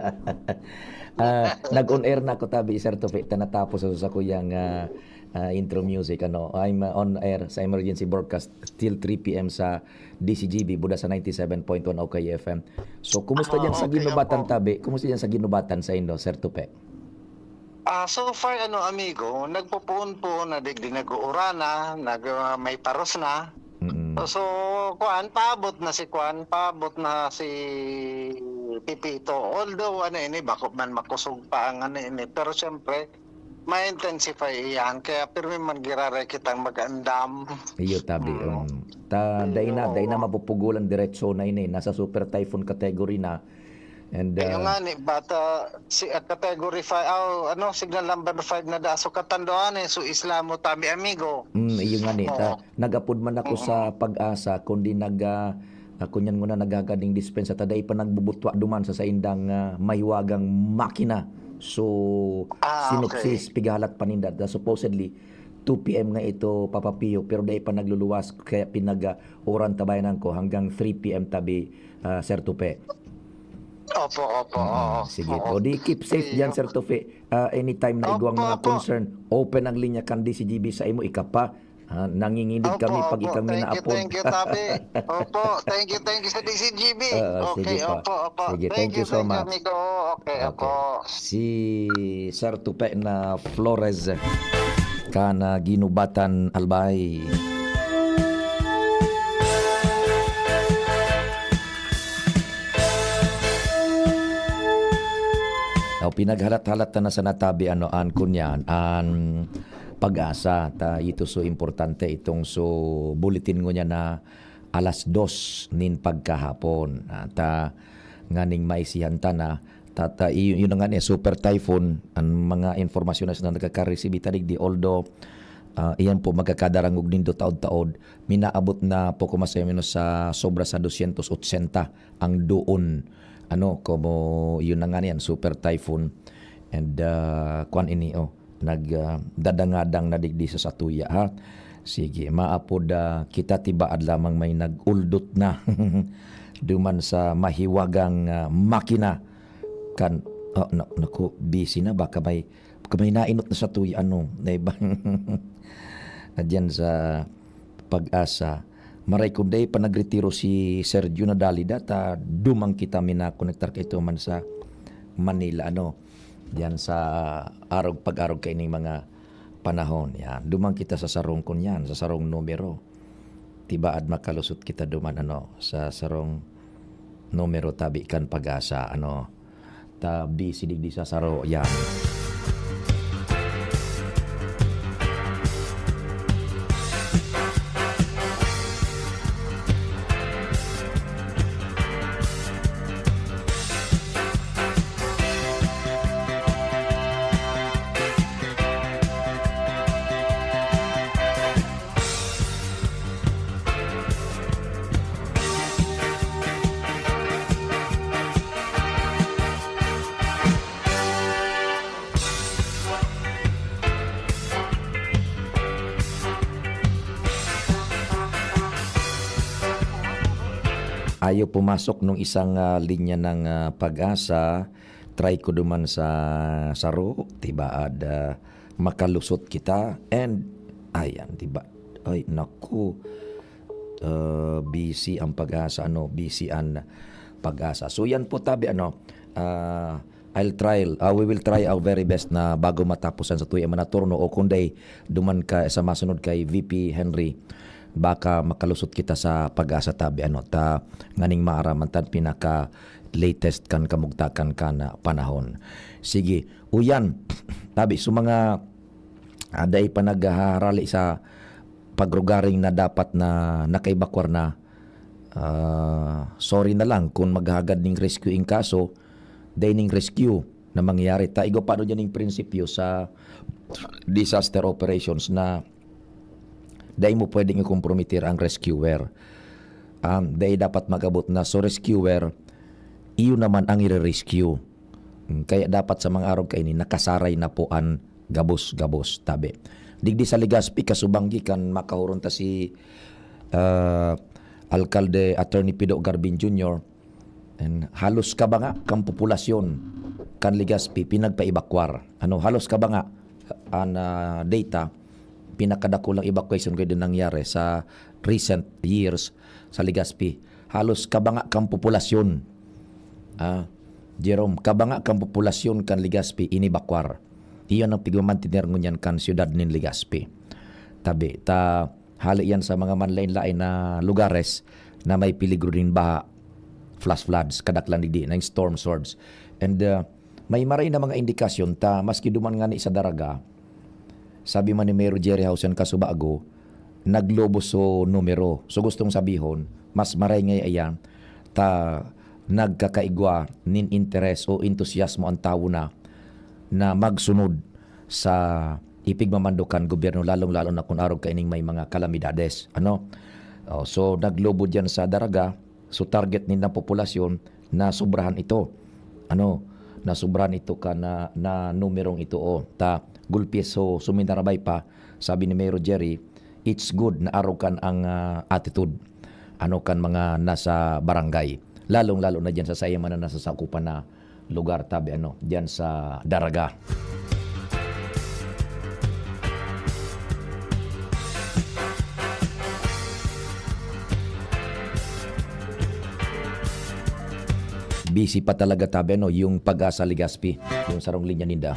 Ah, nag-on air na ako tabi, Sir Tupi, ta natapos sa sakuyang, ah, ah, intro music, ano, I'm, ah, on air sa emergency broadcast till three P M sa D C G B, Buda sa ninety-seven point one O K F M. So, kumusta Ah, diyan sa okay, Guinobatan, opo. Tabi? Kumusta diyan sa Guinobatan sa indo, Sir Tupi? Ah, so far, ano, amigo, nagpupuon po na digdi nag-uurana, nag-, ah, may paros na. Mm. So, so, kuan, paabot na si kuan, paabot na si Pipito. Although, ano ini, bako man makusog pa ang ano ini, pero siyempre, ma-intensify iyan. Kaya pirmi man giraray kitang mag-andam. Iyo, tabi, Mm. um, ta, dai na, dai na Oo. mapupugulan diretso na ini. Nasa super typhoon category na. And, Iyo ah, nga ni, but, ah, si, ah, category five, aw, ano, signal number five na da. So, katandoan eh, so isla mo, tabi, amigo. Mm, iyo nga ni, ta, Oo. nag-apod man ako sa Mm-mm. PAGASA, kundi nag, ah, ah, kunyan nguna naghagading dispensa, ta dai pa nagbubutwa duman sa saindang, ah, mahiwagang makina. So, Ah, sinuksis, okay. pigahalat paninda. Ta supposedly, two P M nga ito, Papa Pio, pero dai pa nagluluwas, kaya pinag, ah, uran tabayanan ko hanggang three P M tabi, ah, Sir Tupe. Opo, opo, Mm, oo. sige. Oo. O di, keep safe Iyo. diyan, Sir Tupe. Ah, anytime na igwang Opo, mga opo. concern, open ang linya kan D C G B sa imo, ika pa. Ah, nanginginig Opo, kami pag opo. ikang Thank you, minaapod. thank you, Tabi. Opo, thank you, thank you sa D C G B. Oo, Okay, sige po. opo, opo. Sige, Thank thank you, you so thank you, much. amigo. Okay, Okay. opo. Si Sir Tupe na Flores, kan, ah, Guinobatan, Albay. Now, pinaghalat-halat ta na sana tabi, ano, an kunyan, an Pag-asa. Ta ito so importante itong so bulletin ngunyan na alas dos nin pagkahapon. Ah, ta nganing maisihan ta na, ta, ta, iyo, yun na nga ni super typhoon, ang mga informasyon na nagkaka-receive ta digdi. Although, ah, iyan po magkakadarangog nindo taod-taod, minaabot na poko mas o menos sa sobra sa dosyentos otsenta ang doon. Ano, komo yun na nga niyan, super typhoon. And, ah, kwan ini, oh, nag, ah, dadangadang na digdi sa satuya, ha? Sige, maapod, ah, kita tibaad lamang may nag-uldot na duman sa mahiwagang, ah, makina. Kan, ah, na-, naku, busy na, baka may, baka may nainot na satuya, ano, na iba. Na diyan sa Pag-asa. Maray kun dai pa nagretiro si Sergio Nadalida, ta dumang kita minakonektar kaito man sa Manila, ano, diyan sa arog, pag-arog kaining mga panahon. Yan, dumang kita sa sarong kun yan, sa sarong numero. Tibaad makalusot kita duman, ano, sa sarong numero tabi kan Pag-asa, ano. Ta busy digdi sa saro, yan. Ayaw pumasok nung isang, ah, linya ng, ah, Pag-asa. Try ko duman sa saro, tibaad, ah, makalusot kita. And, ayan, diba? Ay, naku. Ah, busy ang Pag-asa, ano, busy ang Pag-asa. So, yan po, tabi, ano, ah, I'll try, ah, we will try our very best na bago matapos ang satuya man na turno o kunday duman ka sa masunod kay V P Henry, baka makalusot kita sa Pag-asa, tabi, ano, ta nganing maaraman tan pinaka latest kan kamugtakan kan panahon. Sige, uyan, tabi, so mga, ah, dai pa naghaharali sa pagrugaring na dapat na nakaibakwar na, ah, sorry na lang kung maghagad ning rescue in kaso, dai ning rescue na mangyayari. Ta igwa pa ano dyan yung prinsipyo sa disaster operations na dai mo pwedeng ikompromitir ang rescuer. Um, dai dapat mag-abot na so rescuer, iyo naman ang ire-rescue. Mm, kaya dapat sa mga arog kaini, nakasaray na po an gabos-gabos, tabi. Digdi sa Legazpi, kasubanggi kan makahuron ta si, ah, Alkalde Attorney Pido Garbin Junior, and halos kabanga kan populasyon kan Legazpi pinagpaibakwar. Ano, halos kabanga an, ah, data, pinakadakulang evacuation kayo din nangyari sa recent years sa Legazpi. Halos kabanga kan populasyon. Ah, Jerome, kabanga kan populasyon kan Legazpi, inibakwar. Iyon ang pigmamantiner ngunyan kan siyudad nin Legazpi. Tabi, ta, hali yan sa mga manlain-lain na lugares na may peligro nin baha, flash floods, kadaklan digdi, na storm surge. And, ah, may maray na mga indikasyon ta, maski duman ngani sa Daraga, sabi man ni Mayor Jerry Hausen kasubago, naglobo so numero. So, gustong sabihon, mas maray ngaya iyan ta nagkakaigwa nin interes o entusiasmo ang tawo na, na magsunod sa ipigmamando kan gobyerno, lalong-lalo na kun arog kaining may mga kalamidades. Ano? Oh, so, naglobo diyan sa Daraga. So, target nindang populasyon na sobrahan ito. Ano? Na sobrahan ito ka na, na numerong ito, oh. Ta, gulpi so, suminarabay pa, sabi ni Mayor Jerry, it's good na arog kan ang, ah, attitude. Ano kan mga nasa barangay. Lalong-lalo na diyan sa saya man na nasa sakupan na lugar, tabi, ano, diyan sa Daraga. Busy pa talaga, tabi, ano, yung Pag-asa Legazpi, yung sarong linya ninda.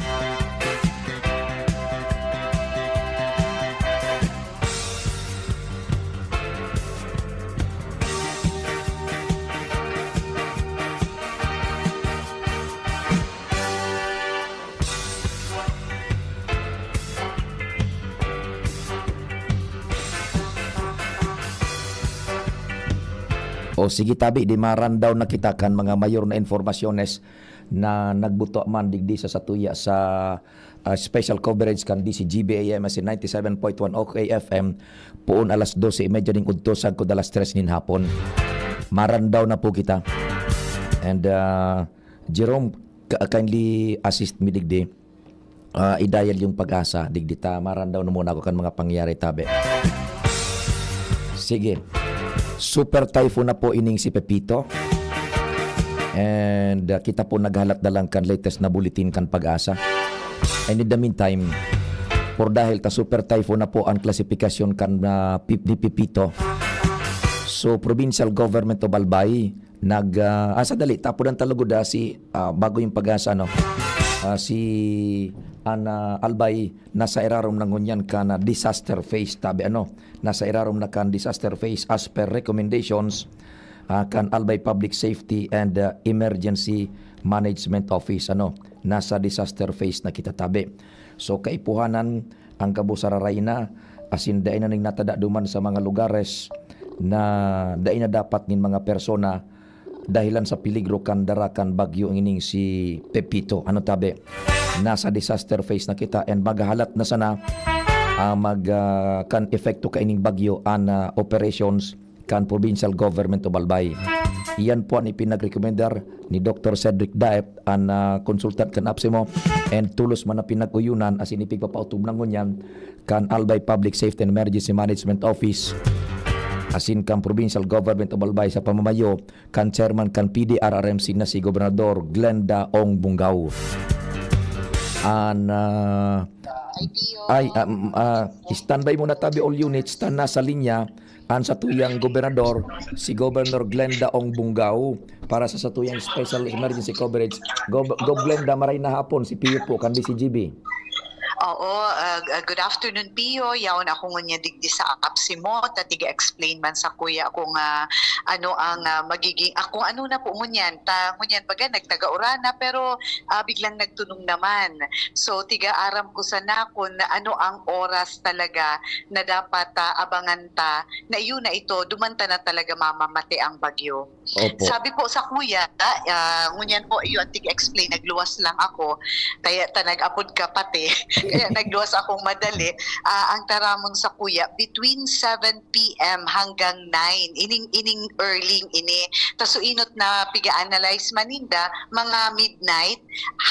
O sige tabi, di ma-run down na kita kan mga mayor na impormasyones na nagbuto man digdi sa satuya sa, ah, special coverage kan D C G B A M S in ninety-seven point one O K F M, poon alas dose y media ning udto sagkod alas tres nin hapon. Ma-run down na po kita. And, ah, Jerome, ka-, kindly assist me digdi. Ah, i-dial yung Pag-asa. Digdi ta, ma-run down muna ako kan mga pangyayari tabi. Sige. Super typhoon na po ining si Pepito. And, ah, kita po naghalat na lang kan latest na bulletin kan Pag-asa. And in the meantime, por dahil ta super typhoon na po ang klasifikasyon kan, ah, Pip-, ni Pepito. So, Provincial Government of Albay, nag, ah, ah, sadali, tapodan ta lugod, ah, si, ah, bago yung Pag-asa, no? Ah, si, an, ah, Albay, nasa irarom na ngunyan kan, ah, disaster phase, tabi, ano? Nasa irarom na kan disaster phase as per recommendations, ah, kan Albay Public Safety and, ah, Emergency Management Office, ano? Nasa disaster phase na kita, tabi. So, kaipuhanan, ang gabos sararay na, asin dai na ning natada duman sa mga lugares na dai na dapat nin mga persona dahilan sa peligro kan dara kan bagyo ngining si Pepito. Ano tabi? Nasa disaster phase na kita and maghahalat na sana, ah, mag, ah, kan epekto kaining bagyo an, ah, operations kan Provincial Government of Albay. Iyan po an ipinagrekomendar ni Doktor Cedric Daep, an, ah, konsultan kan APSEMO, and tolos man na pinag-uyunan asin ipigpapautob na ngunyan kan Albay Public Safety and Emergency Management Office asin kan Provincial Government of Albay sa pamamayo kan chairman kan P D R R M C na si Gobernador Glenda Ong Bongao. An, ah, ay, ah, mm, ah, standby muna tabi all units ta nasa linya an satuyang gobernador, si Governor Glenda Ong Bongao, para sa satuyang special emergency coverage. Gob-, Gob Glenda, maray na hapon, si Pio po, kan D C G B. Oo, ah, ah, good afternoon, Pio. Yaon ako ngunyan digdi sa APSEMO, ta tiga-explain man sakuya kung, ah, ano ang, ah, magiging, ah, kung ano na po ngunyan. Ta, ngunyan baga, nagtaga-uran na, pero, ah, biglang nagtunong naman. So, tiga-aram ko sana kung ano ang oras talaga na dapat, ah, abangan ta, na iyo na ito, duman ta na talaga mamamate ang bagyo. Opo. Sabi po sakuya, ah, ngunyan po, iyo ang tig-explain, nagluwas lang ako, kaya ta nag-apod ka pati, kaya nagluwas akong madali. Ah, ang taramon sakuya, between seven P M hanggang nine, ining, ining early ini. Ta so inot na piga-analyze man ninda, mga midnight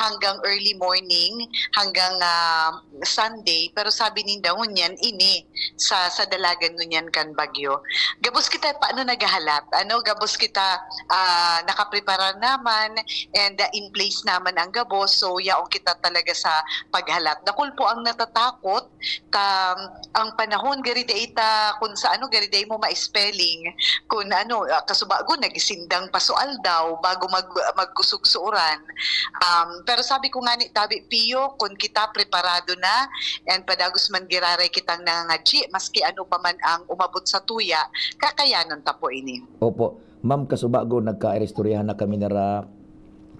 hanggang early morning, hanggang, ah, Sunday, pero sabi ninda ngunyan ini sa, sa dalagan ngunyan kan bagyo. Gabos kita paano naghahalat, ano, gabos kita, ah, nakaprepara naman and, ah, in place naman ang gabos, so yaon kita talaga sa paghalat. Dakul po ang natatakot, ta ang panahon gari dai ta kun sa ano, gari dai mo ma-spelling kun ano, ah, kasubago nagisindang pa so aldaw bago mag-, magkusog so uran. Um, pero sabi ko ngani tabi, Pio, kun kita preparado na and padagos man giraray kitang nangangadyi, maski ano pa man ang umabot sa tuya, kakayanon ta po ini. Opo. Ma'am, kasubago nagkairistoryahan na kami nira,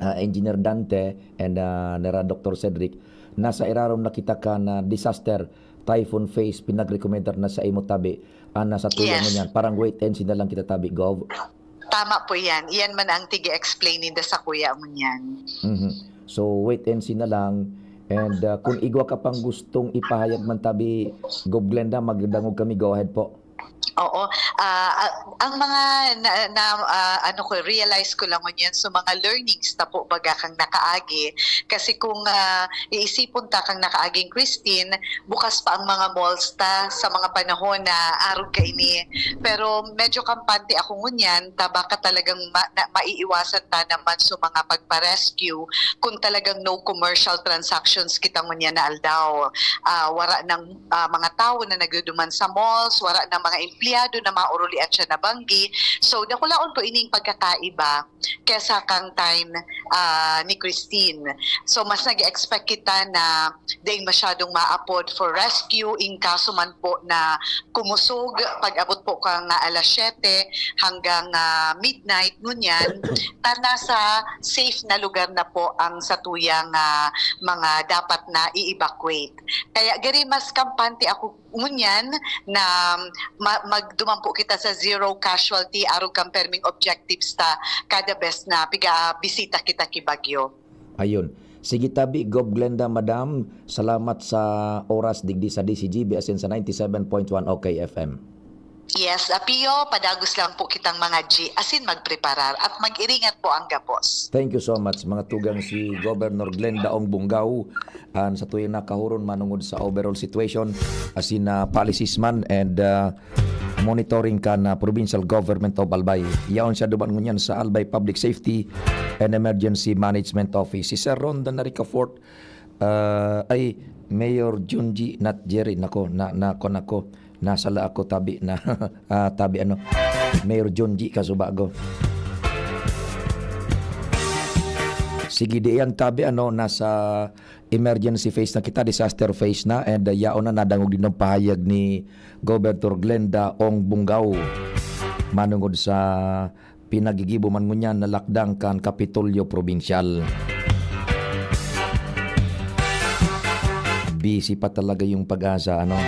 ah, Engineer Dante and, ah, nira Doktor Cedric. Nasa irarom na kita kan, ah, disaster, typhoon phase, pinagrekomendar na sa imo tabi. Ana sa tuya Yes. ngunyan, parang wait and see na lang kita tabi, Gov. Tama po yan. Iyan man ang tig-explain ninda sakuya ngunyan. Mhm. So, wait and see na lang. And, ah, kung igwa ka pang gustong ipahayag man tabi, Gov Glenda, magdangog kami. Go ahead po. Oo. Ah, ah, ang mga na, na, ah, ano ko, realize ko lang ngunyan, so mga learnings ta po baga kang nakaagi. Kasi kung, ah, iisipon ta kang nakaaging Christine, bukas pa ang mga malls ta sa mga panahon na arog kaini. Pero medyo kampante ako ngunyan, ta baka talagang ma-, na, maiiwasan ta naman sa mga pagpa-rescue kung talagang no commercial transactions kita ngunyan na aldaw. Ah, wara ng, ah, mga tawo na nagduduman sa malls, wara ng mga empleyado na mauruli at siya nabanggi. So, dakulaon po ining pagkakaiba kesa kang time, ah, ni Christine. So, mas nag-expect kita na dai masyadong maapod for rescue, in kaso man po na kumusog, pag-abot po kang, ah, alas siyete hanggang, ah, midnight, ngunyan, ta nasa safe na lugar na po ang satuyang, ah, mga dapat na i-evacuate. Kaya gari mas kampante ako ngunyan na ma-, magduman po kita sa zero casualty, arog kan perming objectives ta kada bes na piga-, bisita kita ki Baguio. Ayun. Sige tabi, Gov Glenda, Madam, salamat sa oras digdi sa D C G B asin sa ninety-seven point one O K F M. Yes, Apio, padagos lang po kitang mga G, asin magpreparar at mag-iringat po ang gabos. Thank you so much, mga tugang, si Governor Glenda Ong Bungao, an sa tuyang nakahuron manungod sa overall situation, asin na policies man and, ah, monitoring kan, ah, Provincial Government of Albay. Yaon siya duman ngunyan sa Albay Public Safety and Emergency Management Office. Si Sir Ronda Naricafort, ah, ay, Mayor Junji, not Jerry, nako, na, nako, nako, nasala ako, tabi na, ah, tabi ano, Mayor Junji, kasubago. Sige, di yan, tabi, ano, nasa emergency phase na kita, disaster phase na, and, uh, yaon na nadangog din ang pahayag ni Gobernador Glenda Ong Bungao manungod sa pinagigibo man ngunyan na lakdang kan Kapitolyo Probinsyal. Busy pa talaga yung Pag-asa, ano?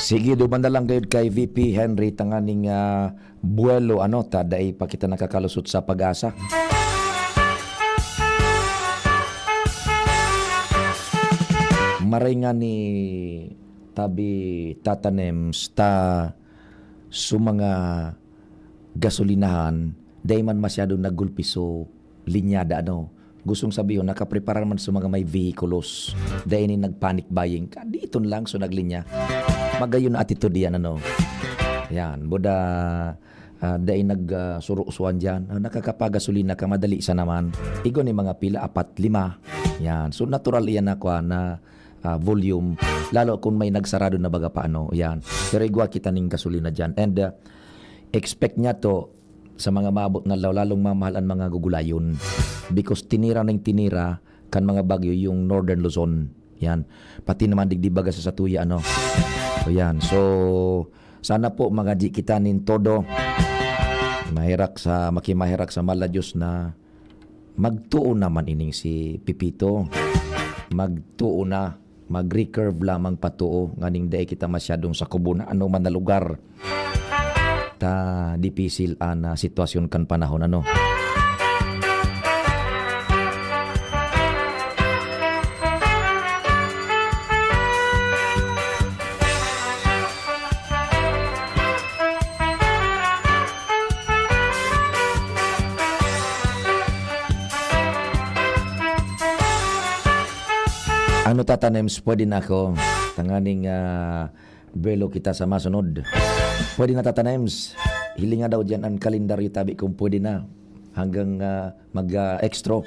Sige, duman na lang gayud kay V P Henry tanganing, ah, buwelo, ano, ta dai pa kita nakakalusot sa Pag-asa. Maray nga ni tabi tatanems ta sa mga gasolinahan, dai man masyadong naggulpi so linyada, ano. Gustong sabihon, nakapreparar man sa mga may vehikulos. Dai ni nag-panic buying. Kaditon lang, so naglinya. Magayon na attitude yan, ano. Yan, buda, ah, dai nag, ah, suro-suan dyan. Ah, nakakapagasolina ka, madali sa naman. Igwa ni mga pila, apat, lima. Yan. So, natural iyan na, kwa, na, ah, volume. Lalo kung may nagsarado na baga pa, ano. Yan. Pero igwa kita ning gasolina dyan. And, ah, expect niya to, sa mga maabot na aldaw, lalong mamahal an mga gugulayon. Because tinira ning tinira kan mga bagyo yung Northern Luzon. Yan. Pati naman digdi baga sa satuya, ano. So, yan. So, sana po, mga G, kita nin todo. Maherak sa, makimaherak sa mahal na Diyos na magtuo naman ining si Pipito. Magtuo na. Mag-recurve lamang pa tuo, nganing dai kita masyadong sakubo na anoman na lugar. Ta dipisil an, ah, sitwasyon kan panahon, ano? Ano, Tata Nems, pwede na ako. Tanganing, ah, belo kita sa masunod. Pwede na, Tata Nems. Hilinga daw diyan ang kalendaryo, tabi kung pwede na. Hanggang, ah, mag, ah, extra.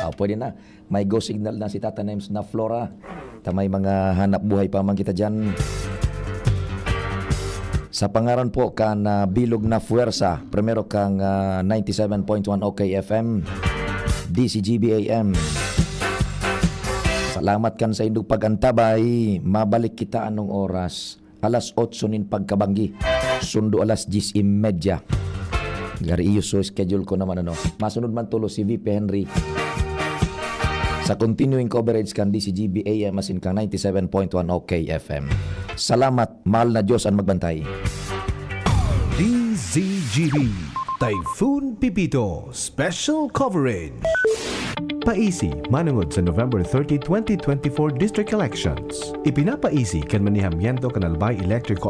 Ah, pwede na. May go signal na si Tata Nems na Flora. Ta may mga hanap buhay pa man kita diyan. Sa pangaran po kan, ah, bilog na puwersa, primero kang, ah, ninety-seven point one O K F M, D C G B A M. Salamat kan saindong pag-antabay. Mabalik kita anong oras? Alas otso nin pagkabanggi. Sundo alas dyes y media. Gari iyo, so schedule ko naman, ano. Masunod man tulos si V P Henry sa continuing coverage kan D C G B A M asin kan ninety-seven point one O K F M. Salamat, mahal na Diyos an magbantay. D Z G B, Typhoon Pipito, Special Coverage. Paisi, manungod sa November thirty, twenty twenty-four District Elections. Ipinapaisi kan manihamiento kan Albay Electric